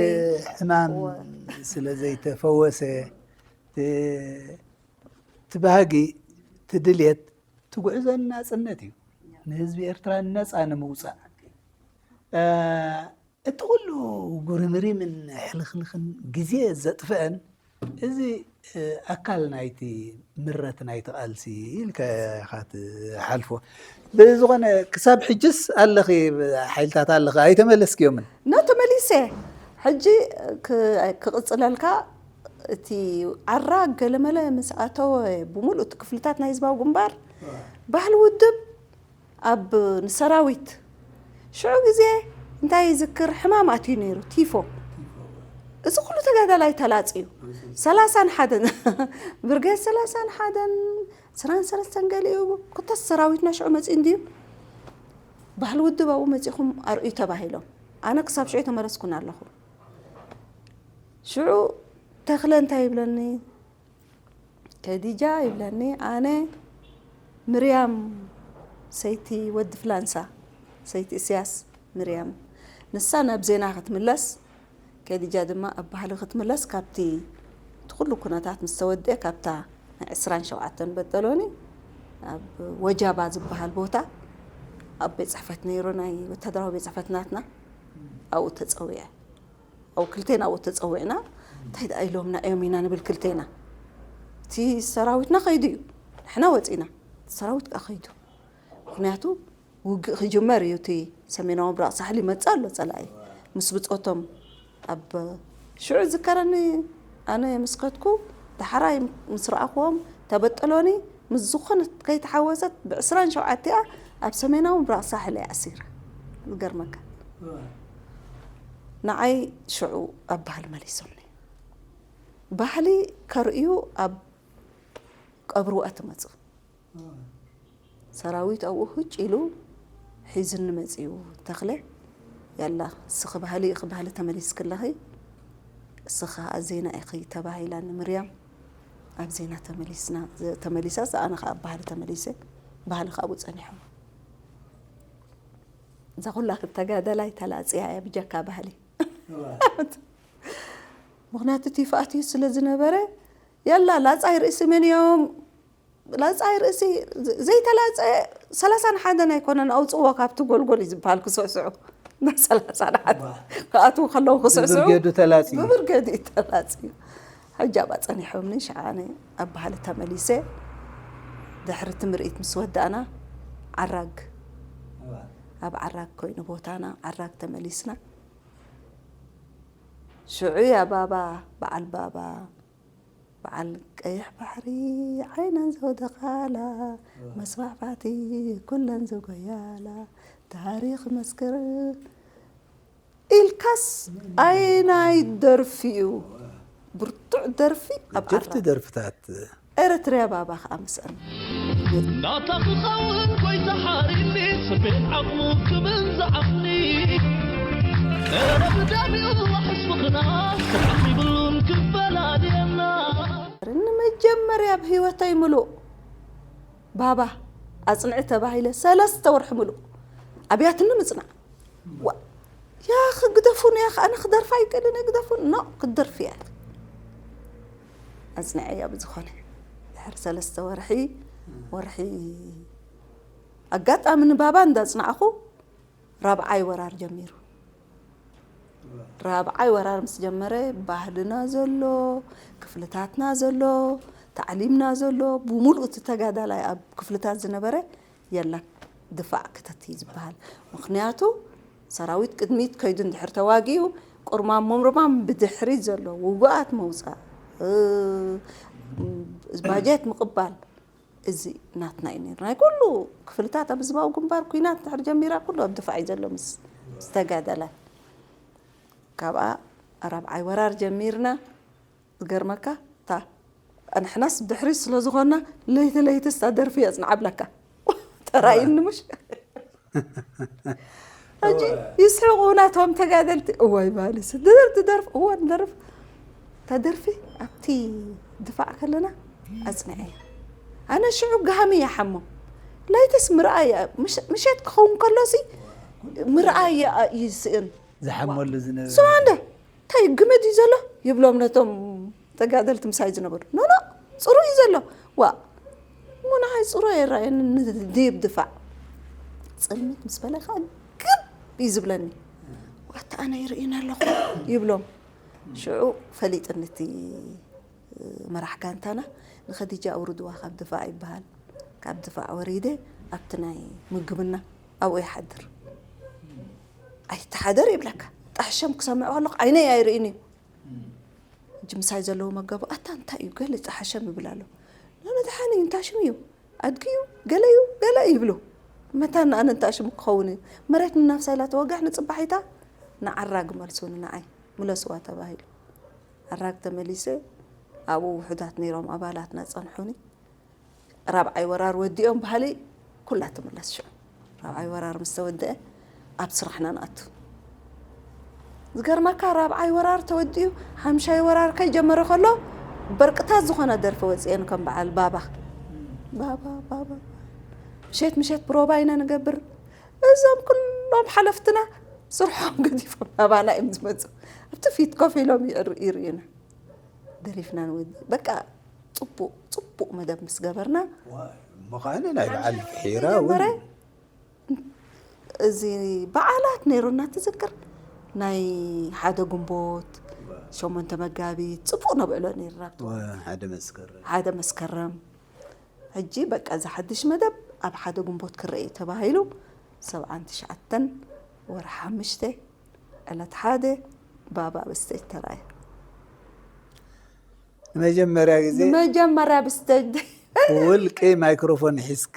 ሕማም እወ። ስለ ዘይተፈወሰ፣ እቲ፣ እቲ ባህጊ፣ እቲ ድልየት፣ እቲ ጉዕዞ ናጽነት እዩ። ንህዝቢ ኤርትራ ነጻ ንምውጻእ። እ፣ እቲ ኩሉ ጉርምሪምን ሕልኽልኽን ግዜ ዘጥፍአን፣ እዚ፣ እ፣ ኣካል ናይቲ ምረት ናይቲ ቃልሲ ኢልካ ኢኻ ትሓልፎ። ብዝኾነ፣ ክሳብ ሕጅስ ኣለኺ፣ ሓይልታት ኣለኺ፣ ኣይተመለስክዮምን? ኖ፣ ተመሊሰ። ሕጂ ክ-፣ ክቕጽለልካ፣ እቲ ዓራ ገለመለ ምስ ኣተወ፣ ብምሉእ እቲ ክፍልታት ናይ ህዝባዊ ግንባር፣ ባህሊ ውድብ ኣብ ንሰራዊት ሽዑ ግዜ እንታይ ይዝክር፣ ሕማም ኣትዩ ነይሩ፣ ቲፎ። እዚ ኩሉ ተጋዳላይ ተላጽዩ። ሰላሳን ሓደን፣ ብርጌድ ሰላሳን ሓደን፣ ዕስራን ሰለስተን ገሊኡ፣ ኮታስ ሰራዊትና ሽዑ መጺኡ እንድዩ። ባህሊ ውድብ ኣብኡ መጺኹም ኣርእዩ ተባሂሎም። ኣነ ክሳብ ሽዑ ተመለስኩን ኣለኹ። ሽዑ ተኽለ እንታይ ይብለኒ? ከዲጃ ይብለኒ፣ ኣነ ምርያም ሰይቲ ወዲ ፍላንሳ፣ ሰይቲ እስያስ ምርያም፣ ንሳ ናብ ዜና ክትምለስ፣ ከዲጃ ድማ ኣብ ባህሊ ክትምለስ፣ ካብቲ እቲ ኩሉ ኩነታት ምስ ተወድአ፣ ካብታ ናይ ዕስራን ሸውዓተን በጠሎኒ ኣብ ወጃባ ዝበሃል ቦታ ኣብ ቤት ጽሕፈት ነይሩ፣ ናይ ወታደራዊ ቤት ጽሕፈት ናትና፣ ኣብኡ ተጸዊዐ። ኣብ ክልቴና ኣብኡ ተጸዊዕና፣ እንታይ ደኣ ኢሎምና እዮም ኢና ንብል ክልቴና። እቲ ሰራዊትና ከይዱ እዩ፣ ንሕና ወጺና፣ እቲ ሰራዊት ከኣ ከይዱ። ምኽንያቱ ውግእ ክጅመር እዩ፣ እቲ ሰሜናዊ ምብራቕ ሳሕል ይመጽእ ኣሎ ጸላኢ። ምስ ብጾቶም ኣብ ሽዑ ዝከረኒ፣ ኣነ ምስ ከድኩ፣ ዳሕራይ ምስ ረኣኽዎም፣ ተበጠሎኒ፣ ምስ ዝኾነት ከይተሓወሰት፣ ብዕስራን ሸውዓቲኣ ኣብ ሰሜናዊ ምብራቕ ሳሕል እያ ኣሲራ። ዝገርመካ። ንዓይ ሽዑ ኣብ ባህሊ መሊሶምኒ። ባህሊ ከርእዩ ኣብ ቀብሪ ውኣት መጹ። ሰራዊት ኣብኡ ህጭ ኢሉ ሒዝኒ መጺኡ። ተኽለ፣ ያላ፣ እስኺ ባህሊ ኢኺ፣ ባህሊ ተመሊስኪ ኣለኺ፣ እስኺ ዜና ኢኺ ተባሂላኒ ምርያም። ኣብ ዜና ተመሊስና፣ ተመሊሳስ ኣነ ከዓ ኣብ ባህሊ ተመሊሰ፣ ባህሊ ካብኡ ጸኒሑ። እዛ ኩላ ተጋዳላይ ተላጽያ እያ ብጀካ ባህሊ። ምኽንያቱ ቲፋእቲ ስለ ዝነበረ፣ የላ ላጻይ ርእሲ መን እዮም? ላጻይ ርእሲ ዘይተላጸየ ሰላሳን ሓደን ኣይኮነን፣ ኣውጽዎ ካብቲ ጎልጎል እዩ ዝበሃል። ክስዕስዑ ሰላሳን ሓደ ክኣትዉ ከለዉ ክስዕስዑ ብብርጌዱ ተላጽዩ። ብብርጌዱ እዩ ተላጽዩ። ሕጂ ኣብኣ ጸኒሖምኒ፣ ሽዓ ኣነ ኣብ ባህሊ ተመሊሰ። ድሕሪ እቲ ምርኢት ምስ ወዳእና ዓራግ፣ ኣብ ዓራግ ኮይኑ ቦታና፣ ዓራግ ተመሊስና። ሽዑ እያ ባባ፣ በዓል ባባ፣ በዓል ቀይሕ ባሕሪ ዓይነን ዘውደቓላ፣ መስፋሕፋሕቲ ኩለን ዘጎያላ፣ ታሪኽ መስክር ኢልካስ ኣይናይ ደርፊ እዩ። ብርቱዕ ደርፊ ኣብ ጀፍቲ ዓራት። ደርፍታት። ኤረትርያ ባባ ከኣ ምስአን። ናታ ክኸውን ጎይታ ሓሪኒ፣ ስቤን ዓቕሙ ክብል ዝዓቕኒ። ረብዳን ይብላሕ ሕስብኽና፣ ስራሕ ይብሉን ክፈላልየና። ንመጀመርያ ኣብ ህይወተይ ምሉእ ባባ ኣጽንዒ ተባሂለ ሰለስተ ወርሒ ምሉእ ኣብያትኒ ምጽናዕ። ዋ፣ ያ ክግደፉን፣ ያ ኣነ ክደርፋ ኣይክእልን፣ ግደፉን። ኖ፣ ክትደርፊ እያ። ኣጽንዐያ ብዝኾነ። ድሕሪ ሰለስተ ወርሒ፣ ወርሒ ኣጋጣሚ ንባባ እንዳጽናዕኹ ራብዓይ ወራር ጀሚሩ። ራብዓይ ወራር ምስ ጀመረ፣ ባህልና ዘሎ፣ ክፍልታትና ዘሎ፣ ታዕሊምና ዘሎ፣ ብምሉእ እቲ ተጋዳላይ ኣብ ክፍልታት ዝነበረ የለን፣ ድፋዕ ክተት እዩ ዝበሃል። ምኽንያቱ ሰራዊት ቅድሚት ከይዱ እንድሕር ተዋጊኡ፣ ቁርማም ምርማም ብድሕሪት ዘሎ ውጉኣት መውፃእ፣ እ፣ ባጀት ምቕባል፣ እዚ ናትና እዩ ነይሩ። ናይ ኩሉ ክፍልታት ኣብ ህዝባዊ ግንባር ኲናት እንድሕር ጀሚራ ኩሉ ኣብ ድፋዕ እዩ ዘሎ ምስ ዝተጋደለ። ካብኣ ራብዓይ ወራር ጀሚርና። ዝገርመካ፣ እታ ንሕናስ ድሕሪት ስለ ዝኾንና፣ ለይቲ ለይትስ እታ ደርፊ የጽንዓ ብለካ። ተራእይኒ ምሽ? ሕጂ ይስሕቑ ናቶም ተጋደልቲ። እዋይ ባልስ፣ ድደር-፣ ትደርፍ፣ እዋ ንደርፍ። እታ ደርፊ ኣብቲ ድፋዕ ከለና ኣጽንዐያ። ኣነ ሽዑ ጋህሚ እያ ሓሞ። ለይትስ ምርኣይ እያ። ምሽ-፣ ምሸት ክኸውን ከሎሲ ምርኣይ እያ ይስእን። ዝሓመሉ ዝነበረ። ስማ እንደ እንታይ ግመድ እዩ ዘሎ? ይብሎም ነቶም ተጋደልቲ ምሳይ ዝነበሩ። ኖ፣ ኖ፣ ጽሩይ እዩ ዘሎ። ዋ፣ እሞ ንዓይ ጽሩይ ኣይረኣየንን፣ ንድብ ድፋዕ። ጽልምት ምስ በለ ከዓ ግብ እዩ ዝብለኒ። ዋታ ኣነ ይርእይን ኣለኹ ይብሎም። ሽዑ ፈሊጥኒ እቲ መራሕ ጋንታና፣ ንኸዲጃ ኣውርድዋ ካብ ድፋዕ ይበሃል። ካብ ድፋዕ ወሪደ ኣብቲ ናይ ምግብና ኣብኡ ይሓድር። ኣይተሓደር ይብለካ። ጣሕሸም ክሰምዕ ከለኹ ዓይነይ ኣይርእን እዩ። ሕጂ ምሳይ ዘለዉ መጋቡ፣ "ኣታ እንታይ እዩ ገለ ጣሕሸም?" ይብል ኣሎ። "ኖ፣ ኖ፣ ደሓን እዩ፣ እንታይ ሽም እዩ? ኣድጊ እዩ? ገለ እዩ? ገለ?" ይብሉ። መታን ኣነ እንታይ ሽም ክኸውን እዩ? መሬት ንናፍሳ ኢላ ተወግሕ ንጽባሒታ ንዓራግ መልሱኒ ንዓይ። ምለስዋ ተባሂሉ። ዓራግ ተመሊሰ፣ ኣብኡ ውሑዳት ነይሮም ኣባላትና ጸንሑኒ። ራብዓይ ወራር ወዲኦም ባህሊ ኩላ ትምለስ ሽዑ። ራብዓይ ወራር ምስ ተወደአ ኣብ ስራሕና ንኣቱ። ዝገርመካ ራብዓይ ወራር ተወዲኡ ሓምሻይ ወራር ከይጀመረ ከሎ በርቅታት ዝኾነ ደርፊ ወፅኤን ከም በዓል ባባ፣ ባባ፣ ባባ። ምሸት ምሸት ፕሮባ ኢና ንገብር። እዞም ኩሎም ሓለፍትና ስርሖም ገዲፎም ናባና እዮም ዝመፁ። ኣብቲ ፊት ኮፍ ኢሎም ይር-፣ ይርእዩና። ደሪፍና ንወዲ-፣ በቃ ጽቡቕ፣ ጽቡቕ መደብ ምስ ገበርና፣ ዋ፣ እሞ ኸኣነ ናይ በዓል ሓምሻይ ፊሒራ እውን ጀመረ። እዚ በዓላት ነይሩና ትዝክር? ናይ ሓደ ግንቦት፣ ዋ። ሸሞንተ መጋቢት፣ ጽቡቕ ነብዕሎ ነይርና። ዋ፣ ሓደ መስከረም። ሓደ መስከረም። ሕጂ በቃ እዚ ሓድሽ መደብ ኣብ ሓደ ግንቦት ክረአ እዩ ተባሂሉ፣ ሰብዓን ትሽዓተን ወርሒ ሓሙሽተ ዕለት ሓደ ባባ ኣብ ስቴጅ ተራእየ። ንመጀመርያ ግዜ ንመጀመርያ ብስቴጅ ውልቂ ማይክሮፎን ሒዝኪ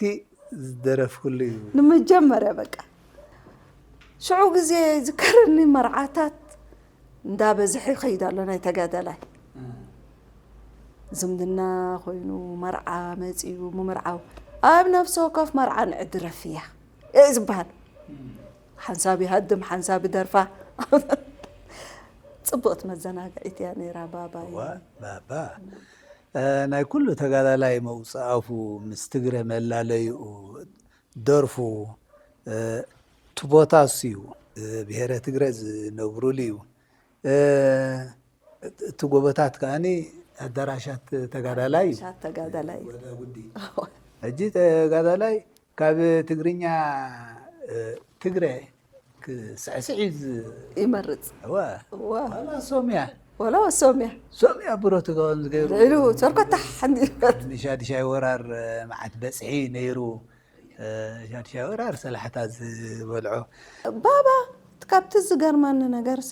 ዝደረፍኩሉ እዩ። ንመጀመርያ በቃ ሽዑ ግዜ ዝከረኒ መርዓታት እንዳበዝሐ ይኸይድ ኣሎ ናይ ተጋዳላይ። ዝምድና ኮይኑ መርዓ መጺኡ ምምርዓው ኣብ ነፍሲ ወከፍ መርዓ ንዕዲ ረፍያ እዩ ዝበሃል። ሓንሳብ ይሃድም፣ ሓንሳብ ይደርፋ። ጽብቕቲ መዘናግዒት እያ ነይራ ባባይ። ዋ፣ ባባ። እ፣ ናይ ኩሉ ተጋዳላይ መውፅእ ኣፉ ምስ ትግረ መላለይኡ ደርፉ፣ እ፣ እቲ ቦታ እሱ እዩ። እ፣ ብሄረ ትግረ ዝነብሩሉ እዩ። እ፣ እቲ ጎቦታት ከኣኒ ኣዳራሻት ተጋዳላይ እዩ። ኣዳራሻት ተጋዳላይ። ወዳ ጉዲ። ሕጂ ተጋዳላይ ካብ ትግርኛ፣ እ፣ ትግረ ክስዕስዕ እዩ ዝ- ይመርጽ። እወ። እወ። ዋላ ሶምያ። ዋላ ሶምያ። ሶምያ ብሮ ትኸውን ዝገይሩ። ልዕሉ ሰርኮታ ሓንዲበት። ንሻድሻይ ወራር፣ እ፣ መዓት በጽሒ ነይሩ። እ፣ ሻድሻይ ወራር ሰላሕታ ዝበልዖ። ባባ፣ ካብቲ ዝገርመኒ ነገርሲ፣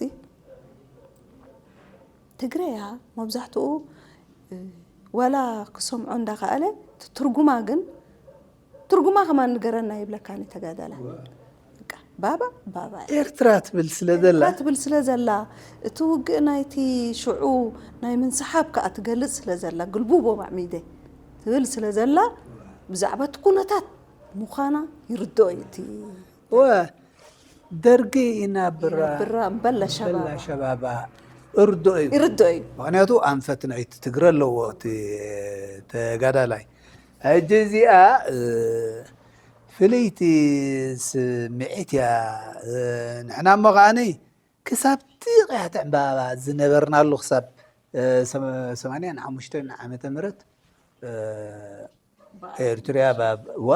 ትግረያ መብዛሕትኡ፣ እ፣ ዋላ ክሰምዖ እንዳኸኣለ፣ እቲ ትርጉማ ግን፣ ትርጉማ ከማን ንገረና ይብለካኒ ተጋዳላይ። በቃ፣ ባባ፣ ባባ እያ። ኤርትራ ትብል ስለ ዘላ። ኤርትራ ትብል ስለ ዘላ፣ እቲ ውግእ ናይቲ ሽዑ ናይ ምንስሓብ ከኣ ትገልጽ ስለ ዘላ፣ ግልቡቦ ማዕሚደ ትብል ስለ ዘላ፣ ብዛዕባ እቲ ኩነታት ምዃና ይርድኦ እዩ እቲ እወ፣ ደርጊ ይናብራ። ይናብራ እምበላ ሸባባ። እምበላ ሸባባ እርዶ እዩ። ይርዶ እዩ። ምኽንያቱ ኣንፈት ናይቲ ትግረ ኣለዎ እቲ ተጋዳላይ። ሕጂ እዚኣ፣ እ፣ ፍልይቲ ስምዒት እያ። እ፣ ንሕና እሞ ከዓኒ ክሳብ እቲ ቅያት ዕምባባ ዝነበርናሉ ክሳብ፣ እ፣ ሰማ-፣ ሰማንያን ሓሙሽተን ዓመተ ምህረት፣ እ፣ ኤርትርያ ባባ፣ ዋ፣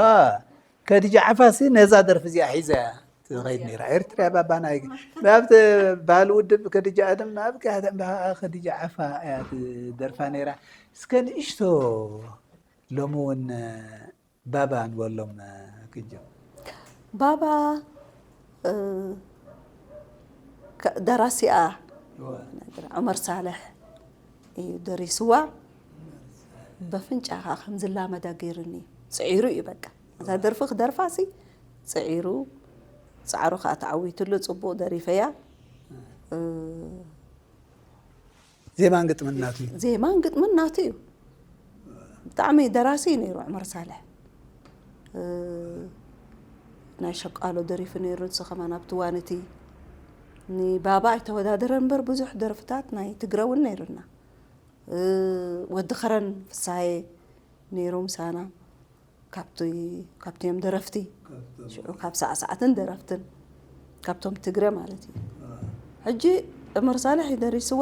ከዲጃ ዓፋሲ ነዛ ደርፊ እዚኣ ሒዛ እያ ትኸይድ ነይራ። ኤርትርያ ባባ ናይ፣ ኣብቲ ባህሊ ውድብ ከዲጃ ኣደም ኣብ ቅያት ዕምባባ ከዲጃ ዓፋ እያ ትደርፋ ነይራ። እስከ ንእሽቶ ሎሚ እውን ባባ ንበሎም ክጀም። ባባ፣ እ፣ ከ-፣ ደራሲኣ እወ። ዑመር ሳልሕ እዩ ደሪስዋ። በፍንጫኻ ከም ዝላመዳ ገይሩኒ። ጽዒሩ እዩ በቃ። እዛ ደርፊ ክደርፋሲ ጽዒሩ፣ ጻዕሩ ከኣ ተዓዊትሉ፣ ጽቡቕ ደሪፈያ። እ፣ ዜማን ግጥምን ናቱ እዩ። ዜማን ግጥምን ናቱ እዩ። ብጣዕሚ ደራሲ እዩ ነይሩ ዑመር ሳልሕ። እ፣ ናይ ሸቃሎ ደሪፉ ነይሩ፣ ንሱ ከማን ኣብቲ እዋን እቲ ንባባ ኣይተወዳደረን እምበር ብዙሕ ደርፍታት ናይ ትግረ እውን ነይሩና። እ፣ ወዲ ኸረን ፍስሃየ ነይሩ ምሳና። ካብቲ፣ ካብቲ እዮም ደረፍቲ። ካብቶም። ሽዑ ካብ ሳዕሳዕትን ደረፍትን፣ ካብቶም ትግረ ማለት እዩ። አ። ሕጂ ዑመር ሳልሕ እዩ ደሪስዋ።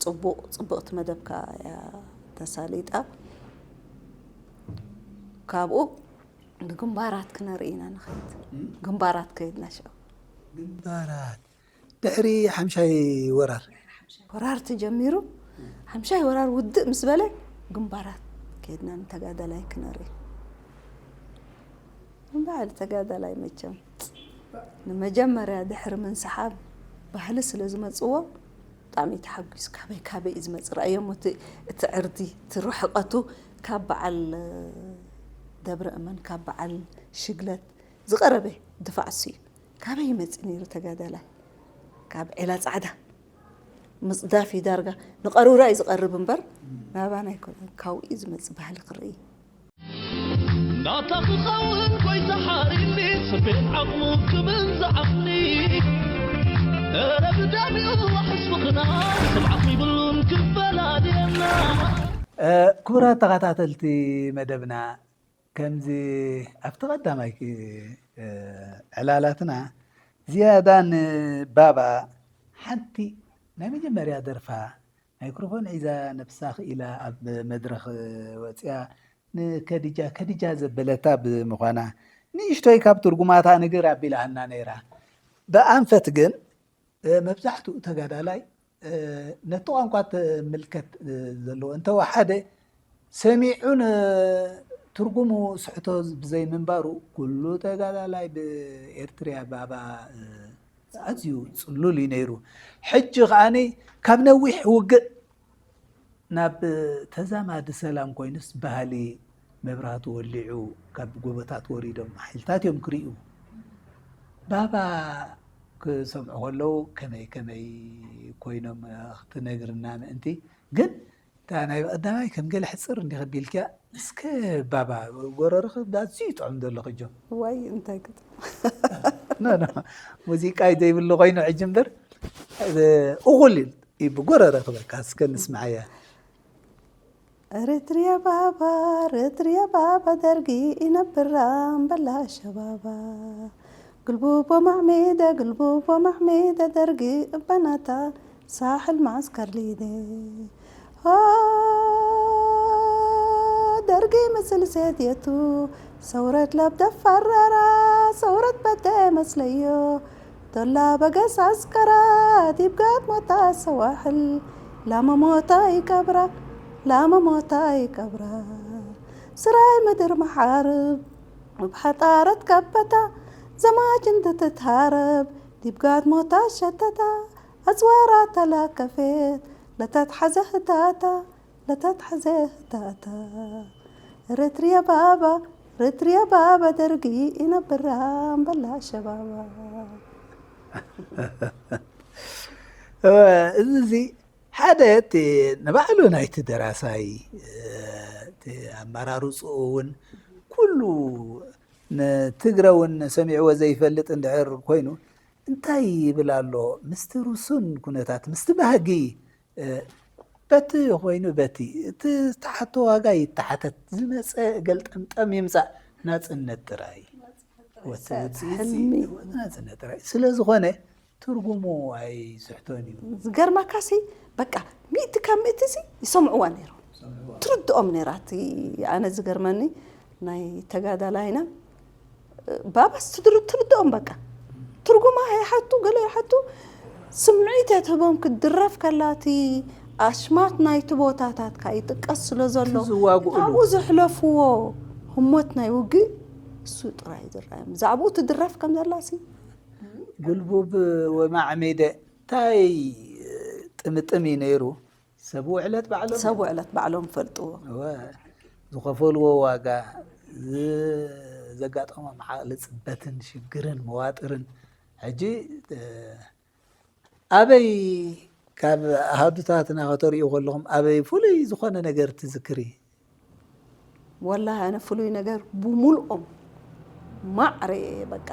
ጽቡቕ፣ ጽብቕቲ መደብካ እያ ተሳሊጣ። ካብኡ ንግንባራት ክነርኢ ኢና ንኸይድ። እም? ግንባራት ከይድና ሽዑ። ግንባራት። ድሕሪ ሓምሻይ ወራር። ወራር ተጀሚሩ፣ ሓምሻይ ወራር ውድእ ምስ በለ፣ ግንባራት ከይድና ንተጋዳላይ ክነርኢ። በዓል ተጋዳላይ መቸም ንመጀመርያ ድሕሪ ምንስሓብ ባህሊ ስለ ዝመጽዎ፣ ብጣዕሚ ተሓጒሱ፣ ካበይ ካበይ እዩ ዝመጽእ? ረኣዮሞ፣ እቲ፣ እቲ ዕርዲ፣ እቲ ርሕቐቱ ካብ በዓል ደብረ እመን፣ ካብ በዓል ሽግለት ዝቐረበ ድፋዕ እሱ እዩ። ካበይ ይመጽእ ነይሩ ተጋዳላይ? ካብ ዒላ ጻዕዳ። ምጽዳፍ እዩ ዳርጋ። ንቐሩራ እዩ ዝቐርብ እምበር፣ ናባና ኣይኮነን። ካብኡ እዩ ዝመጽእ ባህሊ ክርኢ። ናታ ክኸውን ጎይታ ሓሪኒ፣ ስቤን ዓቕሙ ክብል ዝዓቕኒ። እረ ብዳሚኡ ዋሕስ ምኽና፣ ሰብ ዓቕሚ ይብሉን ክፈላልየና። እ፣ ክቡራት ተኸታተልቲ መደብና፣ ከምዚ ኣብቲ ቀዳማይ፣ እ፣ ዕላላትና ዝያዳ ንባባ ሓንቲ ናይ መጀመርያ ደርፋ ማይክሮፎን ሒዛ ነብሳ ክኢላ ኣብ መድረኽ ወፂኣ ንከዲጃ ከዲጃ ዘበለታ ብምዃና ንእሽቶይ ካብ ትርጉማታ ንግር ኣቢላሃና ነይራ። ብኣንፈት ግን እ፣ መብዛሕትኡ ተጋዳላይ፣ እ፣ ነቲ ቋንቋ ትምልከት፣ እ፣ ዘለዎ እንተወሓደ ሰሚዑ ን-፣ ትርጉሙ ስሕቶ ብዘይምንባሩ ኩሉ ተጋዳላይ ብኤርትርያ ባባ፣ እ፣ ኣዝዩ ጽሉል እዩ ነይሩ። ሕጂ ከኣኒ ካብ ነዊሕ ውግእ ናብ ተዛማዲ ሰላም ኮይኑስ፣ ባህሊ መብራህቲ ወሊዑ ካብ ጎቦታት ወሪዶም ሓይልታት እዮም ክርእዩ። ባባ ክሰምዑ ከለዉ ከመይ ከመይ ኮይኖም ክትነግርና ምእንቲ። ግን እታ ናይ ብቐዳማይ ከም ገለ ሕጽር እንዲኺ ኣቢልክያ፣ እስከ ባባ፣ ጎረርኺ ኣዝዩ ጥዑም ዘሎ ክጆ። ዋይ፣ እንታይ ግጥም። ኖ፣ ኖ፣ ሙዚቃ እዩ ዘይብሉ ኮይኑ ሕጂ እምበር፣ እ፣ እኹል እዩ። እዩ ብጎረረ ክበካ፣ እስከ ንስምዓያ። ኤርትርያ ባባ፣ ኤርትርያ ባባ፣ ደርጊ ይነብራ እምበላ ሸባባ። ግልቡቦ ማዕሜደ፣ ግልቡቦ ማዕሜደ፣ ደርጊ እበናታ ሳሕል ማዕስከር ሊደ። ሆ፣ ደርጊ ምስል ሴትየቱ፣ ሰውረት ለብደ ፈረራ፣ ሰውረት በደ መስለዮ። ዶላ በገስ ኣስከራ፣ ዲብ ጋት ሞታ ሰዋሕል፣ ላመ ሞታ ይቀብራ፣ ላመ ሞታ ይቀብራ። ስራይ ምድር መሓርብ፣ እብ ሓጣረት ከበታ፣ ዘማች እንተ ትትሃረብ፣ ዲብ ጋት ሞታ ሸተታ፣ ኣጽዋራ ተላከፌት፣ ለተትሓዘ ህታታ፣ ለተትሓዘ ህታታ። ኤርትርያ ባባ፣ ኤርትርያ ባባ፣ ደርጊ ይነብራ እምበላ ሸባባ። እወ፣ እዚ እዚ ሓደ እቲ ንባዕሉ ናይቲ ደራሳይ፣ እ፣ እቲ ኣመራርፅኡ እውን ኩሉ ንትግረ እውን ሰሚዕዎ ዘይፈልጥ እንድሕር ኮይኑ እንታይ ይብል ኣሎ? ምስቲ ርሱን ኩነታት፣ ምስቲ ባህጊ፣ እ፣ በቲ ኮይኑ በቲ እቲ ዝተሓቶ ዋጋ ይተሓተት፣ ዝመፀ ገልጠምጠም ይምፃእ፣ ናፅነት ጥራይ። ወቲ ውፅኢት ሕልሚ። ናፅነት ጥራይ ስለ ዝኾነ ትርጉሙ ኣይስሕቶን እዩ። ዝገርመካሲ በቃ ሚእቲ ካብ ሚእቲ ሲ ይሰምዕዋ ነይሮም፣ ትርድኦም ነይራ። እቲ ኣነ ዝገርመኒ ናይ ተጋዳላይና ባባስ ትድር- ትርድኦም በቃ ትርጉማ ይሓቱ፣ ገለ ይሓቱ። ስምዒት እያ ትህቦም ክትድረፍ ከላ። እቲ ኣሽማት ናይቲ ቦታታት ከኣ ይጥቀስ ስለ ዘሎ እቲ ዝዋግኡሉ። ካብኡ ዘሕለፍዎ ህሞት ናይ ውግእ እሱ ጥራይ ዝረኣዮም። ብዛዕባኡ ትድረፍ ከም ዘላሲ ጉልቡብ ወማዕሜደ እንታይ ጥምጥም እዩ ነይሩ? ሰብ ውዕለት ባዕሎም ሰብ ውዕለት ባዕሎም ፈልጥዎ። እወ፣ ዝኸፈልዎ ዋጋ፣ ዝ- ዘጋጠሞም ዓቕሊ ፅበትን ሽግርን መዋጥርን። ሕጂ፣ እ፣ ኣበይ ካብ ኣሃዱታትና ከተርእዩ ከለኹም ኣበይ ፍሉይ ዝኾነ ነገር ትዝክሪ? ወላሂ ኣነ ፍሉይ ነገር ብሙሉኦም ማዕረ በቃ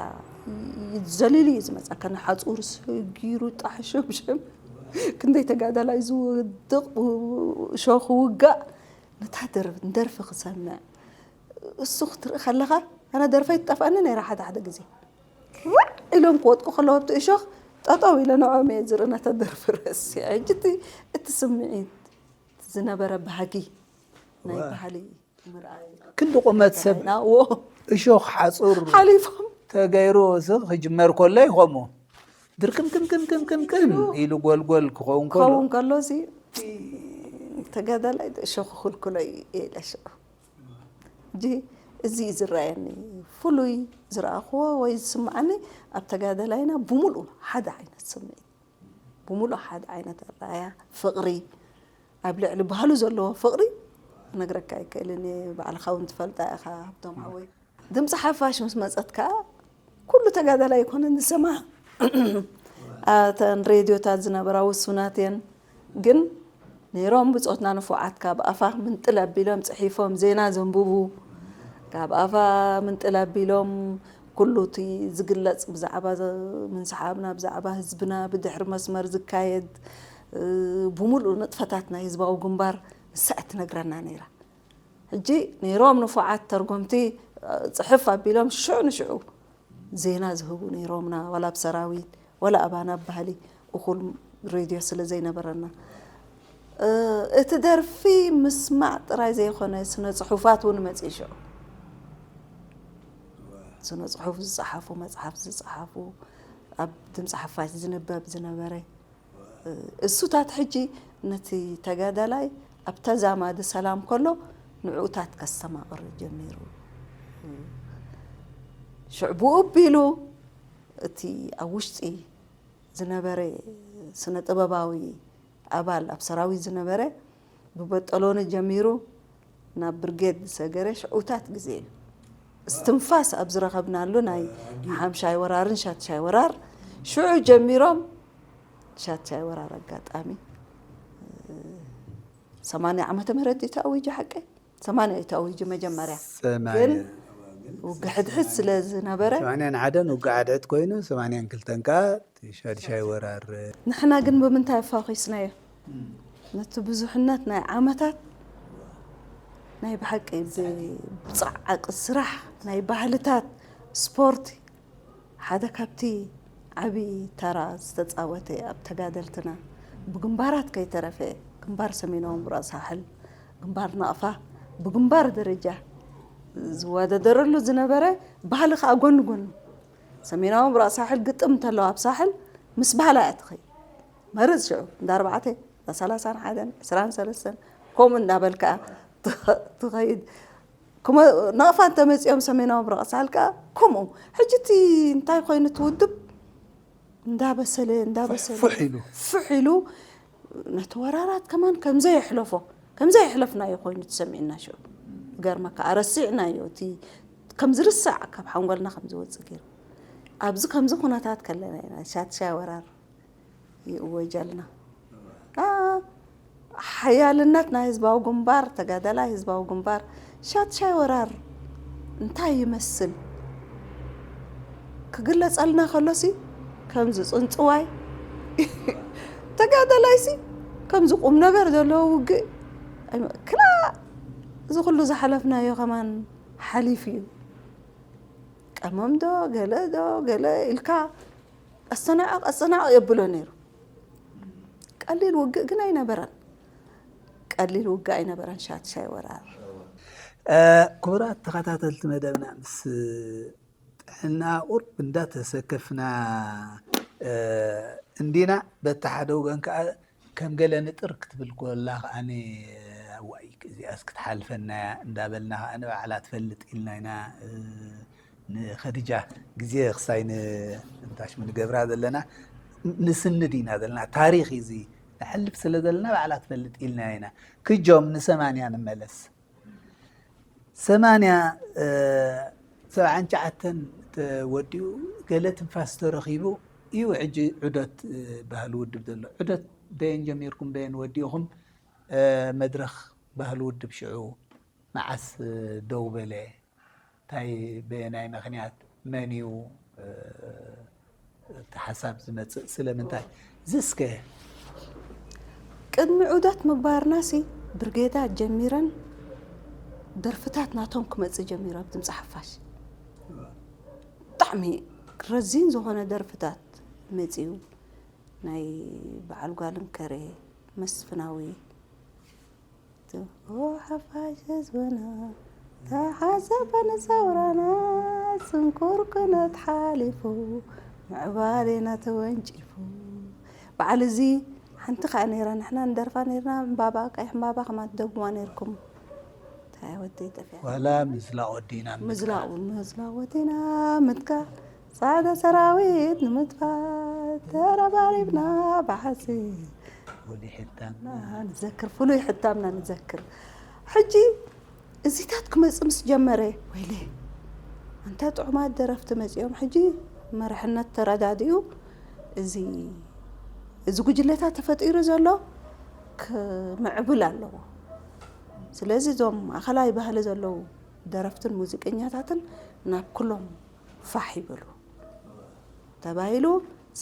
ዘሊሉ እዩ ዝመፀካ። ንሓፁር ሰጊሩ ጣሕሸምሸም ክንደይ ተጋዳላይ ዝወድቕ ሾኽ ውጋእ ነታ ደርፊ ክሰምዕ እሱ ክትርኢ ከለኻ ኣነ ደርፈይ ትጠፍኣኒ ነይራ። ሓደ ሓደ ግዜ ራዕ ኢሎም ክወድቁ ከለዉ ኣብቲ እሾኽ ጠጠው ኢለ ንዕኦም እየ ዝርኢ ነታ ደርፊ ረሲዐ። ሕጂ እቲ እቲ ስምዒት ዝነበረ ባህጊ ናይ ዋ። ባህሊ ምርኣይ ክንዲ ቁመት ሰብ ናዎ እሾኽ ሓፁር ሓሊፎም ተገይሩ ስ ክጅመር ከሎ ይኸሙ ድርቅምቅምቅምቅምቅም ኢሉ ጎልጎል ክኸውን ከሎ ክኸውን ከሎ ሲ ተጋዳላይ እሾኽ ክልኩሎ እዩ ኢለ ሽዑ። ሕጂ እዚ እዩ ዝረኣየኒ ፍሉይ ዝረኣኽዎ ወይ ዝስምዓኒ ኣብ ተጋዳላይና ብሙሉኡ ሓደ ዓይነት ስምዒት ብሙሉእ ሓደ ዓይነት ኣረኣያ ፍቕሪ ኣብ ልዕሊ ባህሉ ዘለዎ ፍቕሪ ክነግረካ ኣይክእልን እየ። ባዕልኻ እውን ትፈልጣ ኢኻ ሃብቶም ሓወይ። ድምፂ ሓፋሽ ምስ መፀት ከዓ ኩሉ ተጋዳላይ ኣይኮነን ዝሰምዓ። እተን ሬድዮታት ዝነበራ ውሱናት እየን። ግን ነይሮም ብፆትና ንፉዓት ካብ ኣፋ ምንጥል ኣቢሎም ፅሒፎም ዜና ዘንብቡ ካብ ኣፋ ምንጥል ኣቢሎም ኩሉ እቲ ዝግለፅ ብዛዕባ ምንስሓብና ብዛዕባ ህዝብና ብድሕሪ መስመር ዝካየድ ብሙሉእ ንጥፈታት ናይ ህዝባዊ ግንባር ንሳ እትነግረና ነይራ። ሕጂ ነይሮም ንፉዓት ተርጎምቲ ፅሕፍ ኣቢሎም ሽዑ ንሽዑ ዜና ዝህቡ ነይሮምና ዋላ ኣብ ሰራዊት ዋላ ኣባና ኣብ ባህሊ እኹል ሬድዮ ስለ ዘይነበረና እቲ ደርፊ ምስማዕ ጥራይ ዘይኮነ ስነ ፅሑፋት እውን መፅኡ ሽዑ ስነ ፅሑፍ ዝፀሓፉ መፅሓፍ ዝፀሓፉ ኣብ ድምፂ ሓፋሽ ዝንበብ ዝነበረ እሱታት ሕጂ ነቲ ተጋዳላይ ኣብ ተዛማዲ ሰላም ከሎ ንዕኡታት ከስተማቕር ጀሚሩ። ሽዕ ብኡ ኣቢሉ እቲ ኣብ ውሽጢ ዝነበረ ስነ ጥበባዊ ኣባል ኣብ ሰራዊት ዝነበረ ብበጠሎኒ ጀሚሩ ናብ ብርጌድ ዝሰገረ ሽዑታት ግዜ እዩ። እስትንፋስ ኣብ ዝረኸብናሉ ናይ ሓምሻይ ወራርን ሻትሻይ ወራር ሽዑ ጀሚሮም ሻትሻይ ወራር ኣጋጣሚ ሰማንያ ዓመተ ምህረት እዩ ተኣዊጁ ሓቀይ ሰማንያ እዩ ተኣዊጁ መጀመርያ ግን ውግእ ሕድሕድ ስለ ዝነበረ ሰማንያን ሓደን ውግእ ሓድሕድ ኮይኑ ሰማንያን ክልተን ከዓ ሻድሻይ ወራር ንሕና ግን ብምንታይ ኣፋኺስናዮ ነቲ ብዙሕነት ናይ ዓመታት ናይ ብሓቂ ብጻዕቂ ስራሕ ናይ ባህልታት ስፖርት ሓደ ካብቲ ዓቢ ተራ ዝተጻወተ ኣብ ተጋደልትና ብግንባራት ከይተረፈ ግንባር ሰሜናዊ ምብራቕ ሳሕል ግንባር ናቕፋ ብግንባር ደረጃ ዝወዳደረሉ ዝነበረ ባህሊ ከኣ ጎኒ ጎኒ ሰሜናዊ ምብራቕ ሳሕል ግጥም እንተለዋ ኣብ ሳሕል ምስ ባህላ እያ ትኸይድ። መርጽ ሽዑ እንዳ ኣርባዕተ እንዳ ሰላሳን ሓደን ዕስራን ሰለስተን ከምኡ እንዳበልካ ትኸይድ። ናቕፋ እንተመፂኦም ሰሜናዊ ምብራቕ ሳሕል ከዓ ከምኡ። ሕጂ እቲ እንታይ ኮይኑ እቲ ውድብ እንዳበሰለ እንዳበሰለ ፍሕ ኢሉ ፍሕ ኢሉ ነቲ ወራራት ከማን ከምዘየሕለፎ ከምዘየሕለፍናዮ ኮይኑ ተሰሚዕና ሽዑ። ገርመካ ኣረሲዕናዮ እቲ ከምዝርሳዕ ካብ ሓንጎልና ከምዝወፅእ ገይሩ ኣብዚ ከምዚ ኩነታት ከለና ኢና ሻትሻይ ወራር ይእወጀልና። ሓያልነት ናይ ህዝባዊ ግንባር ተጋዳላይ ህዝባዊ ግንባር ሻትሻይ ወራር እንታይ ይመስል ክግለፀልና ከሎሲ ከምዚ ፅንፅዋይ ተጋዳላይሲ ከምዚ ቁም ነገር ዘለዎ ውግእ ክላ እዚ ኩሉ ዝሓለፍናዮ ከማን ሓሊፉ እዩ። ቀመም ዶ ገለ ዶ ገለ ኢልካ ቀስተናዕቕ ቀስተናዕቕ የብሎ ነይሩ። ቀሊል ውግእ ግን ኣይነበረን። ቀሊል ውግእ ኣይነበረን ሻትሻይ ወራር። ክቡራት ተኸታተልቲ መደብና ምስ ጥዕና ቁርብ እንዳተሰከፍና እንዲና። በቲ ሓደ ወገን ከዓ ከም ገለ ንጥር ክትብል ኮላ ከዓኒ ዋይ እዚኣስ ክትሓልፈናያ እንዳበልና ከዓኒ ባዕላ ትፈልጥ ኢልና ኢና ንኸድጃ ግዜ ክሳይ ንእንታሽሙ ንገብራ ዘለና ንስንድ ኢና ዘለና። ታሪኽ እዚ ንሕልፍ ስለ ዘለና ባዕላ ትፈልጥ ኢልና ኢና። ክጆም ንሰማንያ ንመለስ። ሰማንያ ሰብዓን ትሽዓተን ተወዲኡ ገለ ትንፋስ ተረኺቡ እዩ ሕጂ ዑደት ባህሊ ውድብ ዘሎ። ዑደት በየን ጀሚርኩም በየን ወዲእኹም? መድረኽ ባህሊ ውድብ ሽዑ መዓስ ደው በለ? እንታይ በየናይ ምኽንያት መን እዩ እቲ ሓሳብ ዝመፅእ ስለምንታይ? እዚ እስከ ቅድሚ ዑደት ምግባርናሲ ብርጌዳት ጀሚረን ደርፍታት ናቶም ክመፅእ ጀሚሩ ኣብ ድምፂ ሓፋሽ ብጣዕሚ ረዚን ዝኾነ ደርፍታት መፂኡ ናይ በዓል ጓልን ከሬ መስፍናዊ ሓፋሽ ህዝብና ተሓሰበ ንሰውራና ስንኩር ኩነት ሓሊፉ ምዕባሌና ተወንጪፉ በዓል እዚ ሓንቲ ከዓ ነይራ ንሕና ንደርፋ ነይርና እምባባ ቀይሕ እምባባ ከማ ትደግሙዋ ነይርኩም እንታይ ወደይ ጠፊያ ዋላ ምዝላቕ ወዲና ምዝላቕ ምዝላቕ ወዲና ምትካ ጻዕዳ ሰራዊት ንምጥፋእ ተረባሪብና ብሓሲብ ፍሉይ ሕታም ንዘክር ፍሉይ ሕታምና ንዘክር ሕጂ እዚታት ክመጽእ ምስ ጀመረ ወይለ ኣንታ ጥዑማት ደረፍቲ መጺኦም ሕጂ መርሕነት ተረዳዲኡ እዚ እዚ ጉጅለታት ተፈጢሩ ዘሎ ክምዕብል ኣለዎ ስለዚ እዞም ማእኸላይ ባህሊ ዘለዉ ደረፍትን ሙዚቀኛታትን ናብ ኩሎም ፋሕ ይበሉ ተባሂሉ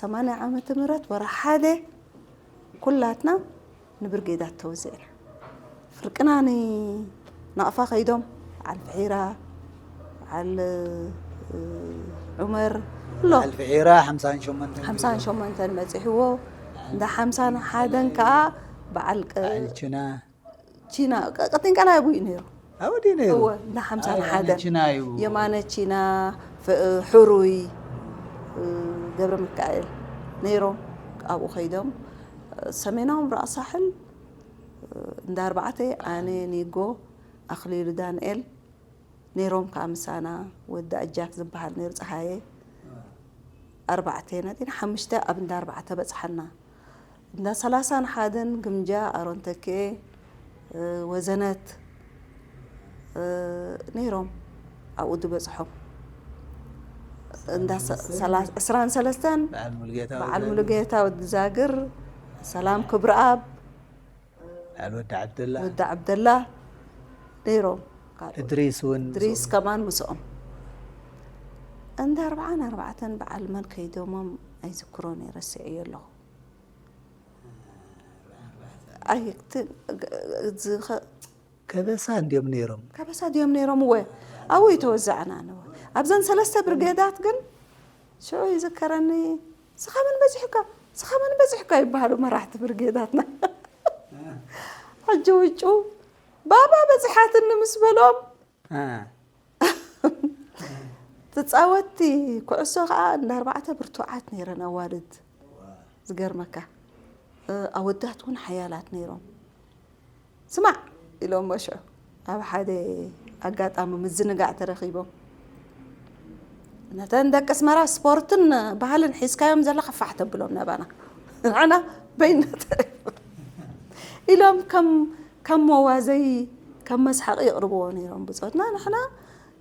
ሰማንያ ዓመተ ምህረት ወርሒ ሓደ ኩላትና ንብርጌዳት ተወዚዕና ፍርቅና ንናቕፋ ከይዶም በዓል ፍሒራ በዓል ዑመር ኣሎ በዓል ፍሒራ ሓምሳን ሸሞንተን ሓምሳን ሸሞንተን በፂሕዎ እንዳ ሓምሳን ሓደን ከዓ በዓል በዓል ችና ቺና ቀ- ቀጢን ቀላይ ኣቡኡ እዩ ነይሩ። ኣብኡ ድዩ ነይሩ? እወ፣ እንዳ ሓምሳን ሓደን። ቺና እዩ። የማነ ቺና፣ ፍ- ሕሩይ፣ እ፣ ገብረ ሚካኤል ነይሮም። ኣብኡ ከይዶም እ፣ ሰሜናዊ ምብራቕ ሳሕል እ፣ እንዳ ኣርባዕተ ኣነ፣ ኒጎ፣ ኣኽሊሉ ዳንኤል ነይሮም። ከዓ ምሳና ወዲ ኣጃክ ዝበሃል ነይሩ፣ ፀሃየ ኣርባዕተ ኢና ዲና ሓሙሽተ ኣብ እንዳ ኣርባዕተ በፅሓና። እንዳ ሰላሳን ሓደን ግምጃ ኣሮን ተክኤ ወዘነት ነይሮም ኣብኡ ዝበፅሖም እንዳ ዕስራን ሰለስተን በዓል ሙሉጌታ ወዲ ዛግር ሰላም ክብረኣብ በዓል ወዲ ዓብደላ ወዲ ዓብደላ ነይሮም ካልኦት እድሪስ እውን እድሪስ ከማን ምስኦም እንዳ ኣርብዓን ኣርባዕተን በዓል መን ከይዶሞም ኣይዝክሮን እየ ረሲዐዮ ኣለኹ ኣይክትን እዚ ኸ- ከበሳ እንድዮም ነይሮም። ከበሳ ድዮም ነይሮም? እወ፣ ኣብኡ እዩ ተወዛዕና። ንወ ኣብዘን ሰለስተ ብርጌዳት ግን ሽዑ ይዝከረኒ። ስኻ መን በዚሕካ? ስኻ መን በዚሕካ ይበሃሉ መራሕቲ ብርጌዳትና። ሕጂ ውጩ ባባ በዚሓትኒ ምስ በሎም፣ ተፃወትቲ ኩዕሶ ከዓ እንዳ ኣርባዕተ ብርቱዓት ነይረን ኣዋልድ። ዝገርመካ፣ ኣወዳት እውን ሓያላት ነይሮም። ስማዕ ኢሎሞ ሽዑ ኣብ ሓደ ኣጋጣሚ ምዝንጋዕ ተረኺቦም፣ ነተን ደቂ ኣስመራ ስፖርትን ባህልን ሒዝካዮም ዘለኻ ፋሕ ተብሎም ናባና። ንሕና በይና ተሪፉ ኢሎም ከም ከም መዋዘይ ከም መስሓቂ የቕርብዎ ነይሮም ብፆትና። ንሕና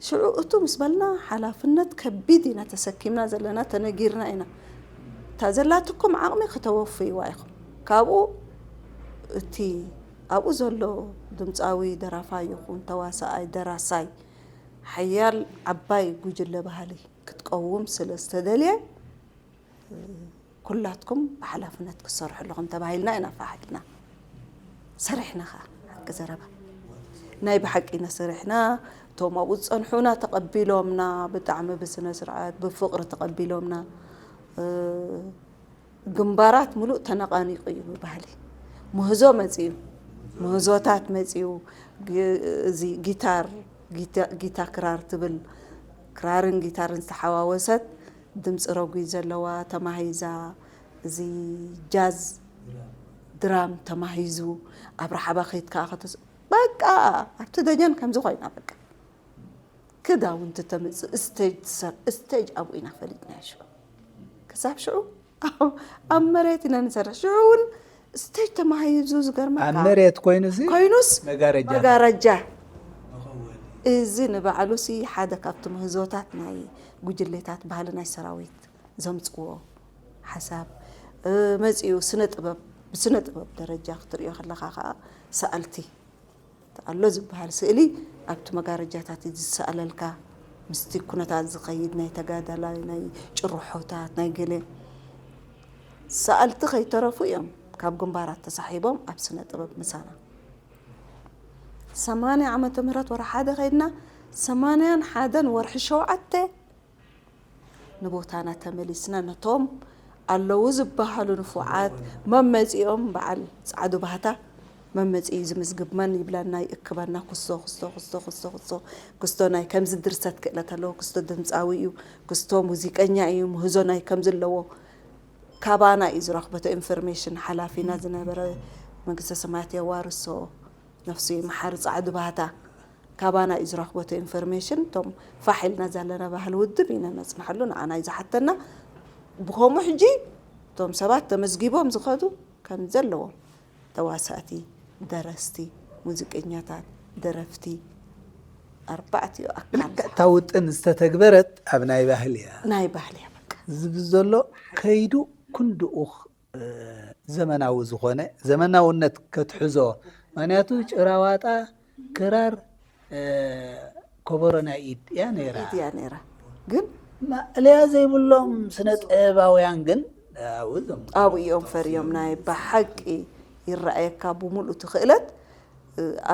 ሽዑ እቱ ምስ በልና ሓላፍነት ከቢድ ኢና ተሰኪምና ዘለና፣ ተነጊርና ኢና። እታ ዘላትኩም ዓቕሚ ከተወፍይዋ ኢኹም። ካብኡ እቲ ኣብኡ ዘሎ ድምፃዊ ደራፋይ ይኹን ተዋሳኣይ ደራሳይ ሓያል ዓባይ ጉጅለ ባህሊ ክትቀውም ስለ ዝተደልየ ኩላትኩም ብሓላፍነት ክትሰርሑ ኣለኹም ተባሂልና ኢና ፋሕ ኢልና ሰሪሕና። ከዓ ሓቂ ዘረባ ናይ ብሓቂ ኢና ሰሪሕና። እቶም ኣብኡ ዝፀንሑና ተቐቢሎምና፣ ብጣዕሚ ብስነ ስርዓት ብፍቕሪ ተቐቢሎምና። ግንባራት ሙሉእ ተነቓኒቑ እዩ ብባህሊ። ምህዞ መፂኡ፣ ምህዞታት መፂኡ፣ እዚ ጊታር፣ ጊታ ክራር ትብል፣ ክራርን ጊታርን ዝተሓዋወሰት ድምፂ ረጒድ ዘለዋ ተማሂዛ፣ እዚ ጃዝ ድራም ተማሂዙ፣ ኣብ ረሓባ ከይድ ከዓ ከተስ በቃ ኣብቲ ደጀን ከምዚ ኮይና በቃ ክዳውንቲ ተምፅእ፣ ስቴጅ ትሰርሕ፣ ስቴጅ ኣብኡ ኢና ፈሊጥናዮ ሽዑ። ክሳብ ሽዑ ኣብ መሬት ኢና ንሰርሕ። ሽዑ እውን ስቴጅ ተማሂዙ ዝገርመካ ኣብ መሬት ኮይኑሲ ኮይኑስ መጋረጃ መጋረጃ። እዚ ንባዕሉሲ ሓደ ካብቲ ምህዞታት ናይ ጉጅሌታት ባህሊ ናይ ሰራዊት ዘምፅዎ ሓሳብ መፂኡ። ስነ ጥበብ ብስነ ጥበብ ደረጃ ክትሪኦ ከለካ ከዓ ሰኣልቲ ኣሎ ዝበሃል ስእሊ ኣብቲ መጋረጃታት እዩ ዝሰኣለልካ። ምስቲ ኩነታት ዝኸይድ ናይ ተጋዳላይ ናይ ጭርሖታት ናይ ገለ ሰኣልቲ ከይተረፉ እዮም ካብ ግንባራት ተሳሒቦም ኣብ ስነ ጥበብ ምሳና። ሰማንያ ዓመተ ምህረት ወርሒ ሓደ ከይድና ሰማንያን ሓደን ወርሒ ሸውዓተ ንቦታና ተመሊስና ነቶም ኣለዉ ዝበሃሉ ንፉዓት መመፂኦም በዓል ፃዕዱ ባህታ መመፂኡ ዝምዝግብ መን ይብለና ይእክበና። ክስቶ ክስቶ ክስቶ ክስቶ ክስቶ ክስቶ ናይ ከምዚ ድርሰት ክእለት ኣለዎ። ክስቶ ድምፃዊ እዩ። ክስቶ ሙዚቀኛ እዩ። ምህዞ ናይ ከምዚ ኣለዎ። ካባና እዩ ዝረኽበቶ ኢንፎርሜሽን ሓላፊና ዝነበረ መንግስተ ሰማያት የዋርሶ ነፍሱ ይምሓር ፃዕዱ ባህታ ካባና እዩ ዝረኽበቶ ኢንፎርሜሽን። እቶም ፋሕ ኢልና ዘለና ባህሊ ውድብ ኢና ነፅንሐሉ ንዓና እዩ ዝሓተና። ብከምኡ ሕጂ እቶም ሰባት ተመዝጊቦም ዝኸዱ ከም ዘለዎም ተዋሳእቲ፣ ደረስቲ፣ ሙዚቀኛታት፣ ደረፍቲ ኣርባዕቲኡ ኣካል ልክዕ እታ ውጥን ዝተተግበረት ኣብ ናይ ባህሊ እያ። ናይ ባህሊ እያ በቃ። ዝብል ዘሎ ከይዱ ክንድኡኽ ዘመናዊ ዝኾነ ዘመናውነት ከትሕዞ። ምክንያቱ ጭራዋጣ፣ ክራር፣ ኮቦሮ ናይ ኢድ እያ ነይራ። ኢድ እያ ነይራ። ግን ማእለያ ዘይብሎም ስነ ጥበባውያን ግን ኣብኡ እዞም ኣብኡ እዮም ፈርዮም። ናይ ብሓቂ ይረኣየካ ብሙሉእ እቲ ክእለት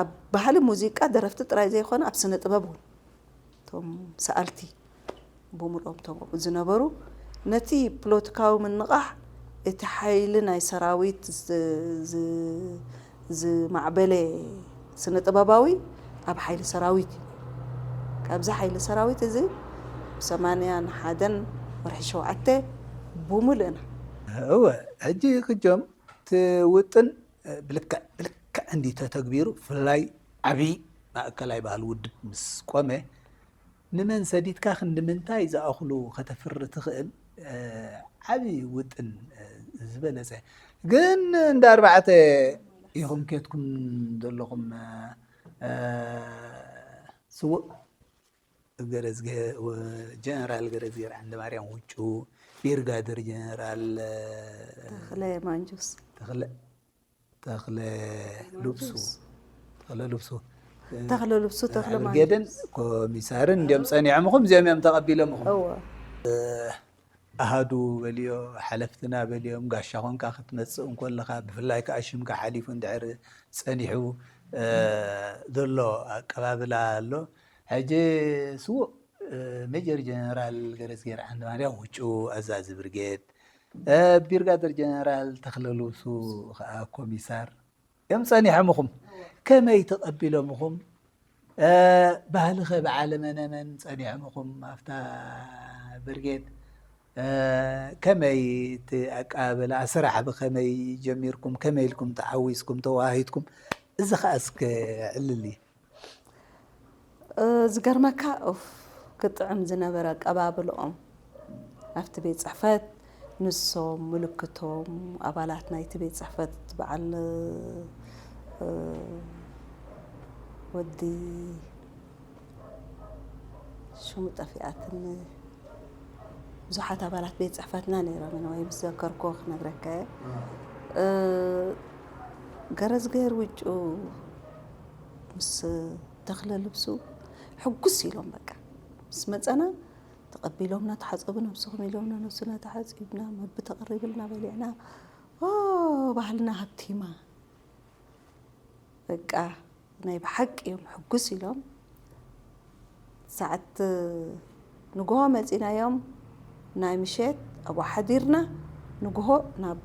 ኣብ ባህሊ ሙዚቃ ደረፍቲ ጥራይ ዘይኮነ ኣብ ስነ ጥበብ እውን እቶም ሰኣልቲ ብምልኦም እቶም ኣብኡ ዝነበሩ ነቲ ፖለቲካዊ ምንቓሕ እቲ ሓይሊ ናይ ሰራዊት ዝማዕበለ ስነ ጥበባዊ ኣብ ሓይሊ ሰራዊት እዩ። ካብዚ ሓይሊ ሰራዊት እዚ ብሰማንያን ሓደን ወርሒ ሸውዓተ ብሙሉእና እወ ሕጂ ክጆም እቲ ውጥን ብልክዕ ብልክዕ እንዲ ተተግቢሩ ብፍላይ ዓብዪ ማእከላይ ባህሊ ውድብ ምስ ቆመ ንመን ሰዲድካ ክንዲ ምንታይ ዝኣኽሉ ከተፍሪ ትኽእል ዓብዪ ውጥን ዝበለፀ ግን እንዳ ኣርባዕተ ኢኹም ኬድኩም ዘለኹም ስዉእ ገረዝጌ ጀነራል ገረዝጌር ዓንደማርያም ውጩ፣ ብርጋደር ጀነራል ተኽለ ማንጁስ፣ ተኽለ ተኽለ ልብሱ፣ ተኽለ ልብሱ፣ ተኽለ ልብሱ፣ ተኽለ ማንጁስ፣ ብርጌድን ኮሚሳርን እንዲኦም ጸኒዖምኹም፣ እዚኦም እዮም ተቐቢሎምኹም። እወ። ኣሃዱ በልዮ፣ ሓለፍትና በልዮም፣ ጋሻ ኮንካ ክትመጽእ እንኮለኻ፣ ብፍላይ ከኣ ሽምካ ሓሊፉ እንድሕር ጸኒሑ፣ ዘሎ ኣቀባብላ ኣሎ። ሕጂ ስዉእ ሜጀር ጀነራል ገረዝጌር ዓንደማርያም ውጩ ኣዛዚ ብርጌድ፣ ብሪጋደር ጀነራል ተኽለልብሱ ከዓ ኮሚሳር እዮም ጸኒሖምኹም። ከመይ ተቐቢሎምኹም? ባህልኸ ብዓለመነመን ጸኒሖምኹም ኣብታ ብርጌድ? ከመይ እቲ ኣቀባብላ፣ ስራሕ ብኸመይ ጀሚርኩም፣ ከመይ ኢልኩም ተዓዊስኩም ተዋሂድኩም? እዚ ኸዓ እስከ ዕልል እዩ። ዝገርመካ ኡፍ ክጥዕም ዝነበረ ኣቀባብልኦም ኣብቲ ቤት ፅሕፈት ንሶም ምልክቶም ኣባላት ናይቲ ቤት ፅሕፈት በዓል ወዲ ሽሙ ጠፊኣትኒ ብዙሓት ኣባላት ቤት ፅሕፈትና ነይሮም ኢና ወይ ምስ ዘከርኩ ክነግረካ እየ ገረዝገር ውጩ ምስ ተኽለ ልብሱ ሕጉስ ኢሎም በቃ ምስ መፀና ተቐቢሎምና ተሓፀቡ ነብስኹም ኢሎምና ነብስና ተሓፂብና መቢ ተቐሪብልና በሊዕና ባህልና ሃብቲማ በቃ ናይ ብሓቂ እዮም ሕጉስ ኢሎም ሰዓት ንግሆ መፂናዮም ናይ ምሸት ኣብኡ ሓዲርና ንግሆ ናብ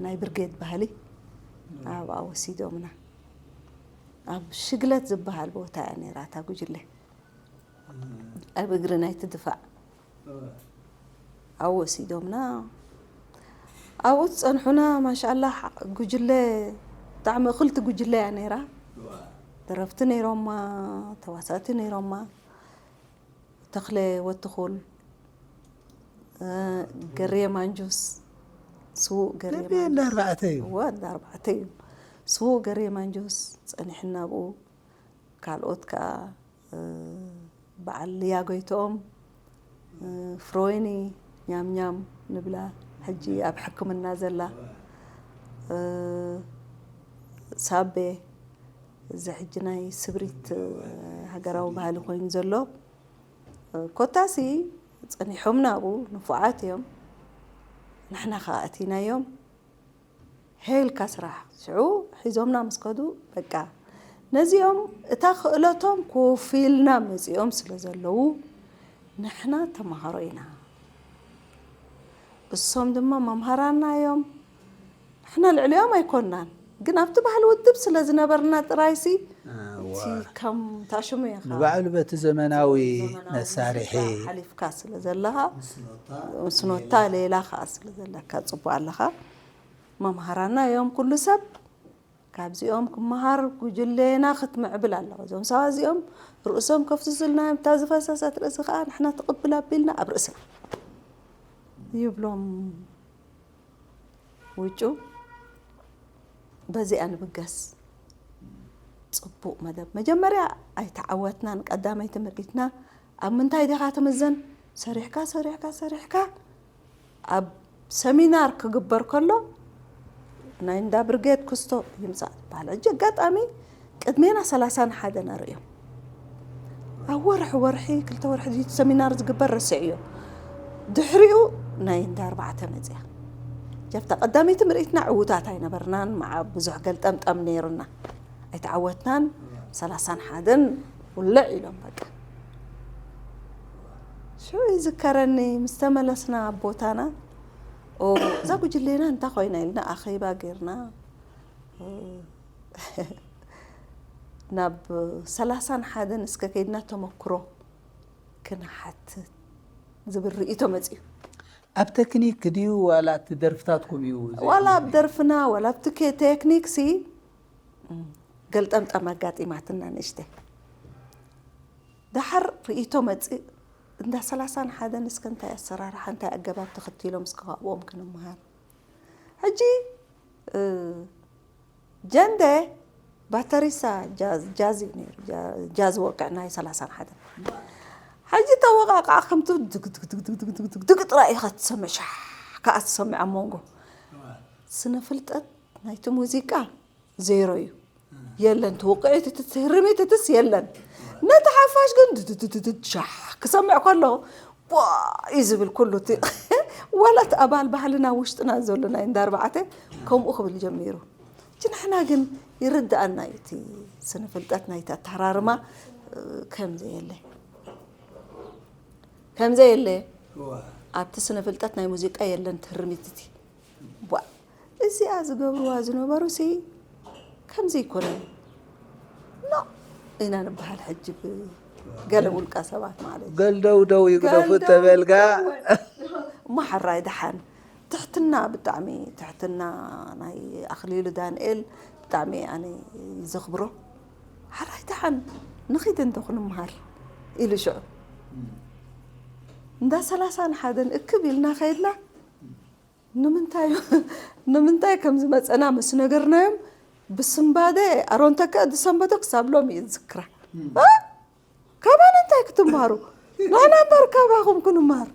ናይ ብርጌድ ባህሊ ኣብኣ ወሲዶምና ኣብ ሽግለት ዝበሃል ቦታ እያ ነይራ እታ ጉጅለ ኣብ እግሪ ናይቲ ድፋዕ ኣብኡ ወሲዶምና ኣብኡ ዝፀንሑና ማሻላ ጉጅለ ብጣዕሚ እኽልቲ ጉጅለ እያ ነይራ ደረፍቲ ነይሮማ ተዋሳእቲ ነይሮማ ተኽለ ወትኹን ገሬ ማንጁስ ስዉእ ገሬ ገሬ እንዳ ኣርባዕተ እዩ እወ እንዳ ኣርባዕተ እዩ ስዉእ ገሬ ማንጁስ ፀኒሕና ኣብኡ ካልኦት ከዓ በዓል ልያ ጎይትኦም ፍሮይኒ ኛምኛም ንብላ ሕጂ ኣብ ሕክምና ዘላ ሳቤ እዚ ሕጂ ናይ ስብሪት ሃገራዊ ባህሊ ኮይኑ ዘሎ ኮታሲ ፀኒሖምና ኣብኡ ንፉዓት እዮም ንሕና ከዓ ኣቲናዮም ሄልካ ስራሕ ሽዑ ሒዞምና ምስ ከዱ በቃ ነዚኦም እታ ክእለቶም ኮፍ ኢልና መፂኦም ስለ ዘለዉ ንሕና ተምሃሮ ኢና እሶም ድማ መምሃራና እዮም ንሕና ልዕሊኦም ኣይኮንናን ግን ኣብቲ ባህሊ ውድብ ስለ ዝነበርና ጥራይሲ እቲ ከም ታሽሙ ኢኻ ንባዕሉ በቲ ዘመናዊ መሳርሒ ሓሊፍካ ስለ ዘለኻ ምስኖታ ሌላ ከዓ ስለ ዘለካ ፅቡቅ ኣለኻ መምሃራና እዮም ኩሉ ሰብ ካብዚኦም ክመሃር ጉጅሌና ክትምዕብል ኣለዋ እዞም ሰባት እዚኦም ርእሶም ከፍስሱልና እዮም እታ ዝፈሰሰት ርእሲ ከዓ ንሕና ትቕብል ኣቢልና ኣብ ርእስና ይብሎም ውጩ በዚኣ ንብገስ ፅቡቅ መደብ መጀመርያ ኣይተዓወትናን ቀዳመይቲ ምርኢትና ኣብ ምንታይ ዲኻ ትምዘን ሰሪሕካ ሰሪሕካ ሰሪሕካ ኣብ ሰሚናር ክግበር ከሎ ናይ እንዳ ብርጌድ ክስቶ ይምፃእ ትበሃል ሕጂ ኣጋጣሚ ቅድሜና ሰላሳን ሓደን ኣርእዮም ኣብ ወርሒ ወርሒ ክልተ ወርሒ ድዩ ሰሚናር ዝግበር ረስዕዮ ድሕሪኡ ናይ እንዳ ኣርባዕተ መፅያ ጀፍታ ቀዳመይቲ ምርኢትና ዕዉታት ኣይነበርናን መዓ ብዙሕ ገልጠምጠም ነይሩና ኣይተዓወትናን ሰላሳን ሓደን ውልዕ ኢሎም በቃ ሽዑ ይዝከረኒ ምስ ተመለስና ኣብ ቦታና እዛ ጉጅሌና እንታይ ኮይና ኢልና ኣኼባ ጌርና ናብ ሰላሳን ሓደን እስከ ከይድና ተመክሮ ክንሓትት ዝብል ርእይቶ መፅዩ ኣብ ተክኒክ ድዩ ዋላ እቲ ደርፍታትኩም እዩ ዋላ ኣብ ደርፍና ዋላ ኣብቲ ቴክኒክ ሲ ገልጠምጠም ኣጋጢማትና ንእሽተ ደሓር ርእይቶ መፅእ እንዳ ሰላሳን ሓደን እስከ እንታይ ኣሰራርሓ እንታይ ኣገባብ ተኸቲሎም እስከ ካብኦም ክንምሃር ሕጂ ጀንደ ባተሪሳ ጃዝ እዩ ነይሩ ጃዝ ወቅዕ ናይ ሰላሳን ሓደን ሕጂ ተወቃቃዕ ከምቲ ድግ ጥራይ ኢኻ ትሰምዕ ሻሕ ከዓ ትሰምዕ ኣብ መንጎ ስነ ፍልጠት ናይቲ ሙዚቃ ዜሮ እዩ የለን ትውቅዒት እቲ ትህርሚት እትስ የለን ነቲ ሓፋሽ ግን ድድድድድ ሻሕ ክሰምዕ ከሎ ቧ እዩ ዝብል ኩሉ እቲ ዋላ እቲ ኣባል ባህልና ውሽጥና ዘሎ ናይ እንዳ ኣርባዕተ ከምኡ ክብል ጀሚሩ ሕጂ ንሕና ግን ይርድኣና እዩ እቲ ስነ ፍልጠት ናይቲ ኣተሃራርማ፣ እ፣ ከም ዘየለ። ከም ዘየለ። እዋ። ኣብቲ ስነ ፍልጠት ናይ ሙዚቃ የለን ትህርሚት እቲ። ቧ፣ እዚኣ ዝገብርዋ ዝነበሩ ሲ ከምዚ ይኮነን። ኖ ኢና ንበሃል ሕጂ ብ-፣ ገለ ውልቀ ሰባት ማለት እዩ። ገልደው ደው ይግደፉ ገልደው ተበልጋ። እሞ ሓራይ ደሓን። ትሕትና፣ ብጣዕሚ ትሕትና ናይ ኣኽሊሉ ዳንኤል ብጣዕሚ ኣነ ይዘኽብሮ። ሓራይ ደሓን ንኺድ እንዶ ክንምሃር ኢሉ ሽዑ። እንዳ ሰላሳን ሓደን እክብ ኢልና ከይድና፣ ንምንታይ፣ ንምንታይ ከም ዝመጸና ምስ ነገርናዮም፣ ብስንባደ ኣሮን ተካ ዝሰንበዶ ክሳብ ሎሚ እየ ዝዝክራ። እ? ካባና እንታይ ክትምሃሩ? ንሕና እምበር ካባኹም ክንምሃር።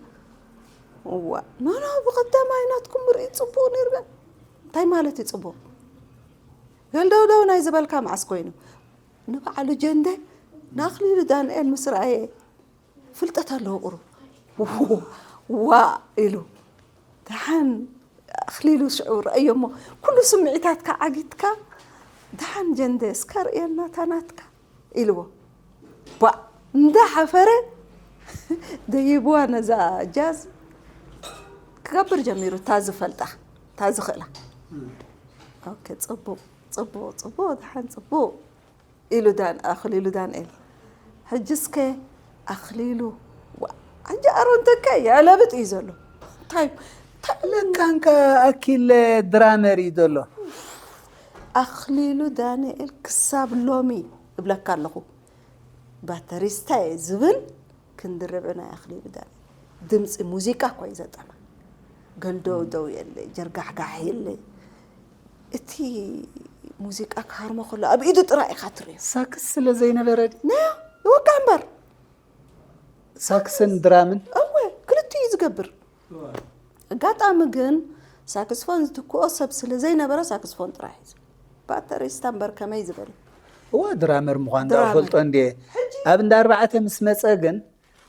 እዋ፣ ኖ፣ ኖ፣ ብቐዳማይ ናትኩም ምርኢት ጽቡቕ ነይሩ። እንታይ ማለት እዩ ጽቡቕ? ገልደውደው ናይ ዝበልካ መዓስ ኮይኑ? ንበዓሉ ጀንደ ንኣኽሊሉ ዳንኤል ምስ ረኣየ፣ ፍልጠት ኣለዎ ቁሩብ። ዋ ኢሉ። ደሓን ኣኽሊሉ ሽዑ ረኣዮ እሞ፣ ኩሉ ስምዒታትካ ዓጊትካ፣ ደሓን ጀንደ እስከ ርእየና እታ ናትካ ኢልዎ። ባ እንዳሓፈረ ደይብዋ ነዛ ጃዝ ክገብር ጀሚሩ፣ እታ ዝፈልጣ፣ እታ ዝኽእላ። ኦኬ፣ ጽቡቕ፣ ጽቡቕ፣ ጽቡቕ፣ ደሓን ጽቡቕ ኢሉ ዳን-፣ ኣኽሊሉ ዳንኤል። ሕጂ እስከ ኣኽሊሉ፣ ዋ፣ ሕጂ ኣሮን ተካ የዕለብጥ እዩ ዘሎ። እንታይ፣ እንታይ ለካንካ ኣኪለ ድራመር እዩ ዘሎ። ኣኽሊሉ ዳንኤል ክሳብ ሎሚ እብለካ ኣለኹ። ባተሪስታ እየ ዝብል ክንዲ ርብዒ ናይ ኣኽሊሉ ዳንኤል። ድምፂ ሙዚቃ እኳ እዩ ዘጠመ። ገልደውደው የለ፣ ጀርጋሕጋሕ የለ። እቲ ሙዚቃ ክሃርሞ ከሎ ኣብ ኢዱ ጥራይ ኢኻ ትርእዮ። ሳክስ ስለ ዘይነበረ ድዩ? ና፣ ይወቃ እምበር። ሳክስን ድራምን? እወ፣ ክልቲኡ እዩ ዝገብር። ኣጋጣሚ ግን ሳክስፎን ዝትክኦ ሰብ ስለ ዘይነበረ ሳክስፎን ጥራይ ሒዙ። ባተሪስታ እምበር ከመይ ዝበለ? እወ፣ ድራመር ምዃን ድራመር። ፈልጦ እንድየ። ሕጂ ኣብ እንዳ ኣርባዕተ ምስ መጸ ግን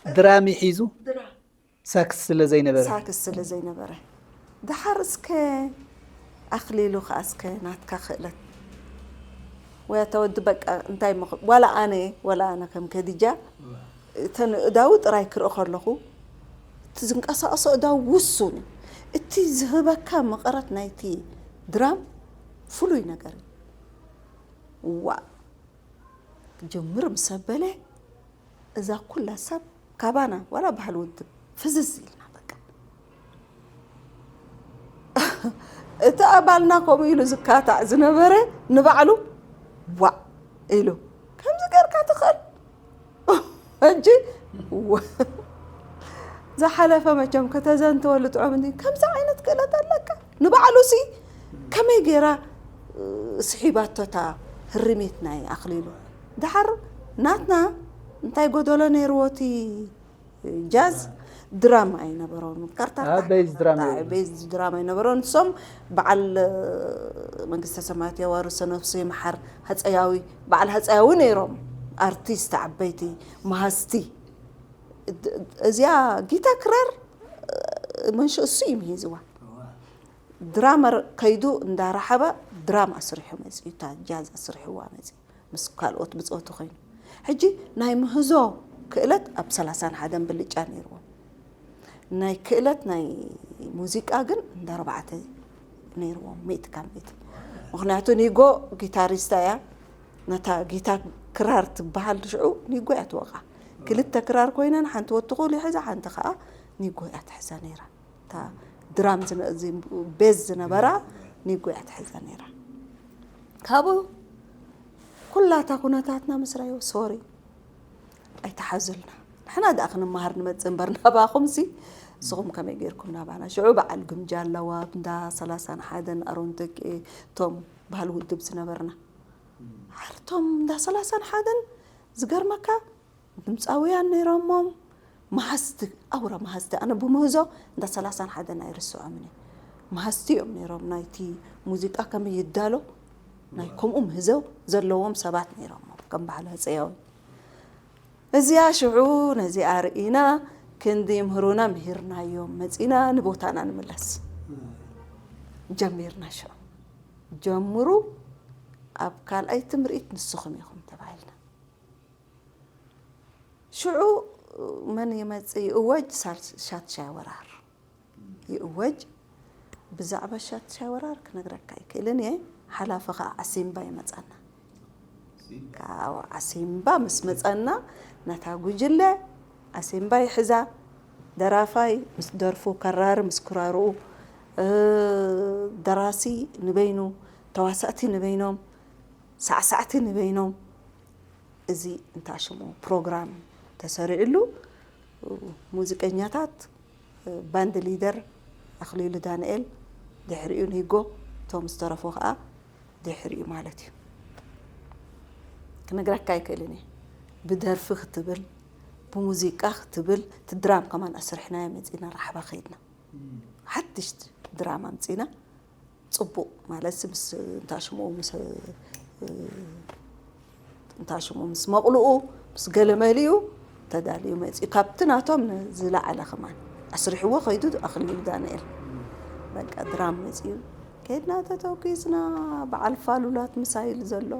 ድራም ሒዙ ድራም። ሳክስ ስለ ዘይነበረ። ሳክስ ስለ ዘይነበረ። ደሓር እስከ ኣኽሊሉ ከኣ እስከ ናትካ ክእለት። ወይ ኣታ ወዲ በቃ እንታይ እሞ ኽ-፣ ዋላ ኣነ፣ ዋላ ኣነ ከም ከዲጃ እተን እዳዉ ጥራይ ክርኢ ከለኹ እቲ ዝንቀሳቐሶ እዳዉ ውሱን እዩ። እቲ ዝህበካ መቐረት ናይቲ ድራም ፍሉይ ነገር እዩ። ዋእ! ክጅምር ምስ ኣበለ፣ እዛ ኩላ ሰብ ካባና፣ ዋላ ባህሊ ውድብ፣ ፍዝዝ ኢልና በቃ። እቲ ኣባልና ከምኡ ኢሉ ዝካታዕ ዝነበረ ንባዕሉ ዋእ ኢሉ፣ ከምዚ ጌርካ ትኽእል? ሕጂ ወ-፣ ዝሓለፈ መቸም ከተዘንትወሉ ጥዑም እንዲ፣ ከምዚ ዓይነት ክእለት ኣለካ? ንባዕሉሲ ከመይ ገይራ፣ እ፣ ስሒባቶ እታ ህርሚት ናይ ኣኽሊሉ? ደሓር ናትና እንታይ ጎደሎ ነይርዎ እቲ ጃዝ? ድራማ ኣይነበሮን። ካርታ ኣብ ቤዝ ድራማ ኣታ-፣ እዩ። ቤዝ ድራማ ኣይነበሮን። ንሶም በዓል፣ እ፣ መንግስተ ሰማያት የዋርሶ ነፍሱ ይምሓር ሃጸያዊ፣ በዓል ሃጸያዊ ነይሮም። ኣርቲስት ዓበይቲ መሃዝቲ። ድ-፣ እዚኣ ጊታ ክራር፣ እ፣ መንሽኡ እሱ እዩ ምሂዝዋ። ድራመር ከይዱ እንዳረሓበ ድራም ኣስሪሑ መጺኡ፣ እታ ጃዝ ኣስሪሕዋ መጺኡ ምስ ካልኦት ብጾቱ ኮይኑ። ሕጂ ናይ ምህዞ ክእለት ኣብ ሰላሳን ሓደን ብልጫ ነይርዎም። ናይ ክእለት ናይ ሙዚቃ ግን እንዳ ኣርባዕተ ነይርዎም፣ ሚእቲ ካብ ሚእቲ። ምኽንያቱ ኒጎ ጊታሪስታ እያ፣ ነታ ጊታ ክራር ትበሃል ሽዑ ኒጎ እያ ትወቕዓ። ክልተ ክራር ኮይነን ሓንቲ ወትኹል ይሕዛ፣ ሓንቲ ኸኣ ኒጎ እያ ትሕዛ ነይራ። እታ ድራም ዝነ-፣ እዚ ቤዝ ዝነበራ ኒጎ እያ ትሕዛ ነይራ። ካብኡ ኩላታ ኩነታትና ምስ ረኣዩ፣ ሶሪ፣ ኣይትሓዙልና። ንሕና ደኣ ክንመሃር ንመጽእ እምበር ናባኹምሲ፣ ንስኹም ከመይ ጌርኩም ናባና? ሽዑ በዓል ግምጃ ኣለዋ፣ እንዳ ሰላሳን ሓደን ኣሮን ተኪኤ፣ እቶም ባህሊ ውድብ ዝነበርና። ሓርቶም እንዳ ሰላሳን ሓደን ዝገርመካ ድምፃውያን ነይሮሞም፣ መሃዝቲ፣ ኣውራ መሃዝቲ። ኣነ ብምህዞ እንዳ ሰላሳን ሓደን ኣይርስዖምን እየ። መሃዝቲ እዮም ነይሮም፣ ናይቲ ሙዚቃ ከመይ ይዳሎ፣ ናይ ከምኡ ምህዞ ዘለዎም ሰባት ነይሮሞም፣ ከም በዓል ሃፀያዊ። እዚኣ ሽዑ ነዚኣ ርኢና፣ ክንዲ ይምህሩና ምሂርናዮም፣ መፂና ንቦታና ንምለስ ጀሚርና። ሽዑ ጀምሩ፣ ኣብ ካልኣይ ትምርኢት ንስኹም ኢኹም ተባሂልና። ሽዑ መን ይመጽእ? ይእወጅ ሳል-፣ ሻትሻይ ወራር ይእወጅ። ብዛዕባ ሻትሻይ ወራር ክነግረካ ኣይክእልን እየ። ሓላፊ ኸዓ ዓሲምባ ይመጻና። ካብ ዓሲምባ ምስ መጸና ነታ ጉጅለ ዓሲምባ ይሕዛ። ደራፋይ ምስ ደርፉ፣ ከራሪ ምስ ክራርኡ፣ እ፣ ደራሲ ንበይኑ፣ ተዋሳእቲ ንበይኖም፣ ሳዕሳዕቲ ንበይኖም። እዚ እንታይ ሽሙ ፕሮግራም ተሰሪዕሉ፣ ሙዚቀኛታት፣ ባንድ ሊደር ኣኽሊሉ ዳንኤል፣ ድሕሪኡ ኒጎ፣ እቶም ዝተረፉ ኸዓ ድሕሪኡ ማለት እዩ። ክነግረካ ኣይክእልን እየ። ብደርፊ ክትብል፣ ብሙዚቃ ክትብል፣ እቲ ድራም ከማን ኣስርሕናዮ መጺና ራሕባ ከይድና። ሓድሽ ድራማ ኣምጺና። ጽቡቕ ማለት ምስ እንታሽምኡ ምስ፣ እ፣ እንታሽምኡ ምስ መቕልኡ፣ ምስ ገለመሊኡ ተዳልዩ መጺኡ። ካብቲ ናቶም ዝለዓለ ከማን ኣስሪሕዎ ከይዱ ኣኽሊሉ ዳንኤል። በቃ ድራም መጺኡ። ከይድና ተተኲስና፣ በዓል ፋሉላት ሚሳይል ዘሎ፣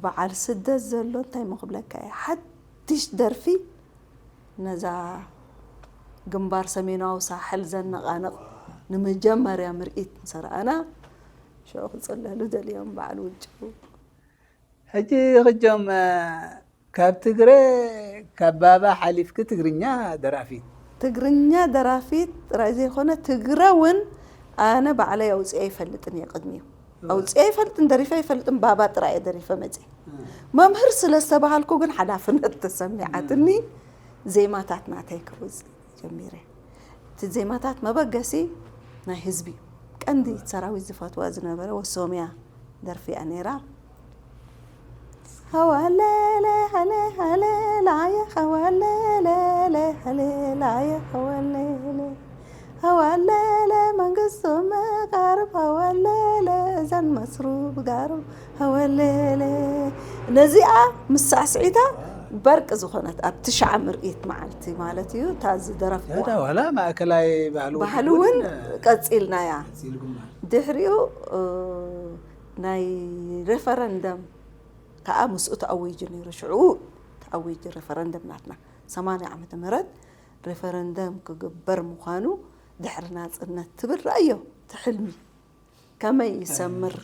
በዓል ስደት ዘሎ፣ እንታይ እሞ ክብለካ እየ። ሓድሽ ደርፊ ነዛ ግንባር ሰሜናዊ ሳሕል ዘነቓንቕ ንመጀመርያ ምርኢት ምስ ኣርኣና፣ ሽዑ ክጽለሉ ደልዮም በዓል ውጭ። ሕጂ ክጆም፣ ካብ ትግረ፣ ካብ ባባ ሓሊፍኪ ትግርኛ ደራፊት። ትግርኛ ደራፊት ጥራይ ዘይኮነ፣ ትግረ እውን ኣነ ባዕለይ ኣውፅኤ ኣይፈልጥን እየ። ቅድሚኡ ኣውፅኤ ኣይፈልጥን፣ ደሪፈ ኣይፈልጥን፣ ባባ ጥራይ እየ ደሪፈ መፅእ። መምህር ስለ ዝተባሃልኩ ግን ሓላፍነት ተሰሚዓትኒ፣ ዜማታት ናተይ ክህውፅ ጀሚረ። እቲ ዜማታት መበገሲ ናይ ህዝቢ እዩ። ቀንዲ ሰራዊት ዝፈትዋ ዝነበረ ወሶምያ ደርፊ እያ ነይራ። ሃዋለለ ሃለ ሃለ ላየ ሃዋለለለ ሃለ ላየ ሃዋለለ ሃዋለለ መንግስቱ መቃርብ ሃዋለለ እዘን መስሩ ብጋሩ ሃዋለለ። ነዚኣ ምስ ሳዕስዒታ በርቂ ዝኾነት ኣብ ትሽዓ ምርኢት መዓልቲ ማለት እዩ። እታ ዝደረፍኩዋ ያዳ ዋላ ማእከላይ ባህሊ ባህሊ እውን እውን ቀጺልናያ። ቀጺልኩማ። ድሕሪኡ፣ እ፣ ናይ ሬፈረንደም ከኣ ምስኡ ተኣዊጁ ነይሩ። ሽዑ ተኣዊጁ ሬፈረንደም ናትና ሰማንያ ዓመተ ምህረት ሬፈረንደም ክግበር ምዃኑ ድሕሪ ናጽነት ትብል ረኣዮ፣ እቲ ሕልሚ ከመይ ይሰምር።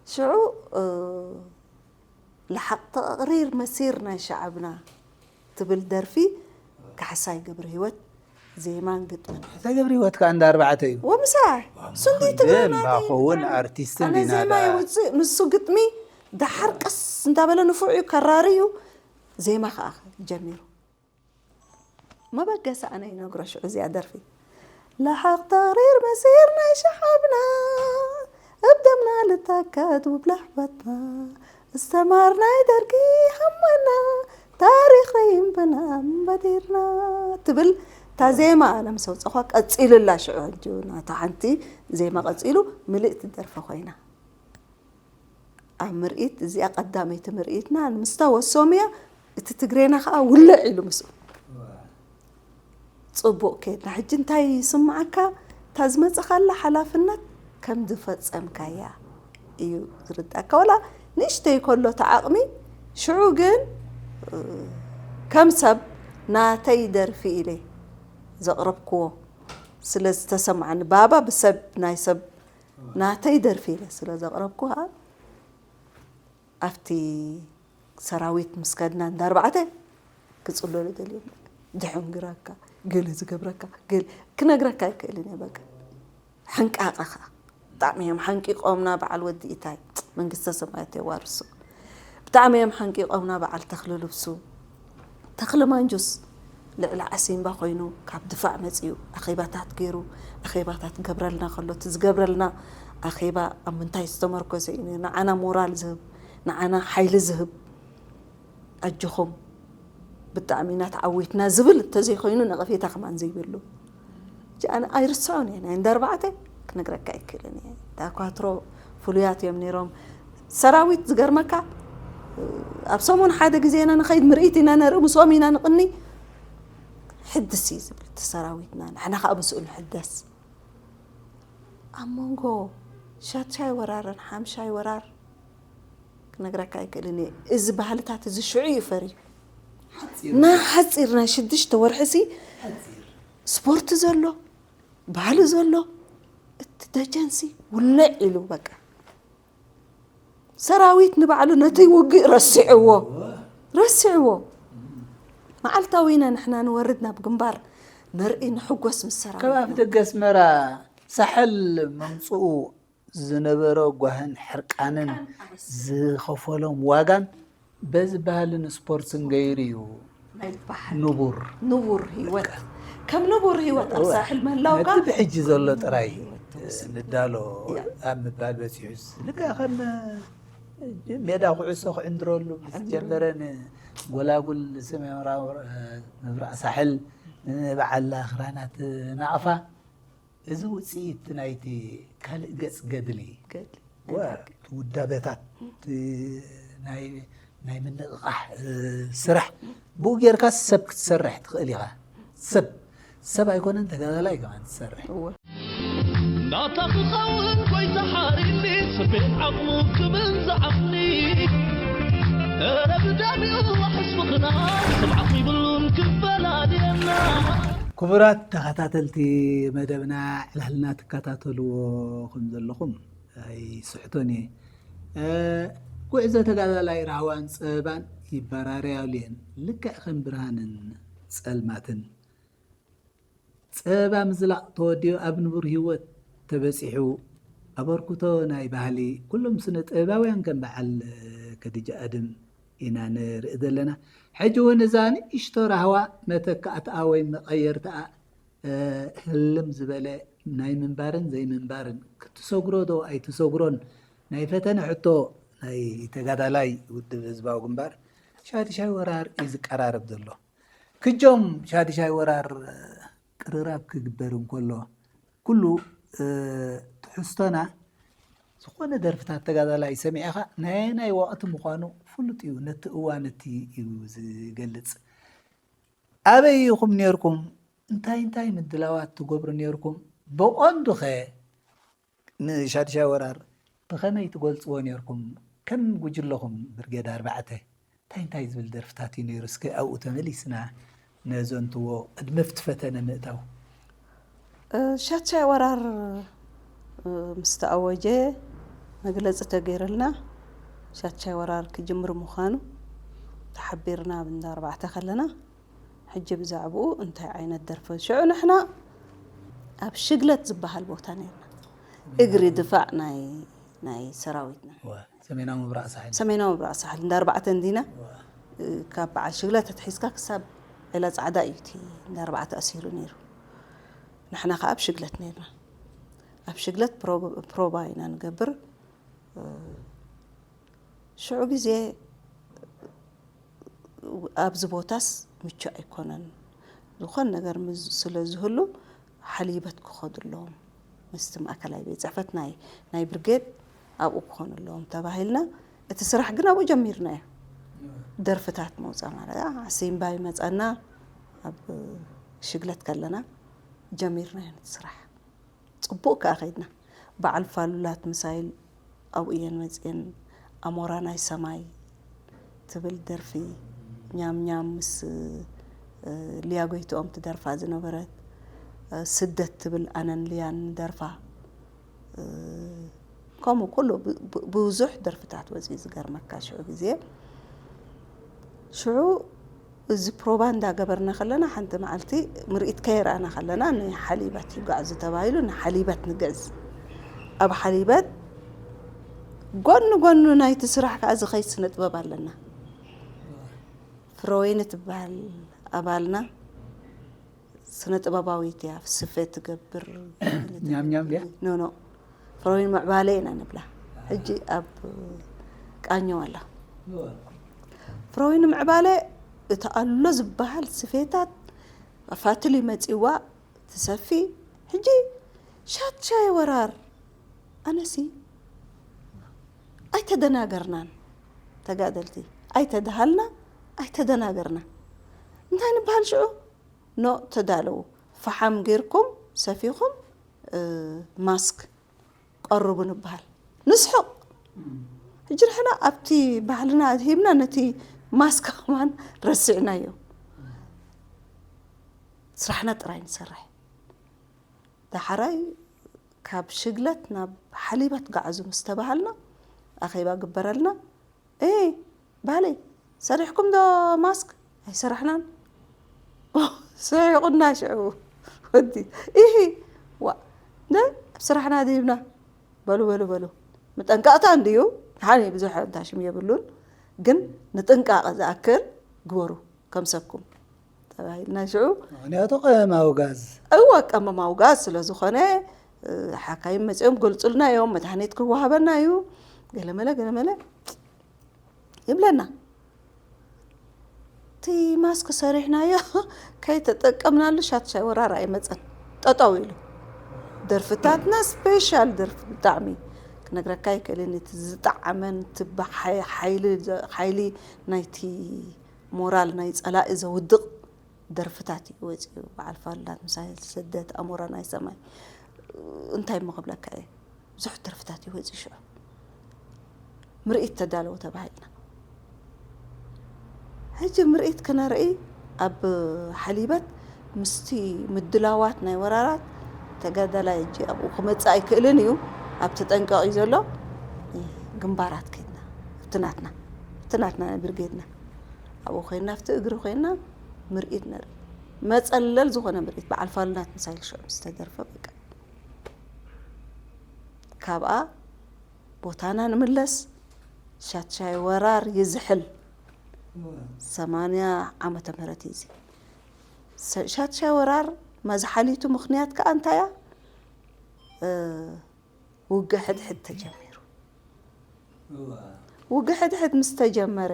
ሽዑ፣ እ፣ ለሓቕ ተቕሪር መሲር ናይ ሸዓብና ትብል ደርፊ ካሕሳይ ገብረህይወት ዜማን ግጥምን። ካሕሳይ ገብረህይወት ከኣ እንዳ ኣርባዕተ እዩ። ወምሳ፣ ስንዲ ትግርና ግን እንታይ ባኾ እውን ይባል? ኣርቲስት ኣነ እንዲና ዜማ ደኣ። የውፅእ፣ ንሱ ግጥሚ፣ ደሓር ቀስ እንዳበለ ንፉዕ እዩ፣ ከራሪ እዩ። ዜማ ከኣ ጀሚሩ። መበገሲ ኣነ ይነግሮ ሽዑ እዚኣ ደርፊ። ለሓቕ ተቕሪር መሲር ናይ ሸሓብና፣ እብ ደምና ልታከት ውብ ለሕበትና፣ እስተማር ናይ ደርጊ ሃማና፣ ታሪኽ ረይምብና እምበዲርና ትብል እታ ዜማ ኣነ ምስ ኣውፀኳ ቀፂሉላ ሽዑ ሕጂ ናታ ሓንቲ ዜማ ቀፂሉ ምልእቲ ደርፊ ኮይና። ኣብ ምርኢት እዚኣ ቀዳመይቲ ምርኢትና ንምስታ ወሶም እያ። እቲ ትግሬና ከኣ ውልዕ ኢሉ ምስኡ። ጽቡቕ ከድና። ሕጂ እንታይ ይስምዓካ? እታ ዝመጸኻላ ሓላፍነት ከም ዝፈጸምካያ እዩ ዝርዳእካ። ወላ ንእሽተይ ከሎ እቲ ዓቕሚ፣ ሽዑ ግን፣ እ፣ ከም ሰብ ናተይ ደርፊ ኢለ ዘቕረብክዎ ስለ ዝተሰምዓኒ፣ ባባ ብሰብ፣ ናይ ሰብ ናተይ ደርፊ ኢለ ስለ ዘቕረብኩ ከኣ፣ ኣብቲ ሰራዊት ምስ ከድና እንዳ ኣርባዕተ ክጽለሉ ደልዮም። ዝሕንግረካ፣ ገለ ዝገብረካ፣ ገለ ክነግረካ ኣይክእልን እየ። በቃ፣ ሕንቃቐ ከኣ ብጣዕሚ እዮም ሓንቂቖምና። በዓል ወዲ ኢታይ፣ መንግስተ ሰማያት የዋርሶ። ብጣዕሚ እዮም ሓንቂቖምና። በዓል ተኽለ ልብሱ፣ ተኽለ ማንጁስ ልዕሊ ዓሲምባ ኮይኑ ካብ ድፋዕ መጺኡ ኣኼባታት ገይሩ፣ ኣኼባታት ገብረልና ከሎ፣ እቲ ዝገብረልና ኣኼባ ኣብ ምንታይ ዝተመርኮሰ እዩ? ንዓና ሞራል ዝህብ፣ ንዓና ሓይሊ ዝህብ፣ ኣጆኹም ብጣዕሚ ኢና ተዓዊትና ዝብል እንተዘይኮይኑ ነቐፌታ ከማን ዘይብሉ። ሕጂ ኣነ ኣይርስዖን እየ፣ ናይ እንዳ ኣርባዕተ ክነግረካ ኣይክእልን እየ። ዳኳትሮ ፍሉያት እዮም ነይሮም። ሰራዊት ዝገርመካ፣ ኣብ ሰሙን ሓደ ግዜ ኢና ንኸይድ፣ ምርኢት ኢና ነርኢ፣ ምስኦም ኢና ንቕኒ። ሕድስ እዩ ዝብል እቲ ሰራዊትና፣ ንሕና ከዓ ምስኡ ንሕደስ። ኣብ መንጎ ሻድሻይ ወራርን ሓምሻይ ወራር ክነግረካ ኣይክእልን እየ። እዚ ባህልታት እዚ ሽዑ እዩ ፈርዩ። ናይ ሓፂር ናይ ሽዱሽተ ወርሒ ሲ ስፖርት ዘሎ፣ ባህሊ ዘሎ፣ እቲ ደጀንሲ ውልዕ ኢሉ በቃ። ሰራዊት ንባዕሉ ነቲ ውግእ ረሲዕዎ፣ ረሲዕዎ። መዓልታዊ ኢና ንሕና ንወርድ ናብ ግንባር፣ ነርኢ፣ ንሕጎስ ምስ ሰራዊት። ካብ ኣፍ ደገ ኣስመራ ሳሕል መምፅኡ ዝነበረ ጓህን ሕርቃንን ዝኸፈሎም ዋጋን በዚ ባህልን ስፖርትን ገይሩ እዩ ናይ ባህል ንቡር። ንቡር ህይወት። ከም ንቡር ህይወት ኣብ እወ። ሳሕል ምህላውካ ነቲ ብሕጂ ዘሎ ጥራይ ንዳሎ እያ። ኣብ ምባል በፂሑስ ልክዕ ከም ሜዳ ኩዕሶ ክዕንድረሉ ምስ ጀመረ ንጎላጉል ሰሜናዊ ምብራቕ ሳሕል ንበዓል ኣኽራናት ናቕፋ እዚ ውፅኢት ናይቲ ካልእ ገፅ ገድሊ ገድሊ። ወ-፣ እቲ ውዳበታት፣ እቲ ናይ፣ ናይ ምንቕቓሕ፣ እ፣ ስራሕ ብኡ ጌርካ ሰብ ክትሰርሕ ትኽእል ኢኻ። ሰብ፣ ሰብ ኣይኮነን ተጋዳላይ ከማን ትሰርሕ። እወ። ናታ ክኸውን ጎይታ ሓሪኒ፣ ስቤን ዓቕሙ ክብል ዝዓቕኒ። ኧረ ብዳሚኡ ዋሕስ ምኽና፣ ስምዓት ይብሉን ክፈላልየና። ክቡራት ተኸታተልቲ መደብና፣ ዕላልና ትከታተልዎ ከም ዘለኹም ኣይስሕቶን እየ። እ፣ ጉዕዞ ተጋዳላይ ራህዋን ጸበባን ይበራረያሉ እየን፣ ልክዕ ከም ብርሃንን ጸልማትን። ጸበባ ምዝላቕ ተወዲኡ ኣብ ንቡር ህይወት ተበጺሑ፣ ኣበርክቶ ናይ ባህሊ ኩሎም ስነ ጥበባውያን ከም በዓል ከድጃ ኣድም ኢና ንርኢ ዘለና። ሕጂ እውን እዛ ንእሽቶ ራህዋ መተካእትኣ ወይ መቐየርትኣ፣ እ፣ ህልም ዝበለ ናይ ምንባርን ዘይምንባርን፣ ክትሰግሮ ዶ ኣይትሰግሮን ናይ ፈተነ ሕቶ ናይ ተጋዳላይ ውድብ ህዝባዊ ግንባር ሻድሻይ ወራር እዩ ዝቀራረብ ዘሎ። ክጆም ሻድሻይ ወራር ቅርራብ ክግበር እንከሎ፣ ኩሉ፣ እ፣ ትሕዝቶና ዝኾነ ደርፍታት ተጋዳላይ ሰሚዕኻ ናይ ናይ ወቕቲ ምዃኑ ፍሉጥ እዩ። ነቲ እዋን እቲ እዩ ዝገልጽ። ኣበይ ኢኹም ኔርኩም? እንታይ እንታይ ምድላዋት ትገብሩ ኔርኩም? ብቐንዱኸ ንሻድሻይ ወራር ብኸመይ ትገልጽዎ ኔርኩም? ከም ጉጅለኹም ብርጌድ ኣርባዕተ እንታይ እንታይ ዝብል ደርፍታት እዩ ነይሩ? እስከ ኣብኡ ተመሊስና ነዘንትዎ ቅድሚ ኣብቲ ፈተነ ምእታው። እ፣ ሻድሻይ ወራር፣ እ፣ ምስ ተኣወጀ መግለጺ ተገይሩልና፣ ሻድሻይ ወራር ክጅምር ምዃኑ ተሓቢርና ኣብ እንዳ ኣርባዕተ ከለና፣ ሕጂ ብዛዕባኡ እንታይ ዓይነት ደርፊ? ሽዑ ንሕና ኣብ ሽግለት ዝበሃል ቦታ ነርና። እግሪ ድፋዕ ናይ፣ ናይ ሰራዊትና። እወ፣ ሰሜናዊ ምብራቕ ሳሕል። ሰሜናዊ ምብራቕ ሳሕል፣ እንዳ ኣርባዕተ እንዲና። እወ። እ፣ ካብ በዓል ሽግለት ኣትሒዝካ ክሳብ ዒላ ጻዕዳ እዩ እቲ እንዳ ኣርባዕተ ኣሲሩ ነይሩ። ንሕና ከኣ ኣብ ሽግለት ነርና። ኣብ ሽግለት ፕሮ-፣ ፕሮባ ኢና ንገብር። እ፣ ሽዑ ግዜ ኣብዚ ቦታስ ምቹእ ኣይኮነን። ዝኾነ ነገር ምስ-፣ ስለ ዝህሉ ሓሊበት ክኸዱ ኣለዎም። ምስቲ ማእከላይ ቤት ጽሕፈት ናይ፣ ናይ ብርጌድ ኣብኡ ክኾኑ ኣለዎም ተባሂልና። እቲ ስራሕ ግን ኣብኡ ጀሚርናዮ። ደርፍታት መውጻእ ማለት፣ ኣ፣ ሲምባ ይመጸና፣ ኣብ ሽግለት ከለና ጀሚርናዮ ነቲ ስራሕ። ጽቡቕ ከኣ ከይድና። በዓል ፋሉላት ምሳይል ኣብኡ እየን መጺኤን። ኣሞራ ናይ ሰማይ ትብል ደርፊ፣ ኛም ኛም ምስ፣ እ፣ ሊያ ጎይትኦም ትደርፋ ዝነበረት፣ እ፣ ስደት ትብል ኣነን ሊያን ንደርፋ። እ፣ ከምኡ ኩሉ ብ-፣ ብ-፣ ብዙሕ ደርፍታት ወጺኡ ዝገርመካ ሽዑ ግዜ። ሽዑ እዚ ፕሮባ እንዳገበርና ከለና ሓንቲ መዓልቲ ምርኢት ከየርኣና ከለና ንሓሊበት ይጓዓዙ ተባሂሉ ንሓሊበት ንግዕዝ። ኣብ ሓሊበት ጎኒ ጎኒ ናይቲ ስራሕ ከኣ ዝኸይድ ስነ ጥበብ ኣለና። ፍረወይኒ ትበሃል ኣባልና ስነ ጥበባዊት እያ፣ ስፈ ትገብር። ኛም ኛም ድያ? ኖ፣ ኖ። ፍረወይኒ ምዕባለ ኢና ንብላ። ሕጂ ኣብ ቃኘው ኣላ። እወ። ፍረወይኒ ምዕባለ እቲ ኣሎ ዝበሃል ስፌታት ፋትል ይመጺዋ ትሰፊ። ሕጂ ሻድሻይ ወራር ኣነሲ ኣይተደናገርናን ተጋደልቲ፣ ኣይተደሃልና፣ ኣይተደናገርና። እንታይ ንበሃል ሽዑ? ኖ፣ ተዳለዉ። ፈሓም ጌርኩም፣ ሰፊኹም፣ እ፣ ማስክ፣ ቆ-፣ ቀርቡ ንበሃል፣ ንስሕቕ። ሕጂ ንሕና ኣብቲ ባህልና ኣድሂብና ነቲ ማስክ ከማን ረሲዕናዮ። ስራሕና ጥራይ ንሰርሕ። ዳሕራይ ካብ ሽግለት ናብ ሓሊበት ጋዕዙ ምስ ተባሃልና ኣኼባ ግበረልና። "ኤ ባህለይ፣ ሰሪሕኩም ዶ ማስክ?" "ኣይሰራሕናን።" ስሒቑና ሽዑ። ወዲ "ኢሂ፣ ዋ፣ ነ ኣብ ስራሕና ድሂብና?" "በሉ፣ በሉ፣ በሉ፣ መጠንቀቕታ እንድዩ፣ ሓኒ ብዙሕ እንታሽም የብሉን፣ ግን ንጥንቃቐ ዝኣክል ግበሩ ከም ሰብኩም" ተባሂልና ሽዑ። ምኽንያቱ ቀመም ኣውጋዝ። እወ፣ ቀመም ኣውጋዝ ስለ ዝኾነ፣ እ፣ ሓካይም መጺኦም ገልጹልና እዮም፣ መድሃኒት ክወሃበና እዩ፣ ገለመለ፣ ገለመለ ይብለና። እቲ ማስክ ሰሪሕናዮ፣ ከይተጠቀምናሉ ሻትሻይ ወራር ኣይመጸን። ጠጠው ኢሉ። ደርፍታትና ስፔሻል ደርፊ ብጣዕሚ ክነግረካ ኣይክእልን። እቲ ዝጠዓመን፣ እቲ ብሓይ-፣ ሓይሊ ዘ-፣ ሓይሊ ናይቲ ሞራል ናይ ጸላኢ ዘውድቕ ደርፍታት እዩ ወጺኡ። በዓል ፋሉላት፣ ምሳይ ስደት፣ ኣሞራ ናይ ሰማይ፣ እንታይ እሞ ክብለካ እየ። ብዙሕ ደርፍታት እዩ ወጺኡ። ሽዑ ምርኢት ተዳለወ ተባሂልና። ሕጂ ምርኢት ክነርኢ ኣብ ሓሊበት ምስቲ ምድላዋት ናይ ወራራት ተጋዳላይ ሕጂ ኣብኡ ክመጽእ ኣይክእልን እዩ። ኣብ ተጠንቀቕ እዩ ዘሎ። ግንባራት ከድና፣ ኣብቲ ናትና፣ ኣብቲ ናትና ናይ ብርጌድና ኣብኡ ኮይና፣ ኣብቲ እግሪ ኮይና ምርኢት ነርኢ። መጸለል ዝኾነ ምርኢት፣ በዓል ፋሉላት ምሳይ ሽዑ ዝተደርፈ በቃ። ካብኣ ቦታና ንምለስ፣ ሻትሻይ ወራር ይዝሕል። ሰማንያ ዓመተ ምህረት እዩ እዚ። ሰ-፣ ሻትሻይ ወራር መዝሓሊቱ ምኽንያት ከኣ እንታይ እያ? እ፣ ውግእ ሕድሕድ ተጀሚሩ። እዋ። ውግእ ሕድሕድ ምስ ተጀመረ፣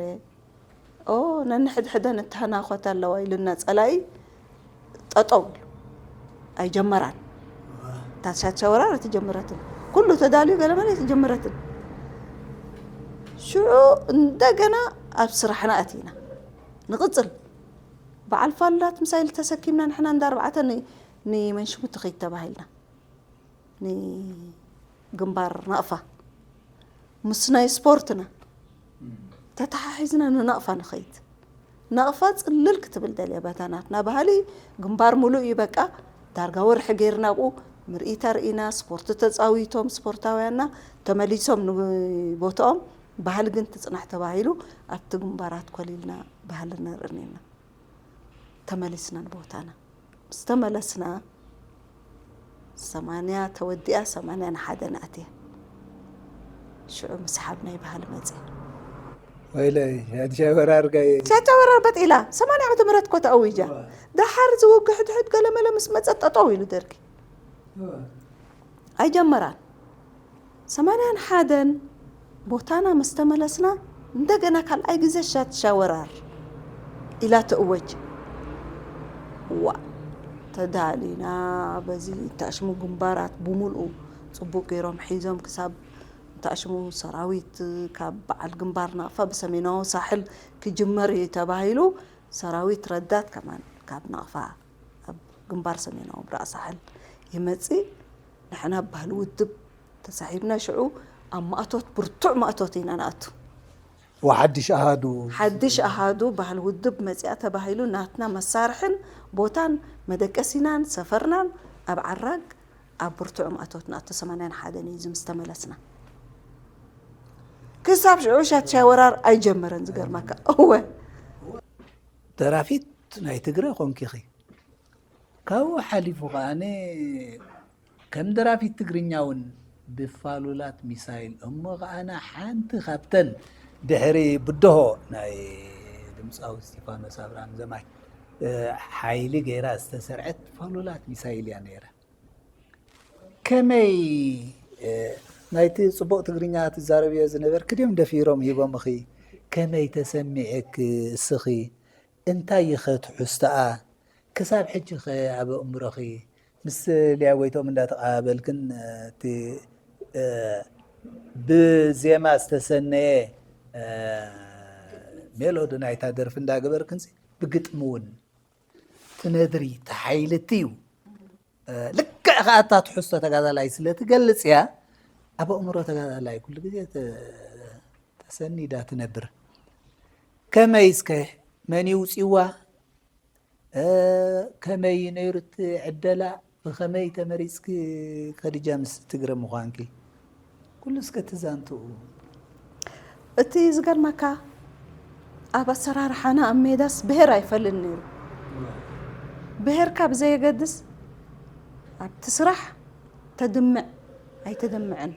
"ኦ፣ ነንሕድሕደን እተሃናኾታ ኣለዋ" ኢሉና ጸላኢ ጠጠው ኢሉ። ኣይጀመራን። እዋ። እታ ሻትሻይ ወራር ኣይተጀመረትን። ኩሉ ተዳልዩ ገለመለ ኣይተጀመረትን። ሽዑ እንደገና ኣብ ስራሕና ኣቲና። ንቕጽል። በዓል ፋሉላት ሚሳይል ተሰኪምና ንሕና እንዳ ኣርባዕተ ን-፣ ንመንሽሙ ትኸይድ ተባሂልና። ንግንባር ናቕፋ ምስ ናይ ስፖርትና ተተሓሒዝና ንናቕፋ ንኸይድ። ናቕፋ ጽልል ክትብል ደልያ፣ በታ ናትና ባህሊ ግንባር ሙሉእ እዩ። በቃ ዳርጋ ወርሒ ጌርና ኣብኡ ምርኢት ኣርኢና፣ ስፖርት ተጻዊቶም ስፖርታውያንና ተመሊሶም ንቦትኦም። ባህሊ ግን ትጽናሕ ተባሂሉ ኣብቲ ግንባራት ኮሊልና ባህልና ርኢና ተመሊስና ንቦታና። ምስ ተመለስና ሰማንያ ተወዲኣ ሰማንያን ሓደን ኣትያ። ሽዑ ምስሓብ ናይ ባህሊ መጽያ። ወይለይ፣ ሻትሻይ ወራር ጋይ። ሻትሻይ ወራር በጥ ኢላ፣ ሰማንያ ዓመተ ምህረት እኮ ተኣዊጃ። እዋ። ደሓር ዝውግ ሕድሕድ ገለመለ ምስ መጸ ጠጠው ኢሉ ደርጊ። እዋ። ኣይጀመራን። ሰማንያን ሓደን ቦታና ምስ ተመለስና፣ እንደገና ካልኣይ ግዜ ሻትሻይ ወራር ኢላ ትእወጅ። ዋ፣ ተዳሊና፣ በዚ እንታሽሙ ግንባራት ብምልኡ ጽቡቕ ገይሮም ሒዞም፣ ክሳብ እንታሽሙ ሰራዊት ካብ በዓል ግንባር ናቕፋ ብሰሜናዊ ሳሕል ክጅመር እዩ ተባሂሉ፣ ሰራዊት ረዳት ከማን ካብ ናቕፋ ኣብ ግንባር ሰሜናዊ ምብራቕ ሳሕል ይመጽእ። ንሕና ባህሊ ውድብ ተሳሒብና ሽዑ ኣብ ማእቶት፣ ብርቱዕ ማእቶት ኢና ንኣቱ። ወሓድሽ ኣሃዱ። ሓድሽ ኣሃዱ ባህሊ ውድብ መጺኣ ተባሂሉ ናትና መሳርሕን ቦታን መደቀሲናን ሰፈርናን ኣብ ዓራግ ኣብ ብርቱዕ ማእቶት ንኣቱ። ሰማንያን ሓደን እዩ እዚ ምስ ተመለስና። ክሳብ ሽዑ ሻትሻይ ወራር ኣይጀመረን ዝገርመካ። እወ። ደራፊት ናይ ትግረ ኮንኪኺ። ካብኡ ሓሊፉ ከኣነ ከም ደራፊት ትግርኛ እውን ብፋሉላት ሚሳይል እሞ ከኣነ ሓንቲ ካብተን ድሕሪ ብድሆ ናይ ድምፃዊ እስጢፋኖስ ኣብርሃም ዘማች፣ እ፣ ሓይሊ ገይራ ዝተሰርዐት ፋሉላት ሚሳይል እያ ነይራ። ከመይ፣ እ፣ ናይቲ ጽቡቕ ትግርኛ ትዛረብዮ ዝነበርኪ ድዮም ደፊሮም ሂቦምኺ? ከመይ ተሰሚዕክ እስኺ? እንታይ ኢኸ ትሕዝቶኣ? ክሳብ ሕጂኸ ኣብ ኣእምሮኺ ምስ ሊያ ጎይትኦም እንዳተቐባበልክን፣ እ፣ እቲ፣ እ፣ ብዜማ ዝተሰነየ፣ እ፣ ሜሎዲ ናይታ ደርፊ እንዳገበርክንሲ ብግጥሚ እውን ትነድሪ፣ ትሓይልቲ እዩ። እ፣ ልክዕ ከኣ እታ ትሕዝቶ ተጋዳላይ ስለ ትገልጽ እያ። ኣብ ኣእምሮ ተጋዳላይ ኩሉ ግዜ ተ- ተሰኒዳ ትነብር። ከመይ እስከ መን ይውፅዋ? ከመይ ነይሩ እቲ ዕደላ? ብኸመይ ተመሪፅኪ ከድጃ ምስ ትግረ ምዃንኪ? ኩሉ እስከ ትዛንትኡ። እቲ ዝገርመካ ኣብ ኣሰራርሓና ኣብ ሜዳስ ብሄር ኣይፈልን ነይሩ። ብሄርካ ብዘየገድስ ኣብቲ ስራሕ ተድምዕ ኣይተደምዕን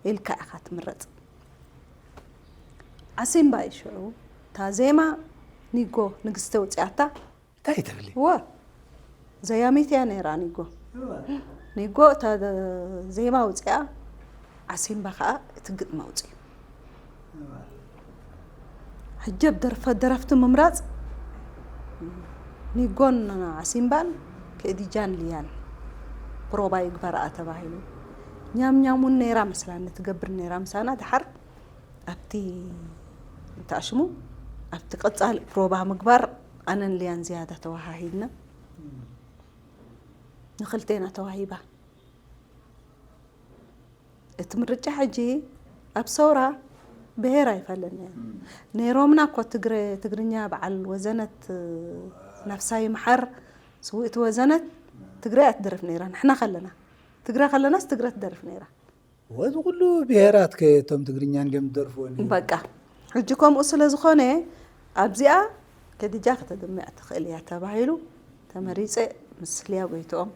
ኢልካ ኢኻ ትምረፅ። ዓሲምባ እዩ ሽዑ እታ ዜማ ኒጎ ንግስቲ ውፅያታ እንታይ ትብሊ? ወ ዘያሚት እያ ነይራ ኒጎ። ኒጎ እታ ዜማ ውፅኣ ዓሲምባ ከዓ እቲ ግጥሚ ኣውፅኡ። ሕጀብ ደርፈ ደረፍቲ ምምራፅ ኒጎን ዓሲምባን ክእድጃን ልያን ፕሮባ ይግበረኣ ተባሂሉ። ኛም ኛም እውን ነይራ መስላኒ ትገብር ነይራ ምሳና ድሓር ኣብቲ እንተኣሽሙ ኣብቲ ቀፃሊ ፕሮባ ምግባር ኣነን ልያን ዝያዳ ተወሃሂድና ንክልቴና ተዋሂባ። እቲ ምርጫ ሕጂ ኣብ ሰውራ ብሄር ኣይፈለናዮ ነይሮምና እኮ ትግረ ትግርኛ በዓል ወዘነት ነፍሳ ይምሓር ስውእቲ ወዘነት ትግረ እያ ትደርፍ ነይራ ንሕና ከለና ትግረ ከለናስ ትግረ ትደርፍ ነይራ ወዚ ኩሉ ብሄራት ከቶም ትግርኛ እንዲዮም ዝደርፍዎ ነይሩ። በቃ ሕጂ ከምኡ ስለ ዝኾነ ኣብዚኣ ከድጃ ከተድምዕ ትኽእል እያ ተባሂሉ ተመሪፀ ምስ ልያ ጎይትኦም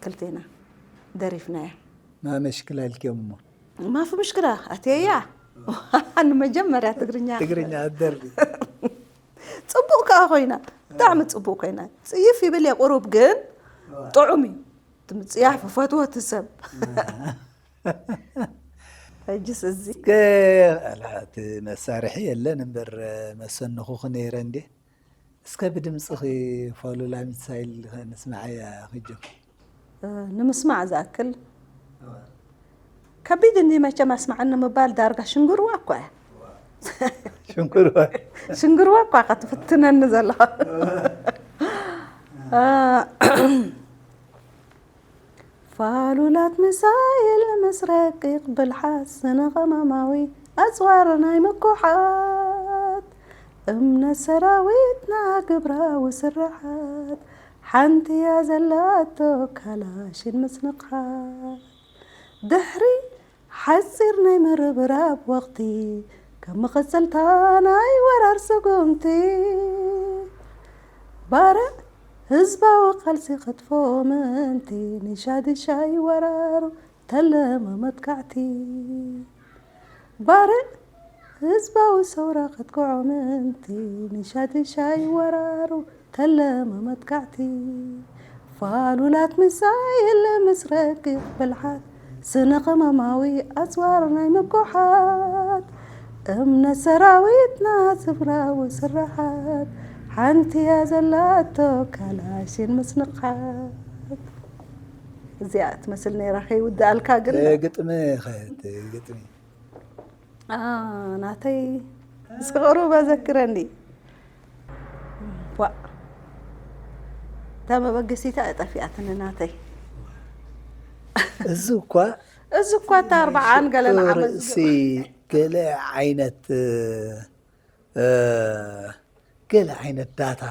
ክልቴና ደሪፍናያ። ማመሽክላ ኢልክዮም እሞ ማፊ ምሽክላ ኣትየያ ንመጀመርያ ትግርኛ ትግርኛ ኣደርፊ ፅቡቅ ከዓ ኮይና ብጣዕሚ ፅቡቅ ኮይና ፅይፍ ይብል እየ ቁሩብ ግን ጥዑም እዩ እቲ ምፅያፍ ፈትወቲ ሰብ ሕጅስ እዚ እስከ ኣላ፣ እቲ መሳርሒ የለን እምበር መሰንኹኺ ነይረ እንዴ። እስከ ብድምፅኺ ፋሉላ ሚሳይል ንስምዓያ ክጆ። ንምስማዕ ዝኣክል ከቢድ እንዲ መቸም ኣስማዓኒ ምባል ዳርጋ ሽንግርዋ እኳ እያ ሽንጉርዋ ሽንግርዋ እኳ ከትፍትነኒ ዘለኻ ፋሉላት ሚሳይል ምስ ረቂቕ ብልሓት ስነ-ቐመማዊ ኣጽዋር ናይ ምኩሓት እምነት ሰራዊትና ግብራዊ ስርሓት ሓንቲ እያ ዘላቶ ካላሽን ምስ ንቕሓት ድሕሪ ሓጺር ናይ ምርብራብ ወቕቲ ከም መቐጸልታ ናይ ወራር ስጉምቲ ባርዕ ህዝባዊ ቃልሲ ክትፎ ምእንቲ ንሻድሻይ ወራሩ ተለመ መጥቃዕቲ ባርዕ ህዝባዊ ሰውራ ከጥቅዖ ምእንቲ ንሻድሻይ ወራሩ ተለመ መጥቃዕቲ ፋሉላት ሚሳይል ምስ ረቂቕ ብልሓት ስነ-ቐመማዊ ኣጽዋር ናይ ምጉሓት እምነት ሰራዊትና ስፍራዊ ስርሓት ሓንቲ እያ ዘላቶ ካላሽን ምስ ንቕሓት እዚኣ ትመስል ነይራ ከይውድኣልካ ግን ግጥሚ ኸ እቲ ግጥሚ ናተይ እስከ ቅሩብ ኣዘክረኒ ዋ እታ መበገሲታ ጠፊኣትኒ ናተይ እዚ እኳ እዚ እኳ እታ ኣርባዓን ገለን ዓመት ርእሲ ገለ ዓይነት ገለ ዓይነት ዳታ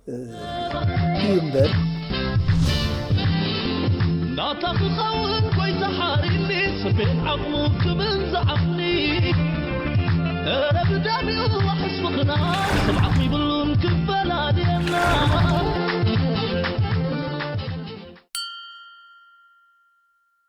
እዩ እምበር ዳታ ክኸውን ጎይታ ሓሪኒ ስቤን ዓቕሙ ክብል ዝዓቕኒ እረ ብዳሚኡ ሕስብኽና ስብዓት ይብሉን ክፈላልየና